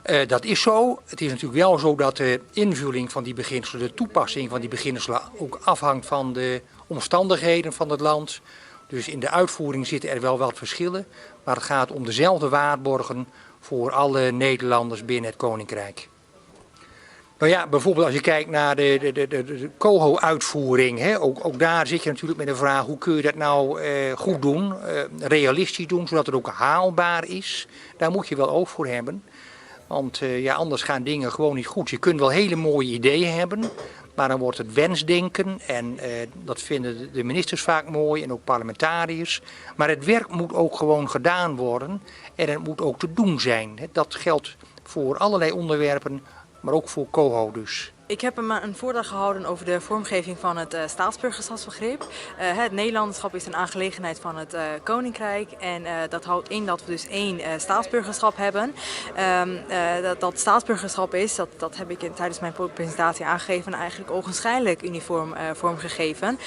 Uh, dat is zo. Het is natuurlijk wel zo dat de invulling van die beginselen, de toepassing van die beginselen ook afhangt van de omstandigheden van het land. Dus in de uitvoering zitten er wel wat verschillen, maar het gaat om dezelfde waarborgen voor alle Nederlanders binnen het Koninkrijk. Nou ja, bijvoorbeeld als je kijkt naar de, de, de, de, de COHO-uitvoering. Ook, ook daar zit je natuurlijk met de vraag hoe kun je dat nou eh, goed doen, eh, realistisch doen, zodat het ook haalbaar is. Daar moet je wel oog voor hebben. Want eh, ja, anders gaan dingen gewoon niet goed. Je kunt wel hele mooie ideeën hebben, maar dan wordt het wensdenken. En eh, dat vinden de ministers vaak mooi en ook parlementariërs. Maar het werk moet ook gewoon gedaan worden en het moet ook te doen zijn. Dat geldt voor allerlei onderwerpen, maar ook voor COHO dus. Ik heb een voordracht gehouden over de vormgeving van het uh, staatsburgerschapsbegrip. Uh, het Nederlandschap is een aangelegenheid van het uh, Koninkrijk. En dat houdt in dat we dus één staatsburgerschap hebben. Um, dat, dat staatsburgerschap is, dat, dat heb ik in, tijdens mijn presentatie aangegeven, eigenlijk ogenschijnlijk uniform vormgegeven.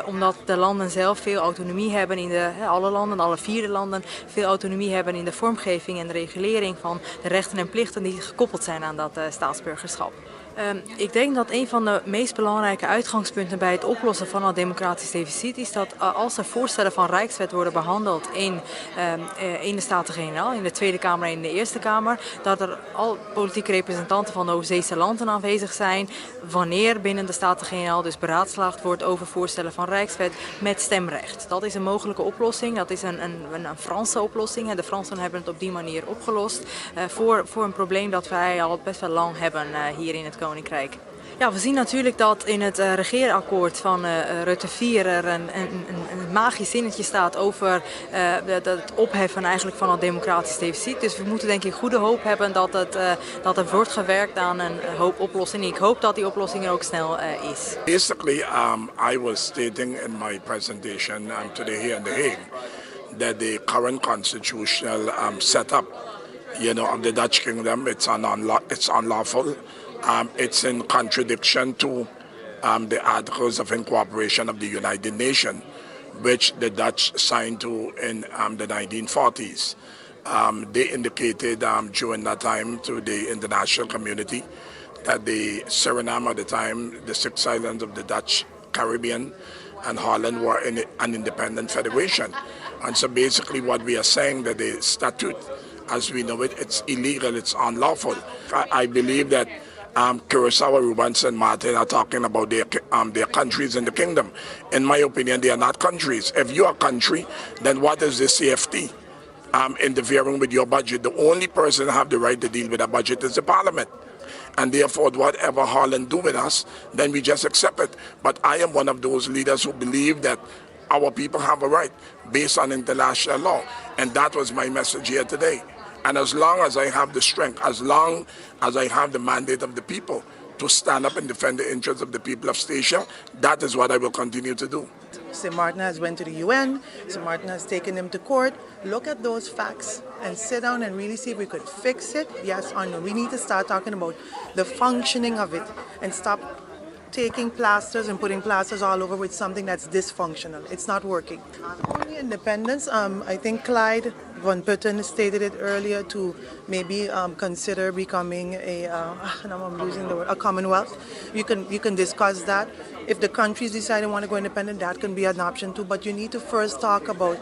omdat de landen zelf veel autonomie hebben in de, alle landen, alle vierde landen, veel autonomie hebben in de vormgeving en de regulering van de rechten en plichten die gekoppeld zijn aan dat staatsburgerschap. Um, ik denk dat een van de meest belangrijke uitgangspunten bij het oplossen van dat democratisch deficit is dat eh, als er voorstellen van Rijkswet worden behandeld in, um, in de Staten-Generaal, in de Tweede Kamer en in de Eerste Kamer, dat er al politieke representanten van de Oostzeese landen aanwezig zijn wanneer binnen de Staten-Generaal dus beraadslaagd wordt over voorstellen van Rijkswet met stemrecht. Dat is een mogelijke oplossing, dat is een, een, een Franse oplossing en de Fransen hebben het op die manier opgelost uh, voor, voor een probleem dat wij al best wel lang hebben uh, hier in het Koninkrijk. Ja, we zien natuurlijk dat in het uh, regeerakkoord van uh, Rutte 4 er een, een, een, magisch zinnetje staat over uh, het opheffen eigenlijk van het democratisch deficit. Dus we moeten denk ik goede hoop hebben dat, het, uh, dat er wordt gewerkt aan een hoop oplossingen. Ik hoop dat die oplossing er ook snel uh, is. Basically, um, I was stating in my presentation um, today here in The Hague that the current constitutional um, setup you know, of the Dutch kingdom, it's, unlaw it's unlawful. Um, it's in contradiction to um, the Articles of Incorporation of the United Nations, which the Dutch signed to in um, the 1940s. Um, they indicated um, during that time to the international community that the Suriname at the time, the six islands of the Dutch Caribbean, and Holland were in an independent federation. And so basically what we are saying that the statute as we know it, it's illegal, it's unlawful. I, I believe that um, Curacao, Aruba, and St. Martin are talking about their, um, their countries in the kingdom. In my opinion, they are not countries. If you are a country, then what is the CFT? Um, interfering with your budget. The only person have the right to deal with a budget is the parliament. And therefore, whatever Holland do with us, then we just accept it. But I am one of those leaders who believe that our people have a right based on international law. And that was my message here today. And as long as I have the strength, as long as I have the mandate of the people to stand up and defend the interests of the people of Statia, that is what I will continue to do. St. Martin has went to the UN. St. Martin has taken them to court. Look at those facts and sit down and really see if we could fix it. Yes or no. We need to start talking about the functioning of it and stop taking plasters and putting plasters all over with something that's dysfunctional. It's not working. Only independence, um, I think Clyde von Putten stated it earlier to maybe um, consider becoming a, uh, ah, now I'm losing the word, a commonwealth. You can, you can discuss that. If the countries decide they want to go independent, that can be an option too. But you need to first talk about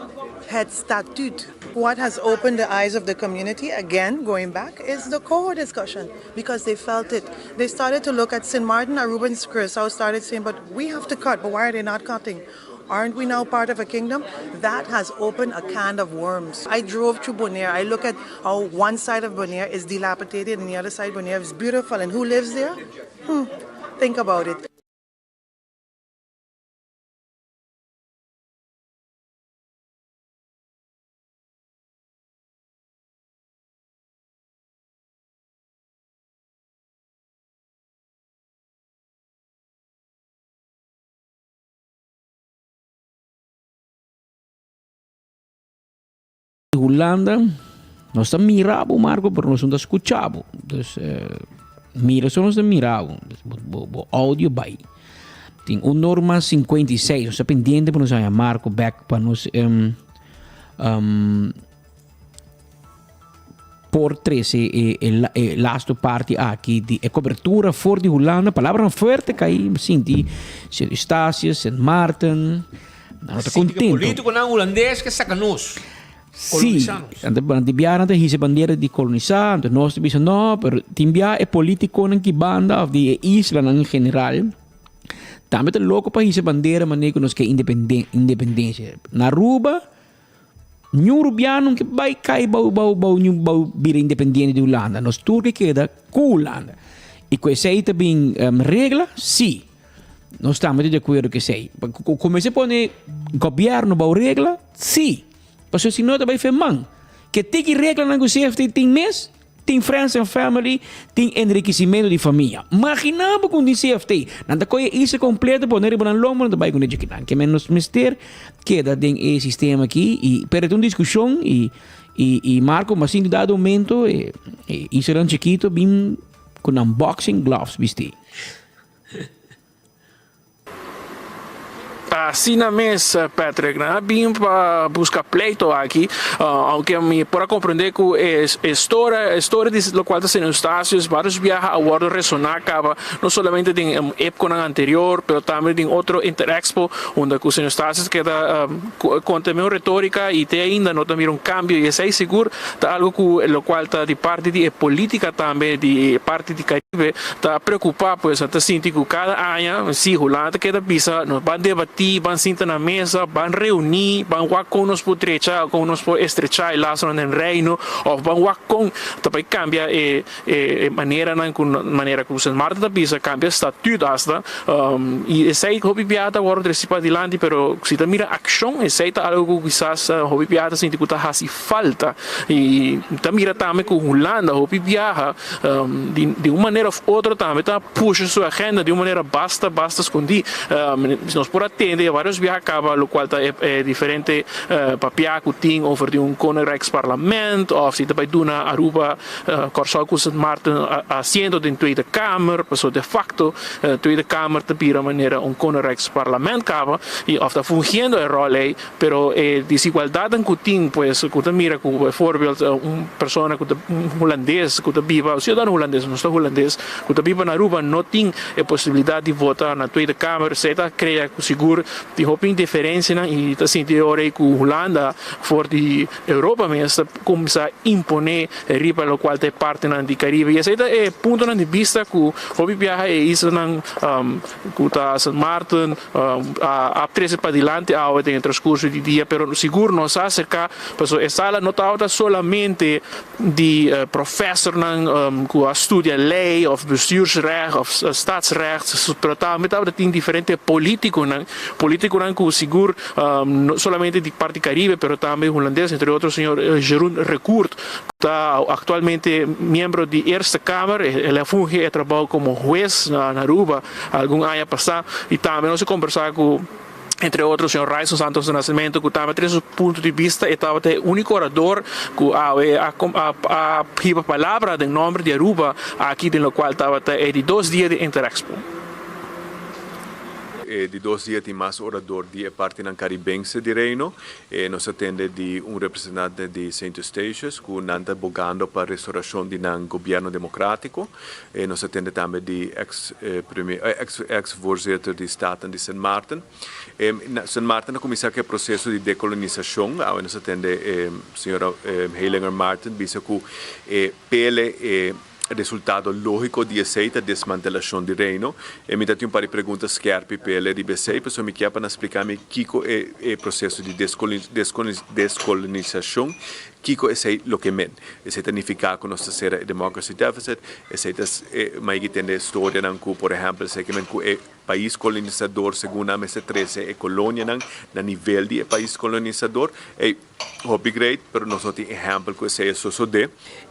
het statute. What has opened the eyes of the community, again, going back, is the cohort discussion because they felt it. They started to look at St. Martin, Aruba, and Curacao started saying, but we have to cut, but why are they not cutting? Aren't we now part of a kingdom? That has opened a can of worms. I drove through Bonaire. I look at how one side of Bonaire is dilapidated and the other side of Bonaire is beautiful. And who lives there? Hmm, think about it. Hulanda, nos ta mira bo Marco, pero nos no ta scucha bo. Dus eh, mira so nos ta mira bo. Dus bo, bo, bo audio bai. Tin un norma 56, nos ta pendiente pa nos haña Marco back pa nos um, um, por trece e, e, e laatste parti aki di e cobertura voor di Hulanda. Palabranan fuerte kai sinti Sint Eustatius, Sint Maarten. Nou, ta contento. Politiconan hulandes ke saca nos. Sí, ante ante bia nan ta hisa bandera di colonisa, anto nos ta bisa no, pero tin bia e politiconan ki banda of di e islanan en general tambe ta loco pa hisa bandera manera cu nos ke independencia. Na Aruba Niun Rubiano ke bai kai bou bou bou niun bou bira independiente di Hulanda. Nos tur ke keda ku Hulanda. I ku esei ta bin um, regla? Sí. Nos tambe ta di akuerdo ku esei. Ku mester pone gobièrnu bou regla? Sí. Pasobra si no ta bai fe man. Ke tiki reglanan ku CFT tin mes? Tin friends and family, tin enrikisimentu di famia. Magina bo ku tin CFT. Nan ta kohe isla kompleto pone riba nan lombo nan ta bai ku nechi kinan. Ke men nos mester keda den e sistema aki i pero ta un diskushon i i i Marco mas sinti dado momento e e islanan chikito bin ku nan boxing gloves bisti. Asina mes, Patrick. Nan a bin pa busca pleito aki, aunke mi por a comprende cu e storia, e storia di locual ta Sint Eustatius varios biaha a wordo resona caba, no solamente den epconan anterior, pero tambe den otro Interexpo, unda cu Sint Eustatius keda conta e meho retorica y te ainda no ta mira un cambio y esey sigur ta algo cu locual ta di parti di e politica tambe di e parti di Caribe ta preocupa pues nan ta sinti cu cada aña si Hulanda ta keda bisa nos ban debati ban sinta na mesa ban reuni ban wak con nos por drecha con nos por estrecha e lasonan den Reino of ban wak con ta bay cambia e e maneranan cu manera cu Sint Maarten ta bisa cambia statuut hasta y esey hopi bia ta wordo treci padilanti pero si ta mira accion esey ta algo cu kisas hopi bia ta sinti cu ta haci falta y ta mira tambe cu Hulanda hopi biaha di un manera of otro tambe ta pusha su agenda di un manera basta basta scondi. Nos por a tende varios biaha caba locual ta e diferente papia cu tin over di un Koninkrijksparlament of si ta bay duna Aruba, Corsou cu Sint Maarten asiento den Tweede Kamer, pasobra de facto Tweede Kamer ta bira manera un Koninkrijksparlament caba y of ta fungiendo e rol ey. Pero e desigualdatnan ku tin, pues, ku ta mira ku bijvoorbeeld un persona ku ta un hulandes ku ta biba, un siudadano hulandes, no ta hulandes, ku ta biba na Aruba no tin e posibilidat di vota na Tweede Kamer, esei ta krea ku sigur tin hopi indiferensianan i ta sinti e ora ei ku Hulanda for di Europa mes ta kuminsá imponé riba lokual ta e partinan di Karibe. I esei ta e puntonan di bista ku hopi biaha e islanan ku ta Sint Maarten, A trece padilanti awe den e transcurso di dia, pero sigur nos a acerca, pasobra e sala no tabata solamente di profesornan cu a studia ley of bestuursrecht of statsrecht, pero tambe tabata tin diferente politiconan, politiconan cu sigur no solamente di parti Caribe, pero tambe Hulandes, entre otro señor Jeroen Recourt, Ta actualmente miembro di Eerste Kamer. El a fungi e trabou como hues na Aruba algun aña pasa. Y tambe nos a conversa cu entre otro señor Ryson Santos do Nascimento cu tambe a trece su punto di bista. E tabata e unico orador cu awe a a hiba palabra den nomber di Aruba aki den locual tabata e di dos dia di Interexpo. E di dos dia tin mas orador di e partinan Caribense di Reino. E nos a tende di un representante di Saint Eustatius ku nan ta bogando pa restaurashon di nan gobièrnu demokratiko. E nos a tende tambe di eks premier eks eks voorzitter di Staten di Sint Maarten. E Sint Maarten a kuminsá ku e proseso di dekolonisashon. Awe nos a tende e señora Heylinger Marten bisa ku e pele e Resultado lógiko di esei ta desmantelashon di Reino. E mi ta tin un par di pregunta skèrpi p'e riba esei, pasobra mi kier pa nan splika mi kiko e e proseso di deskolonisashon, kiko esei lo ke men. Esei ta nifiká ku nos ta sera e democracy deficit, esei ta maigi tende storianan ku por ehèmpel esei ke men ku e Pais kolonisador segun nan mester trese e kolonianan na nivel di e pais kolonisador. Ey, hopi great, pero nos no tin ehèmpel ku esei a sosodé.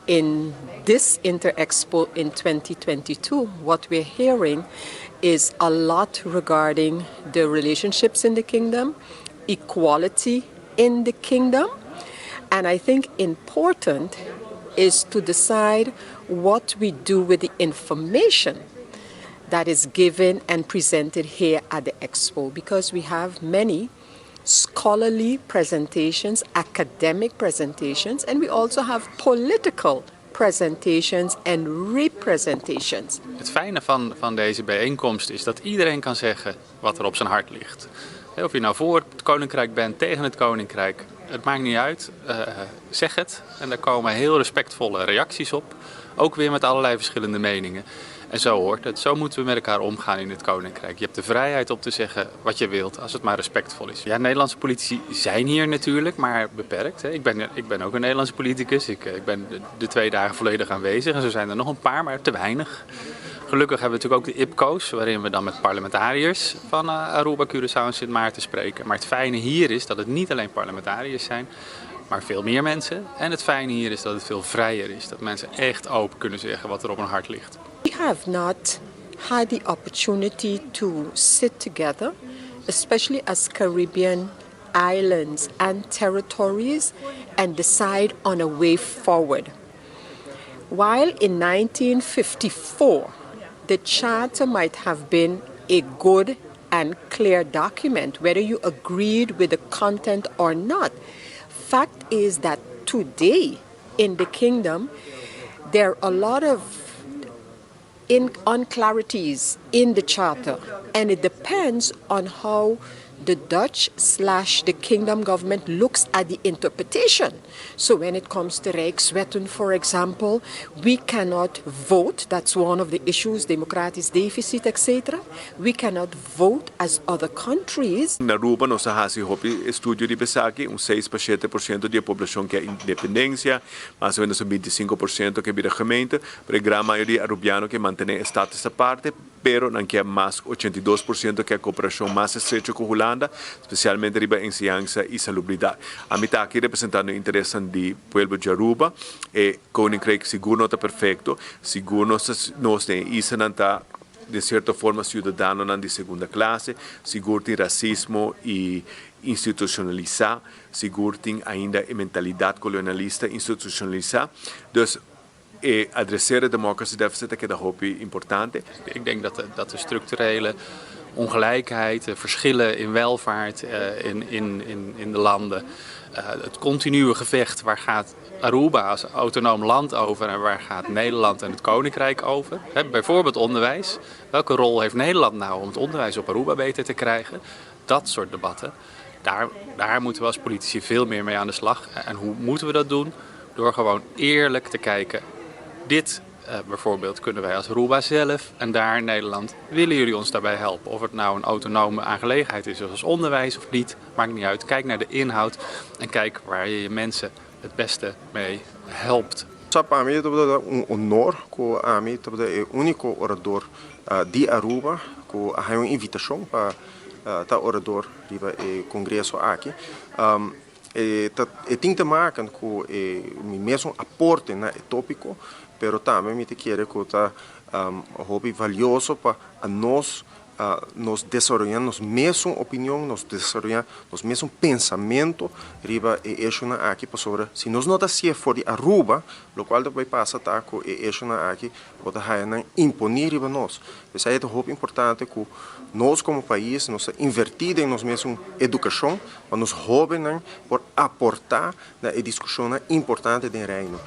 In this Interexpo in 2022 what we're hearing is a lot regarding the relationships in the kingdom, equality in the kingdom and I think important is to decide what we do with the information that is given and presented here at the expo because we have many scholarly presentations, academic presentations, and we also have political presentations and representations. Het fijne van, van deze bijeenkomst is dat iedereen kan zeggen wat er op zijn hart ligt. Of je nou voor het koninkrijk bent, tegen het koninkrijk, het maakt niet uit. Uh, zeg het. En daar komen heel respectvolle reacties op. Ook weer met allerlei verschillende meningen. En zo hoort het. Zo moeten we met elkaar omgaan in het Koninkrijk. Je hebt de vrijheid om te zeggen wat je wilt, als het maar respectvol is. Ja, Nederlandse politici zijn hier natuurlijk, maar beperkt. Hè. Ik, ben, ik ben ook een Nederlandse politicus. Ik, eh, ik ben de twee dagen volledig aanwezig. En zo zijn er nog een paar, maar te weinig. Gelukkig hebben we natuurlijk ook de IPCO's, waarin we dan met parlementariërs van eh, Aruba, Curaçao en Sint Maarten spreken. Maar het fijne hier is dat het niet alleen parlementariërs zijn, Maar veel meer mensen. En het fijne hier is dat het veel vrijer is. Dat mensen echt open kunnen zeggen wat er op hun hart ligt. We have not had the opportunity to sit together, especially as Caribbean islands and territories, and decide on a way forward. While in 1954 the charter might have been a good and clear document, whether you agreed with the content or not, fact is that today in the kingdom there are a lot of in unclarities in the charter, and it depends on how the Dutch slash the kingdom government looks at the interpretation. So when it comes to Rijkswetten, for example, we cannot vote. That's one of the issues, democratisch deficit, etc. We cannot vote as other countries. Na Aruba nos a hasi hopi estudio riba esaki, un seis pa shete por ciento di e poblacion ke independencia, mas o menos un 25 por ciento ke bira gemeente, pero e gran mayoria Arubiano ke mantene e status aparte, pero nan ke mas 82% ke cooperacion mas estrecho cu Hulanda, especialmente riba enseñansa y salubridad. Ami ta aki representando interes di pueblo di Aruba, e Koninkrijk sigur no ta perfecto, sigur nos den isla ta di cierto forma ciudadano di segunda clase, sigur tin racismo y institucionalisa, sigur tin ainda e mentalidad colonialista institucionalisa. Dus adresa e democracy deficit cu ta hopi importante. Ik denk dat de structurele ongelijkheid, de verschillen in welvaart in de landen, het continue gevecht waar gaat Aruba als autonoom land over en waar gaat Nederland en het Koninkrijk over. Hè, bijvoorbeeld onderwijs. Welke rol heeft Nederland nou om het onderwijs op Aruba beter te krijgen? Dat soort debatten. Daar moeten we als politici veel meer mee aan de slag. En hoe moeten we dat doen? Door gewoon eerlijk te kijken. Dit bijvoorbeeld kunnen wij als Aruba zelf en daar in Nederland willen jullie ons daarbij helpen. Of het nou een autonome aangelegenheid is zoals onderwijs of niet, maakt niet uit. Kijk naar de inhoud en kijk waar je je mensen het beste mee helpt. Pa mi ta un honor cu ami ta e unico orador di Aruba cu a un invitacion pa ta orador riba e congreso aki. E tin te maken cu e, mi mes aporte na topico, pero tambe mi ta kere cu ta hopi valioso pa nos desaroya nos mes opinion, nos desaroya nos mes pensamento riba e issue aki pasobra si nos no ta haci for di Aruba, loke bay pasa ta cu e issue aki bo ta haya nan impone riba nos. Esey ta hopi importante cu nos como pais nos inverti den nos mes educacion pa nos hobennan por aporta na discusion importante den Reino.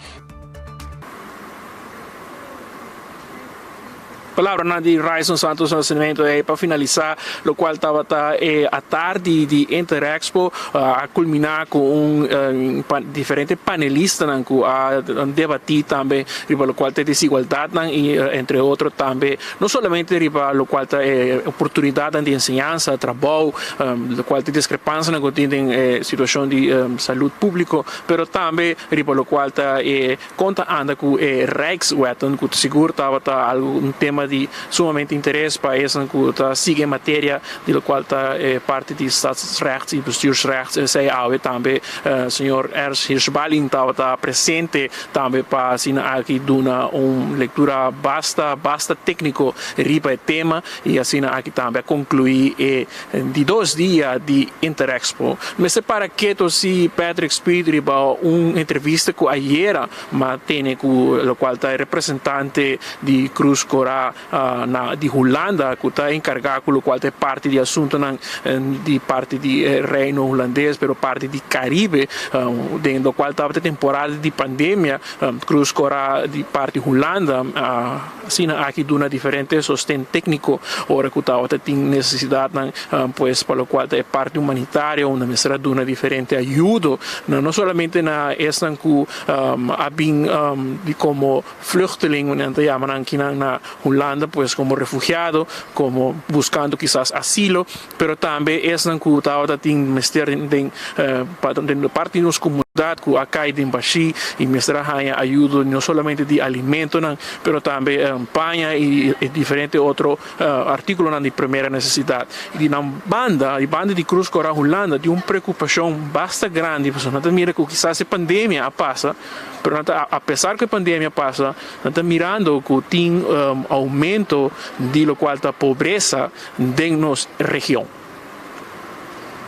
Palabra di Ryson Santos Nascimento ey pa finalisa loke tabata atardi di Interexpo, a culmina cu un diferente panelista cu a debati tambe riba loke ta desigualdad y, entre otro, tambe no solamente riba loke ta oportunidad di enseñansa, trabou, loke ta discrepancia cu tin den situacion di salud publico, pero tambe riba loke ta con ta anda cu e Rijkswetten, cu sigur tabata algo un tema di sumamente interes pa esnan cu ta sigui materia di loke ta parti di staatsrecht y bestuursrecht. Esey awe tambe señor Ernst Hirschballing tabata presente tambe pa asina aki duna un lectura basta basta tecnico riba e tema y asina aki tambe a conclui e di 2 dia di Interexpo. Mester para keto si, Patrick Speed, riba un entrevista cu ayera m'a tene cu loke ta representante di Cruz Cora na di Hulanda, cu ta encarga cu loke ta parti di asunto di parti di Reino Hulandes, pero parti di Caribe, den loke tabata temporada di pandemia, Cruz Cora di parti Hulanda asina aki duna diferente sosten tecnico ora cu tabata tin necesidad, pues pa loke ta parti humanitario, unda mester duna diferente ayudo, no solamente na esnan cu a bin di como vluchteling, nan ta yama aki na Hulanda, pues como refugiado, como buscando kisas asilo, pero tambe esnan cu tabata tin mester den parti di nos comunidad. Ku a kai den bashí i mester a haña ayudo no solamente di alimentonan, pero tambe paña i diferente otro artíkulonan di primera nesesidat. I di nan banda, di banda di Krus Kòrá Hulanda, tin un preokupashon basta grandi pasobra nan ta mira ku kisas e pandemia a pasa, pero nan ta apesar ku e pandemia a pasa, nan ta mirando ku tin oumento di lokual ta pobresa den nos region.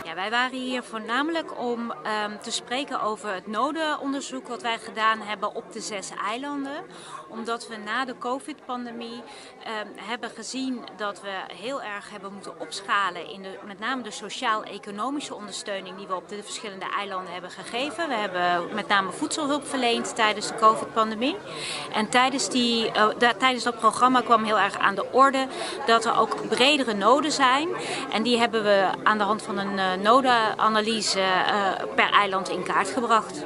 Ja, wij waren hier voornamelijk om um, te spreken over het nodenonderzoek wat wij gedaan hebben op de zes eilanden. Omdat we na de COVID-pandemie um, hebben gezien dat we heel erg hebben moeten opschalen in de, met name de sociaal-economische ondersteuning die we op de verschillende eilanden hebben gegeven. We hebben met name voedselhulp verleend tijdens de COVID-pandemie. En tijdens, die, uh, tijdens dat programma kwam heel erg aan de orde dat er ook bredere noden zijn. En die hebben we aan de hand van een uh, nodenanalyse uh, per eiland in kaart gebracht.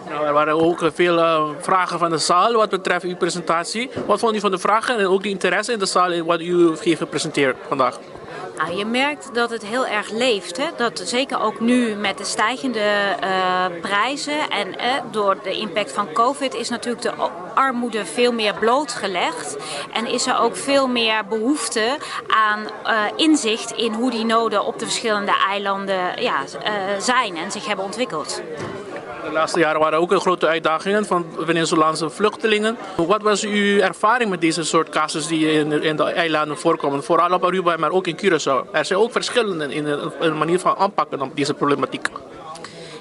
Nou, er waren ook veel uh, vragen van de zaal wat betreft uw presentatie. Wat vond u van de vragen en ook de interesse in de zaal in wat u heeft gepresenteerd vandaag? Nou, je merkt dat het heel erg leeft. Hè? Dat zeker ook nu met de stijgende uh, prijzen en uh, door de impact van COVID is natuurlijk de armoede veel meer blootgelegd. En is er ook veel meer behoefte aan uh, inzicht in hoe die noden op de verschillende eilanden ja, zijn en zich hebben ontwikkeld. De laatste jaren waren ook grote uitdagingen van Venezolaanse vluchtelingen. Wat was uw ervaring met deze soort casus die in, in de eilanden voorkomen? Vooral op Aruba, maar ook in Curaçao. Er zijn ook verschillen in de, in de manier van aanpakken op deze problematiek.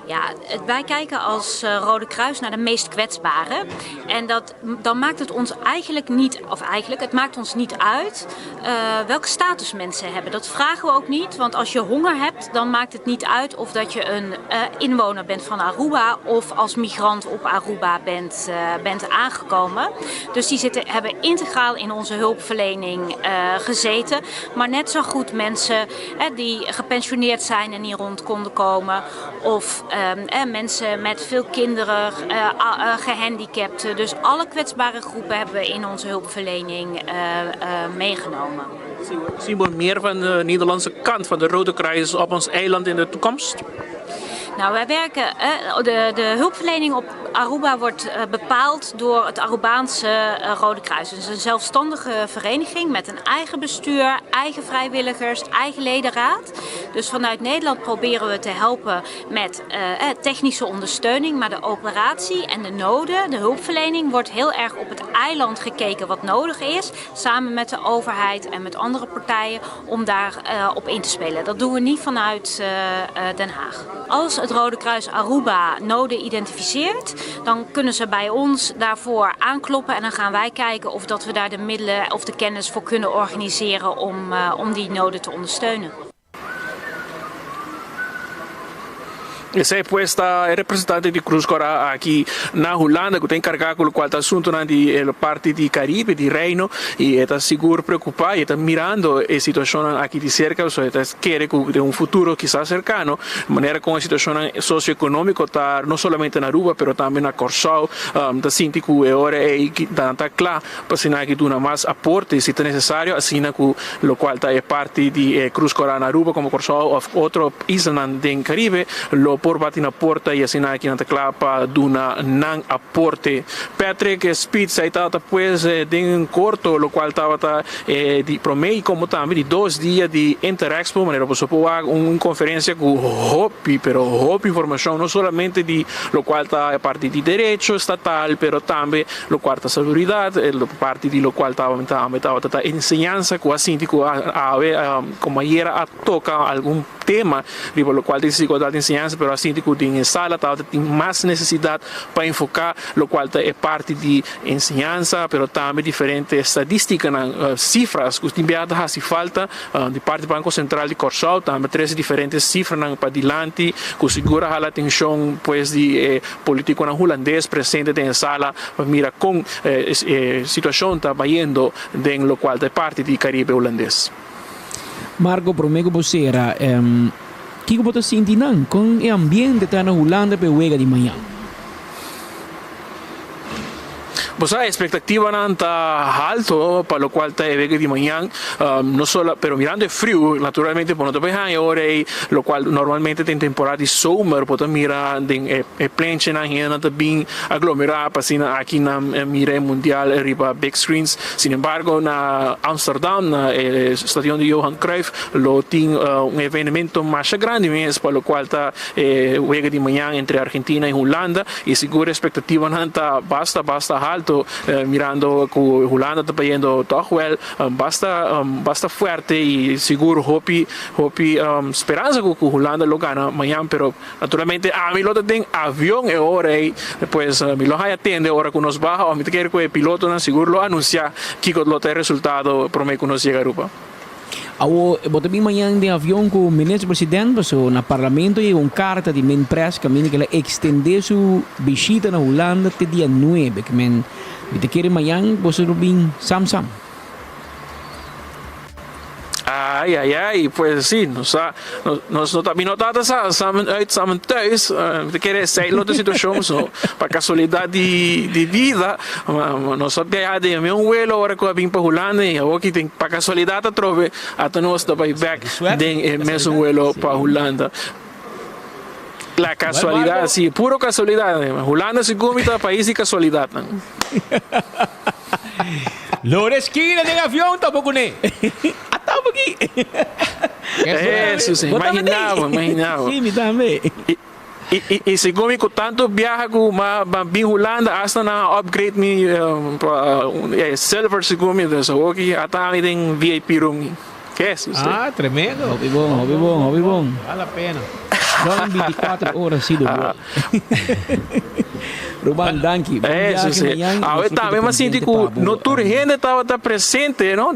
Ja, wij kijken als eh, Rode Kruis naar de meest kwetsbaren. En dat, dan maakt het ons eigenlijk niet, of eigenlijk, het maakt ons niet uit uh, welke status mensen hebben. Dat vragen we ook niet, want als je honger hebt, dan maakt het niet uit of dat je een uh, inwoner bent van Aruba of als migrant op Aruba bent, uh, bent aangekomen. Dus die zitten, hebben integraal in onze hulpverlening gezeten. Maar net zo goed mensen die gepensioneerd zijn en niet rond konden komen. Of um, mensen met veel kinderen, gehandicapten. Dus alle kwetsbare groepen hebben we in onze hulpverlening meegenomen. Zien we meer van de Nederlandse kant van de Rode Kruis op ons eiland in de toekomst? Nou, wij werken. De, de hulpverlening op Aruba wordt bepaald door het Arubaanse Rode Kruis. Het is een zelfstandige vereniging met een eigen bestuur, eigen vrijwilligers, eigen ledenraad. Dus vanuit Nederland proberen we te helpen met technische ondersteuning. Maar de operatie en de noden, de hulpverlening, wordt heel erg op het eiland gekeken wat nodig is. Samen met de overheid en met andere partijen om daar op in te spelen. Dat doen we niet vanuit Den Haag. Als het Rode Kruis Aruba noden identificeert, dan kunnen ze bij ons daarvoor aankloppen en dan gaan wij kijken of dat we daar de middelen of de kennis voor kunnen organiseren om, uh, om die noden te ondersteunen. Esei pues ta e representante di Cruz Cora aki na Hulanda ku ta enkargá ku lokual ta asuntunan di e parti di Karibe, di Reino, i e ta sigur preokupá i e ta mirando e situashonnan aki di serka, so e ta kere ku den un futuro kisas serkano, manera kon e situashonnan sosioekonómiko ta no solamente na Aruba pero tambe na Kòrsou, ta sinti ku e ora ei nan ta kla pa asina aki duna mas aporte si ta nesesario asina ku lokual ta e parti di e Cruz Cora na Aruba komo Kòrsou òf otro islanan den Karibe lo por bati na porta i asina aki nan ta kla pa duna nan aporte. Patrick Spitz ei tabata pues den korto lokual tabata e di promé i komo tambe di dos dia di Interexpo manera boso por wak un konferensia ku hopi pero hopi informashon no solamente di lokual ta e parti di derecho estatal pero tambe lokual ta salubridad e parti di lokual tambe tabata ta enseñansa ku a sinti ku awe komo ayera a toka algun tema riba lokual ta desigualdat di enseñansa pero a sinti ku den e sala tabata tin mas nesesidat pa enfoká lokual ta e parti di enseñansa pero tambe diferente estadístikanan, sifras ku tin biaha ta hasi falta di parti Banko Sentral di Kòrsou tambe trese diferente sifranan padilanti ku sigur a hala atenshon pues di e politikonan hulandes presente den e sala pa mira kon e situashon ta bayendo den lokual ta e parti di Karibe Hulandes. Marco, promé ku bo sera, kiko bo ta sinti nan? Kon e ambiente ta na Hulanda pa e wega di mañan? Bo sa expectativanan ta halto pa locual ta e wega di mañan, no sola pero mirando e friu naturalmente bo no ta bay haña ora ey locual normalmente den temporada di zomer bo ta mira den e plenchenan hendenan ta bin aglomera pa asina aki nan mira e mundial riba big screens. Sin embargo na Amsterdam na e stadion di Johan Cruijff lo tin un evenemento masha grandi mes pa locual ta e wega di mañan entre Argentina y Hulanda. Y sigur expectativanan ta basta basta halto mirando cu Hulanda ta bayendo toch wel basta basta fuerte y sigur hopi hopi speransa cu Hulanda lo gana mañan pero naturalmente ami lo ta den avion e ora ey pues mi lo haya tende ora cu nos baha of mi ta kere cu e pilotonan sigur lo anuncia kico lo ta e resultado prome cu nos yega Aruba. Awo bo ta bin mañan den avion ku Minister President paso na Parlamento yega un karta di Minpres kaminda ku el a ekstendé su bishita na Hulanda te dia nuebe. Ke men mi ta kere mañan boso lo bin sam sam. Ai ai ai, pues si, nos sa, nos no ta, mi no tata sa, samen uit, samen thuis, mi ta kere esei lo ta situacion, so pa casualidad di di bida, nos a biaha den e mismo vuelo ora cu a bin pa Hulanda y awoki tin pa casualidad atrobe ata nos ta bay bek den e mesun vuelo pa Hulanda. La casualidad, si, puro casualidad, Hulanda segun mi ta pais di casualidadnan. Lore skina den avion ta bo kuné. Ata bo aki. Eso si, imagina bo, imagina bo. Si, mi tambe. I, i, i segun mi ku tantu biaha ku ma ba bin Hulanda hasta nan a upgrade mi pa silver segun mi, dus awoki ata ami den VIP room. Ke es usted? Ah, tremendo. Hopi bon, hopi bon, hopi bon. Vale la pena. Son 24 horas sido ah. Ruban, danki. Bon Eso viaje sí. mañana. Awe tambe m'a sinti ku no tur hende tabata presente, no?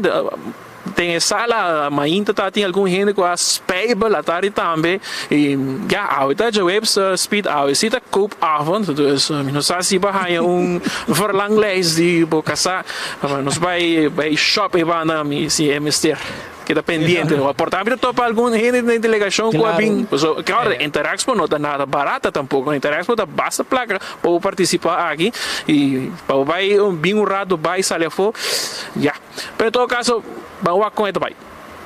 Den e sala mainta tabatin algun hende ku a spijbel atari tambe. I ya, awe ta djaweps speed awe si ta koopavond, dus mi no sa si bo a haña un verlanglijst di bo kasá. Nos bai bai shop e banda mi si e mester keda pendiente. Por tambe ta topa algun hende den delegashon ku a bin. Pasobra klaro Interexpo no ta nada barata tampoko. Interexpo ta basta plaka pa bo partisipá aki i pa bo bai bin un rato bai sali afó ya. Pero en todo kaso ban wak kon e ta bai.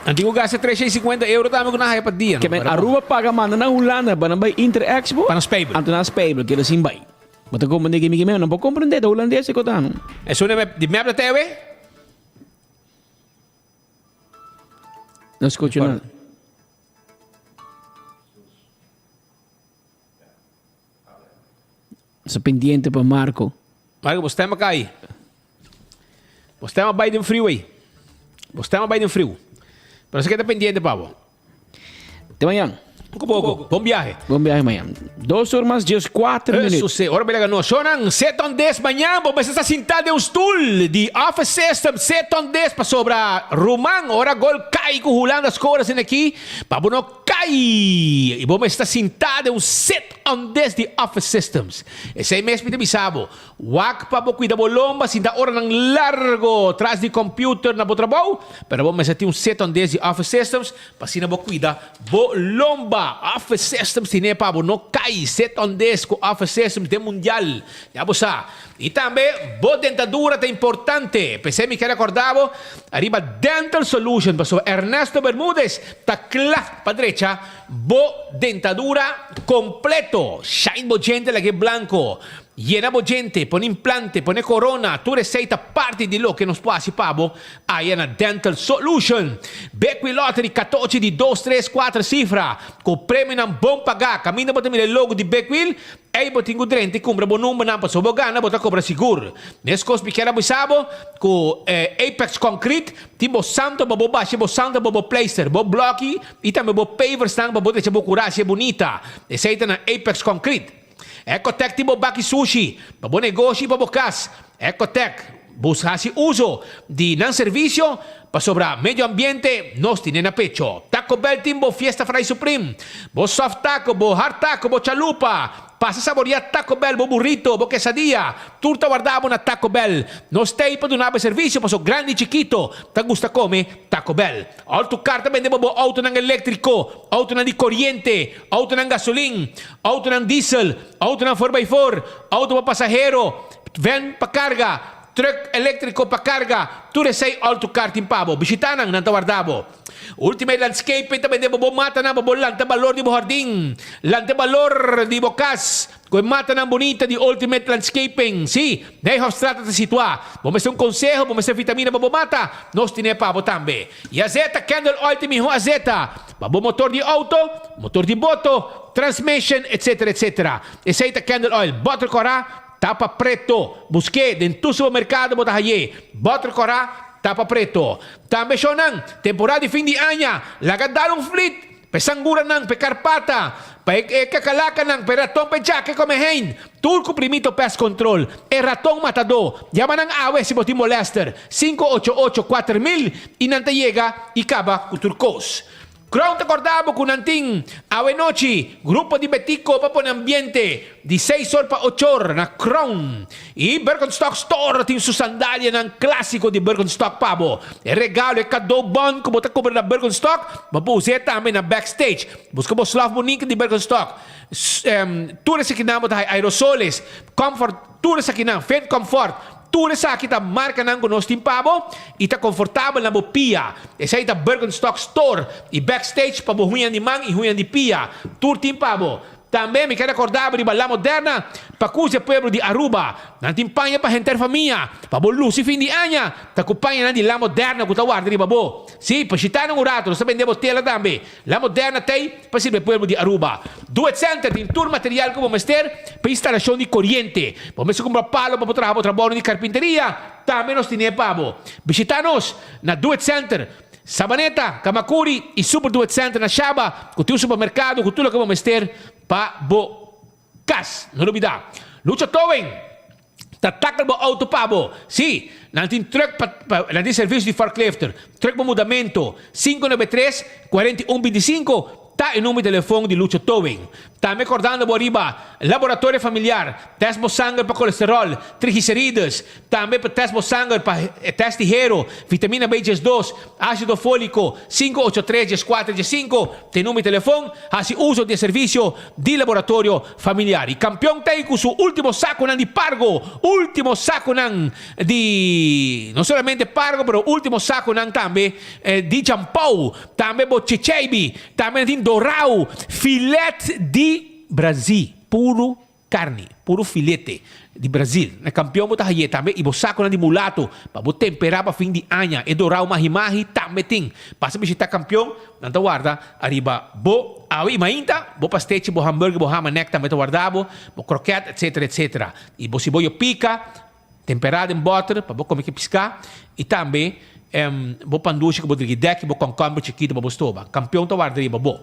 Nan tin ku gasta 350 euro tambe ku nan haya pa dia. Ke men Aruba paga manda na Hulanda pa nan bai Interexpo. Pa nan spijbel. Anto nan spijbel keda sin bai. Bo ta comprende ke mi ke meo? Nan por comprende, ta hulandes e kota no. Esun di mep ta tewe? No scucho nada. Sa pendiente pa Marco. Marco, bo stem a kai. Bo stem a bai den friu ei. Bo stem a bai den friu. Pero esaki ta pendiente pa bo. Te mañan. Poco poco. Bon viaje. Bon viaje mañan. Dos or mas dies cuatro minuut. Eso sí. Ora bela ganó. Shonan, set on des mañan. Bo mester sta sintá den un stoel di Office System. Set on des pasobra ruman ora gol kai ku Hulanda score asina aki. Pa bo no kai. I bo mester sta sintá den un set on des di Office Systems. Esei mes mi ta bisa bo. Wak pa bo cuida bo lomba sinta oranan largo tras di computer na bo trabou, pero bo mester tin un set on des di Office Systems pa asina bo cuida bo lomba. Office Systems tine pa bo no cay set on des cu Office Systems den mundial. Ya bo sa. Y tambe bo dentadura ta importante. P'esey mi kier acorda bo ariba Dental Solution pasobra Ernesto Bermudez ta cla pa drecha bo dentadura completo. Shine bo djente lag'e blanco. Yena bo djente, pone implante, pone corona, tur esey ta parti di loke nos por haci pa bo aya na Dental Solution. Bequi Lottery catochi di dos, tres, cuater cifra cu premionan bon paga. Caminda bo ta mira e logo di Bequil, ey bo tin cu drenta y cumpra bo numbernan pasobra bo gana bo ta cobra sigur. Mescos mi kier a bisa bo cu Apex Concrete tin bo santo pa bo basha bo santo pa bo pleister, bo bloki y tambe bo paversnan pa bo drecha bo curacia bunita. Esey ta na Apex Concrete. Ecotec tin bo baki sushi pa bo negoshi i pa bo kas. Ecotec bus hasi uso di nan servisio pasobra medio ambiente nos tine na pecho. Taco Bell tin bo Fiesta Fry Supreme, bo soft taco, bo hard taco, bo chalupa. Pasa saboria Taco Bell, bo burrito, bo quesadilla. Tur ta warda bo na Taco Bell. Nos t'ei pa duna bo e servisio paso grandi i chikito ta gusta come Taco Bell. Auto Car ta bende bo bo autonan electrico, autonan di coriente, autonan gasolin, autonan diesel, autonan four by four, auto pa pasahero. Ven pa karga, trùk eléktriko pa karga, tur esei All To Car tin pa bo. Bishitá nan, nan ta warda bo. Ultimate Landscaping ta bende bo bo matanan pa bo lanta balor di bo hardin, lanta e balor di bo kas ku e matanan bunita di Ultimate Landscaping. Sí, Nijhoffstraat ta situá. Bo mester un konseho, bo mester vitamina pa bo mata, nos tine pa bo tambe. I azeta Candle Oil ta e mihó azeta pa bo motor di outo, motor di boto, transmission, etc. Etc. Esei ta Candle Oil. Bòter kòrá. Tapa preto, busk'é den tur supermerkado bo ta hay'é. Bòter kòrá, tapa preto. Tambe shownan, temporada di fin di aña, laga dal un flit pa e sanguranan, pa e karpata, pa e e kakalakanan, pa e raton, pa e djaka, e komehein. Tur ku Primito Pest Control, e raton matadó. Yama nan awe si bo tin molèster, 588 4000 i nan ta yega i kaba ku tur kos. Crown ta corda bo cu nan tin awe nochi grupo di Betico pa pone ambiente di seis or pa ocho or na Crown. Y Birkenstock Store tin su sandalianan clasico di Birkenstock pa bo. E regalo, e cadeau bon cu bo ta cumpra na Birkenstock, bo por us'e tambe na backstage. Busca bo slof bunita di Birkenstock. Tur esakinan bo ta hay aerosoles, comfort, tur esakinan, Fit Comfort. Tur esaki ta markanan ku nos tin pa bo i ta konfortabel na bo pia. Esei ta Birkenstock Store i Backstage pa bo huñan di man i huñan di pia. Tur tin pa bo. Tambe mi ke rekorda bo riba La Moderna pa kusi e pueblo di Aruba. Nan tin paña pa henter famia. Pa bo lusi fin di aña ta ku pañanan di La Moderna ku ta warda riba bo. Sí, pa shita nan un rato nos ta bende bo tela tambe. La Moderna t'ei pa sirbi e pueblo di Aruba. Do It Center tin tur material ku bo mester pa instalashon di koriente. Bo mester kumpra palo pa bo traha bo trabounan di karpinteria? Tambe nos tin'é pa bo. Bishitá nos na Do It Center, Sabaneta, Camacuri i Super Do It Center na Shaba ku tin un supermerkado ku tur loke bo mester pa bo kas. No lubidá, Lucha Towing! Ta tackle bo auto pa bo. Sí, nan tin truck pa, pa, nan tin servicio di forklifter, truck pa mudamento. 593 41 25 ta e numero di telefon di Lucho Towing. Tambe cordando bo riba Laboratorio Familiar, test bo sanger pa colesterol, triglicerides, tambe pa test bo sanger pa test di hero, vitamina B 12, acido folico, 583 14 15 ta e numero di telefon. Hasi uso di e servicio di Laboratorio Familiar. Y campeon ta ey cu su ultimo saconan di pargo, ultimo saconan di no solamente pargo pero ultimo saconan tambe di champou, tambe bo checheibi, tambe nan tin dorao, filet di Brazi, puro Carni, puro filete di Brazil. Na campeon bo ta haye tambe y bo saconan di mulato pa bo tempera pa fin di aña. E dorao mahi mahi tambe tin. Pasa bishita campeon, nan ta warda ariba bo awe y mainta, bo pastechi, bo hamburger, bo hamanek tambe ta warda bo, bo kroket etc. Etc. Y bo siboyo pica, tempera den boter pa bo come ki pisca y tambe bo pandushi cu bo drigidek y bo concomber chikito pa bo stoba. Campeon ta warda riba bo.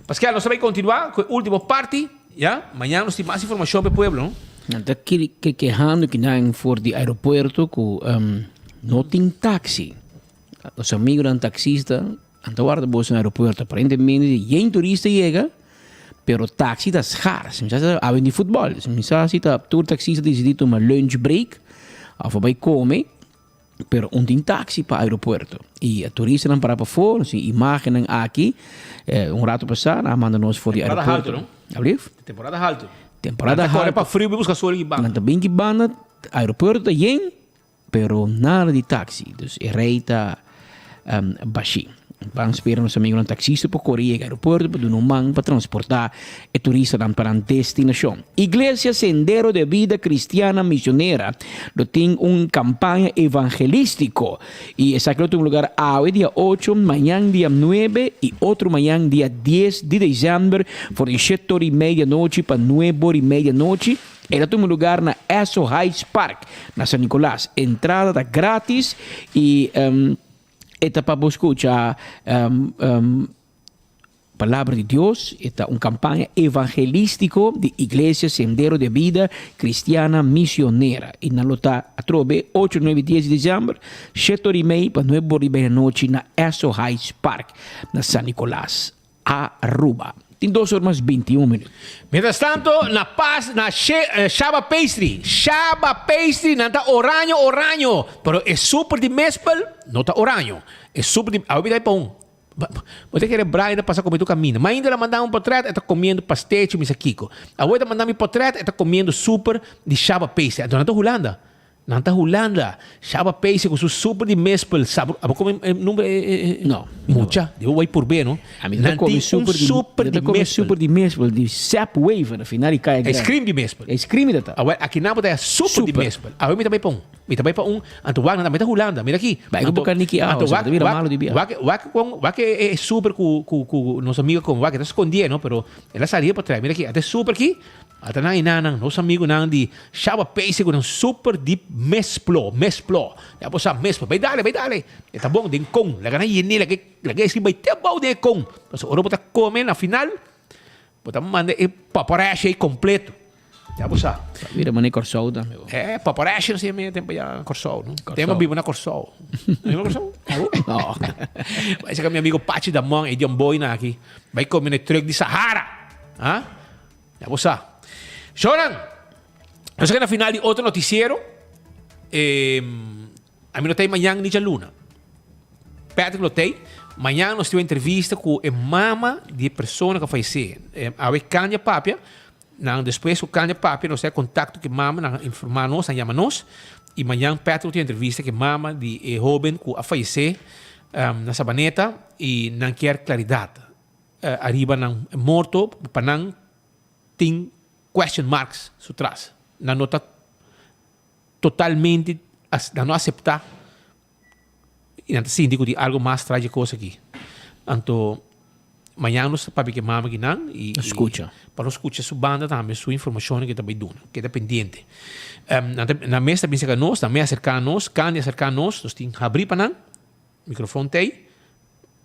Paskel, nos ta bay continua cu e ultimo parti. Ya, mañana nos tin mas informacion pa e pueblo, no? Nan ta kehando ki nan for di aeropuerto ku no tin taxi. Nos amigonan taxista nan ta warda bos na aeropuerto. Aparentemente yen turista yega, pero taxi ta schaars. Mi sa si ta awe di futbol. Mi sa si ta tur taxista disidi tuma lunch break of a bai kome. Pero un tin taxi pa aeropuerto y e turistanan para pafó, nos tin imagennan aki, un rato pasá nan a manda nos for di Temporada aeropuerto. halto, no? Ablief? Temporada halto. Temporada Nan ta kore halto. pa friu bin buska sol aki banda. Nan ta bin ki banda, aeropuerto ta yen, pero nada di taxi. Dus e rei ta bashí. Ban spera nos amigonan taxista por kore yega aeropuerto pa duna un man pa transportá e turistanan pa nan destinashon. Iglesia Sendero de Vida Cristiana Misionera lo tin un kampaña evangelístiko i esaki lo tuma lugar awe dia ocho, mañan dia nuebe i otro mañan dia dies di desèmber for di shete ora i media anochi pa nuebe ora i media anochi. E ta tuma lugar na Esso Heights Park na San Nicolas. Entrada ta gratis i. E ta pa bo skucha Palabra di Dios. E ta un kampaña evangelístiko di Iglesia Sendero de Vida Cristiana Misionera. I nan lo ta atrobe ocho, nuebe i dies di desèmber, shete ora i mei pa nuebe ora i mei anochi na Esso Heights Park na San Nicolas. Aruba. Tin dos or mas 21 minuut. Mientras tanto na pas na Shaba Pastry, Shaba Pastry nan ta oraño oraño, pero e super di mespel no ta oraño. E super di, awe mi ta pa un. Bo ta kere Brian ta pasa come tur caminda. Mainda el a manda un potret, e ta comiendo pastechi, mi sa kico. Awor e ta manda mi potret, e ta comiendo super di Shaba Pastry. Anto nan ta Hulanda. Nan ta Hulanda. Shaba Pastry cu su super di mespel sabro. Abo come e nomber e e e? No. Mucha. Di bo bay purbe no. Ami ta Nan come tin un super di super mi ta di come mespel. super di mespel di Sap Waver na final di Kaya Ice Grandi. cream di mespel. Ice cream ta ta. Awor aki nan bo ta haya super di Super. mespel. Awor mi ta bay pa un. Mi ta bai pa un, anto wak nan ta Hulanda, mira aki. Bai ku Anto, boka niki awa, anto sa wak, ta bira wak, malo di bia. wak, wak kon, wak e, e super ku, ku, ku nos amigo kon, wak e ta skondié, no, pero el a sali pa trae, mira aki, ata e super aki, ata nan inanan, nos amigunan di Shaba Pese ku nan super di mesplo, mesplo, ya bo sa mesplo, bai dale, bai dale, e ta bon den kon, laga nan yené, laga, laga e bai te abou den e kon, pasobra ora bo ta kome na final, bo ta manda e paparashe ei kompleto. Ya bo sa. Mira mane Kòrsou tambe bo. Eh, paparashe no se yama tempo ya Kòrsou, no? Tempo biba na Kòrsou. Biba na Kòrsou? No. Bai saka mi amigo Pachi Damon, e John Boy na aki. Bai kome na e truck di Sahara. Ha? Ya bo sa. Shonan, nos a keda na final di otro noticiero. Eh, Ami no ta ei mañan ni djaluna. Patrick lo ta ei. Mañan nos tin un entrevista ku e mama di e persona ku a fayesé. Awe Candy a papia. Nan despues ku Candy a papia nos ta kontakto ku e mama, nan a informá nos, nan yama nos. I mañan Patrick lo tin un entrevista ku e mama di e hóben ku a fayesé na Sabaneta i nan kier klaridat ariba nan morto pa nan tin question marks su tras. Nan no ta. Totalmente nan no acepta y nan ta sinti cu tin algo mas tras dje cos aki. Anto mañana nos ta papia cu e mama akinan y Scucha. pa nos scucha su banda tambe su informacionnan cu e ta bay duna. Keda pendiente. Nan ta nan mes ta bin cerca nos, nan mes a acerca nos, Candy a acerca nos, nos tin habri pa nan, microfon ta ey.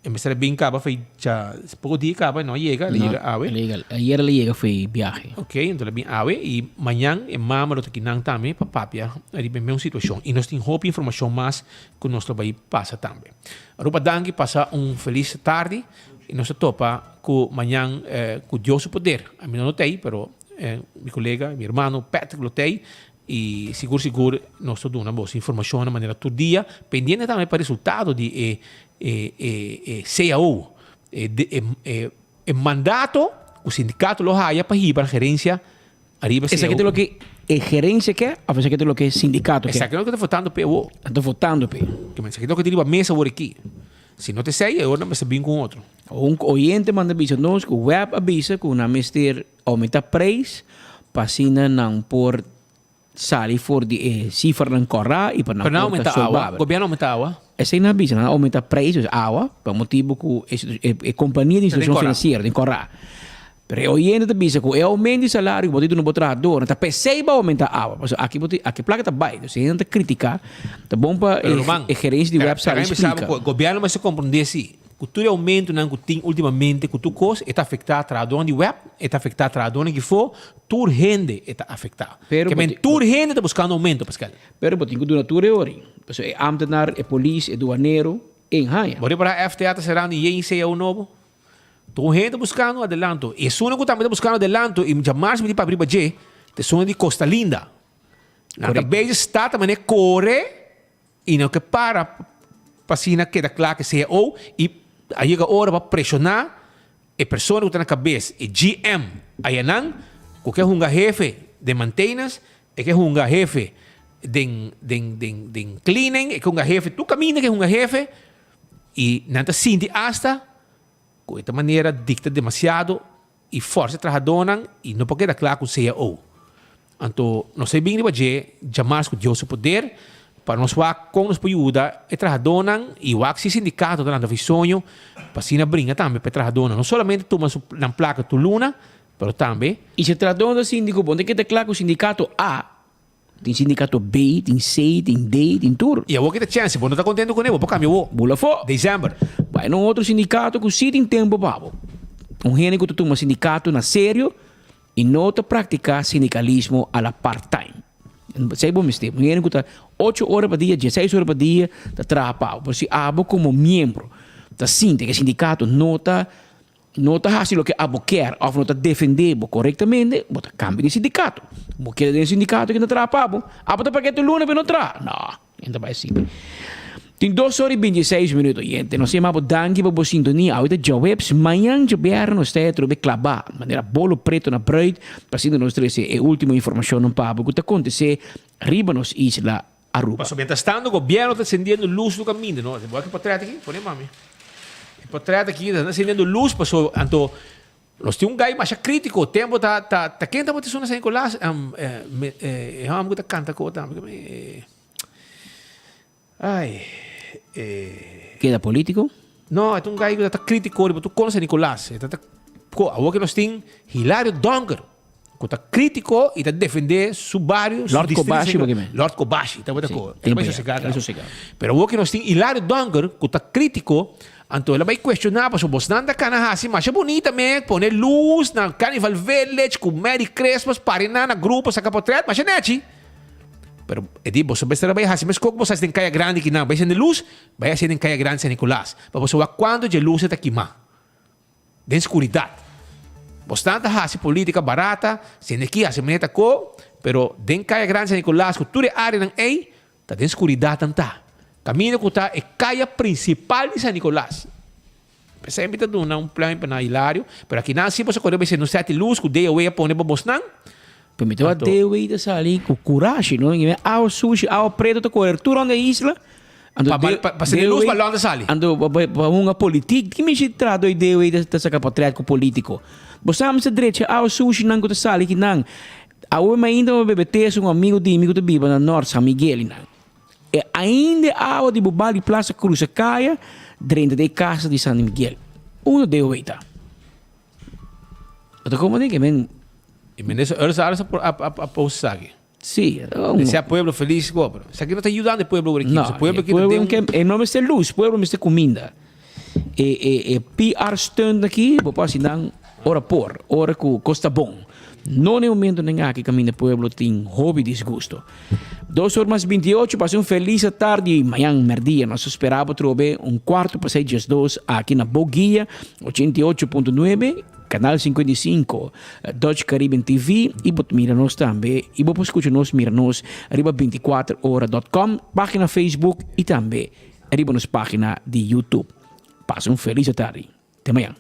E mester a bin caba fei cha poco dia caba e no a yega, el a yega awe. El a yega, ayer el a yega fei biahe. Ok, enton el a bin awe y mañan e mama lo ta kinan tambe pa papia riba e meun situacion. Y nos tin hopi informacion mas cu nos lo bay pasa tambe. Aruba danki, pasa un feliz tardi y nos ta topa cu mañan cu Dios su poder. Ami no lo ta ey, pero mi colega, mi hermano Patrick lo ta ey Y sigur sigur nos ta duna boso informacion na manera tur dia, pendiente tambe pa resultado di e e e e cao, e e e e mandato cu sindicato lo haya pa hiba gerencia ariba cao. Esaki ta loke e gerencia ke of esaki ta loke e sindicato ke? Esaki ta loke ta votando p'e awor. Nan ta votando p'e. Esaki ta loke ta riba mesa awor aki. Si no ta esey, awor nan mester bin cu un otro. Un oyente manda bisa nos cu web a bisa cu nan mester Aumenta prijs pa asina nan por sali for di e cifranan kòrá i pa nan Pero nan por ta aumenta awa? solvabel. Gobierno aumenta awa? Esei nan a bisa, nan a aumenta prijs, dus awa, pa motibu ku e situ e kompania di Ta den institushon kòrá. finansiero den kòrá. Pero e oyente ta bisa ku e aumento di salario ku bo ta duna bo trahadornan ta p'esei bo a aumenta awa, pasobra aki bo ta aki plaka ta bai. Dus hende ta kritiká, ta bon pa Pero e ruman, e gerensia di laga web sali mi bisa bo splika. ku gobierno mester komprondé si. Ku tur e oumentonan ku tin ultimamente ku tur kos, e ta afektá trahadónan di web, e ta afektá trahadónan ki fo, tur hende e ta afektá. Pero Ke bo men tin tur hende ta buskando oumento, Pascal. Pero bo tin ku duna tur e ori. Pasobra e ámtenar, e polis, e duanero, en haña. Bo repará FTA ta serando i yen cao nobo? Tur hende ta buskando adelanto. I esunnan ku tambe ta buskando adelanto i djamars mi tin papia riba dje, ta esunnan di Costa Linda. Nan ta bezig sta ta manera kore. I no ke para pa asina keda kla ke cao i a yega ora pa preshoná e persona ku ta na kabes, e GM ayanan, ku ke hunga hefe den mantenance, e ke hunga hefe den den den den cleaning, e ke hunga hefe tur kaminda ke hunga hefe i nan ta sinti asta ku e ta manera dikta demasiado i forsa e trahadónan i no por keda kla ku cao. Anto nos a bin riba dje djamas ku Dios su poder pa nos wak kon nos por yuda e trahadónan i wak si sindikato ta lanta fi soño pa asina bringa tambe pa e trahadónan no solamente tuma su nan plaka tur luna pero tambe I si e trahadónan ta sinti ku bo no ta keda kla ku sindikato A, tin sindikato B, tin C, tin D, tin tur. I awor ki ta chèns si bo no ta kontentu kuné bo por kambia awor. Bula afó. December. Bai na un otro sindikato ku si tin tempu pa bo. Un hende ku ta tuma sindikato na serio. I no ta praktiká sindikalismo a la part time. Esei bo mester. Un hende ku ta ocho ora pa dia, dieseis ora pa dia ta traha pa bo. Pero si abo komo miembro ta sinti ku e sindikato no ta no ta hasi loke abo kier òf no ta defendé bo korektamente, bo ta kambia di sindikato. Bo keda den e sindikato ku ta traha pa bo. Abo ta paga tur luna pa e no traha? No, e no ta bai asina. Tin dos ora i bintiseis minuut, oyente. Nos yama bo danki pa bo sintonia. Awe ta djaweps, mañan djabièrnè nos ta atrobe klabá manera bolo preto na bruid pa asina nos trese e último informashonnan pa bo ku ta kontesé riba nos isla Aruba. Pasobra mientras tanto gobierno ta encendiendo luz no caminda no. Bo a ki potret aki? Pone mami. E potret aki ta encendiendo luz paso anto nos tin un guy masha critico tempo ta ta ta ken tabata esun na San Nicolas e homber cu ta canta co tambe ay e. Keda politico? No, e ta un guy cu ta critico riba tur con San Nicolas. E ta ta co awor cu nos tin Hilario Donker. Ku ta krítiko i ta defendé su bario, su Lord distrito. Kobashi bo ke men. Lord Kobashi, tabata Sí, ko. tempo Bai ya, sosegá bai kaba. sosegá. Pero awor ke nos tin Hilario Donker ku ta krítiko, anto el a bai kuestioná pasobra bosnan ta kana hasi masha bunita me, pone lus na Carnival Village ku Merry Christmas, pare nan na grupo saka potret, masha nechi. Pero e di boso mester a bai hasi meskos ku boso hasi den Kaya Grandi kinan, bai sende lus, bai hasi den Kaya Grandi San Nicolas, pa boso wak kuantu dje lus e ta kimá. Den skuridat. Bosnan ta hasi politika barata, sende ki hasi manera ta ko, pero den Kaya Grandi San Nicolas ku tur e areanan ei ta den skuridat nan ta. Kaminda ku ta e kaya prinsipal di San Nicolas. P'esei mi ta duna un pluim pa nan Hilario, pero akinan si boso kore bai sende un sèt di lus ku DOW a pone pa bosnan. Pero mi ta wak DOW ta sali ku kurashi no, awa sushi, awa pretu ta kore tur rònt e isla. Anto Pa, pa, pa sende luz pa Londres sali. Anto pa, pa, pa hunga politiek. Ki mishi trato i DOW ta, ta saka portret ku politiko. Bo sa mester drecha awa sushi nan ku ta sali ki nan. Awe mi ainda mi bebe te un amigo di mi ku ta biba na Noord, San Miguel i nan. E ainda e awa di Bubal di Plaza krusa kaya drenta den e kasa di San Miguel. Uno DOW ta. Bo ta komo den ke men. I minister Earl Arends a, a, a, a post esaki. Sí. Desea pueblo feliz go, pero esaki no ta yudando e pueblo awor aki. No, pueblo e aki ta pueblo den un ke, e no mester luz, pueblo mester kuminda. E e e PR stunt aki bo por hasi nan ora por, ora ku kos ta bon. No na e momentonan aki kaminda pueblo tin hopi disgusto. Dos or mas 28, pasa un feliz atardi i mañan merdia nos ta spera bo trobe un kuarto pasai diesdos aki na Bo Guia 88.9. Canal 55, Dutch Caribbean TV y bo ta mira nos tambe y bo por scucha nos mira nos riba 24 ora dot com, pagina Facebook y tambe riba nos pagina di YouTube. Pasa un feliz atardi. Te mañan.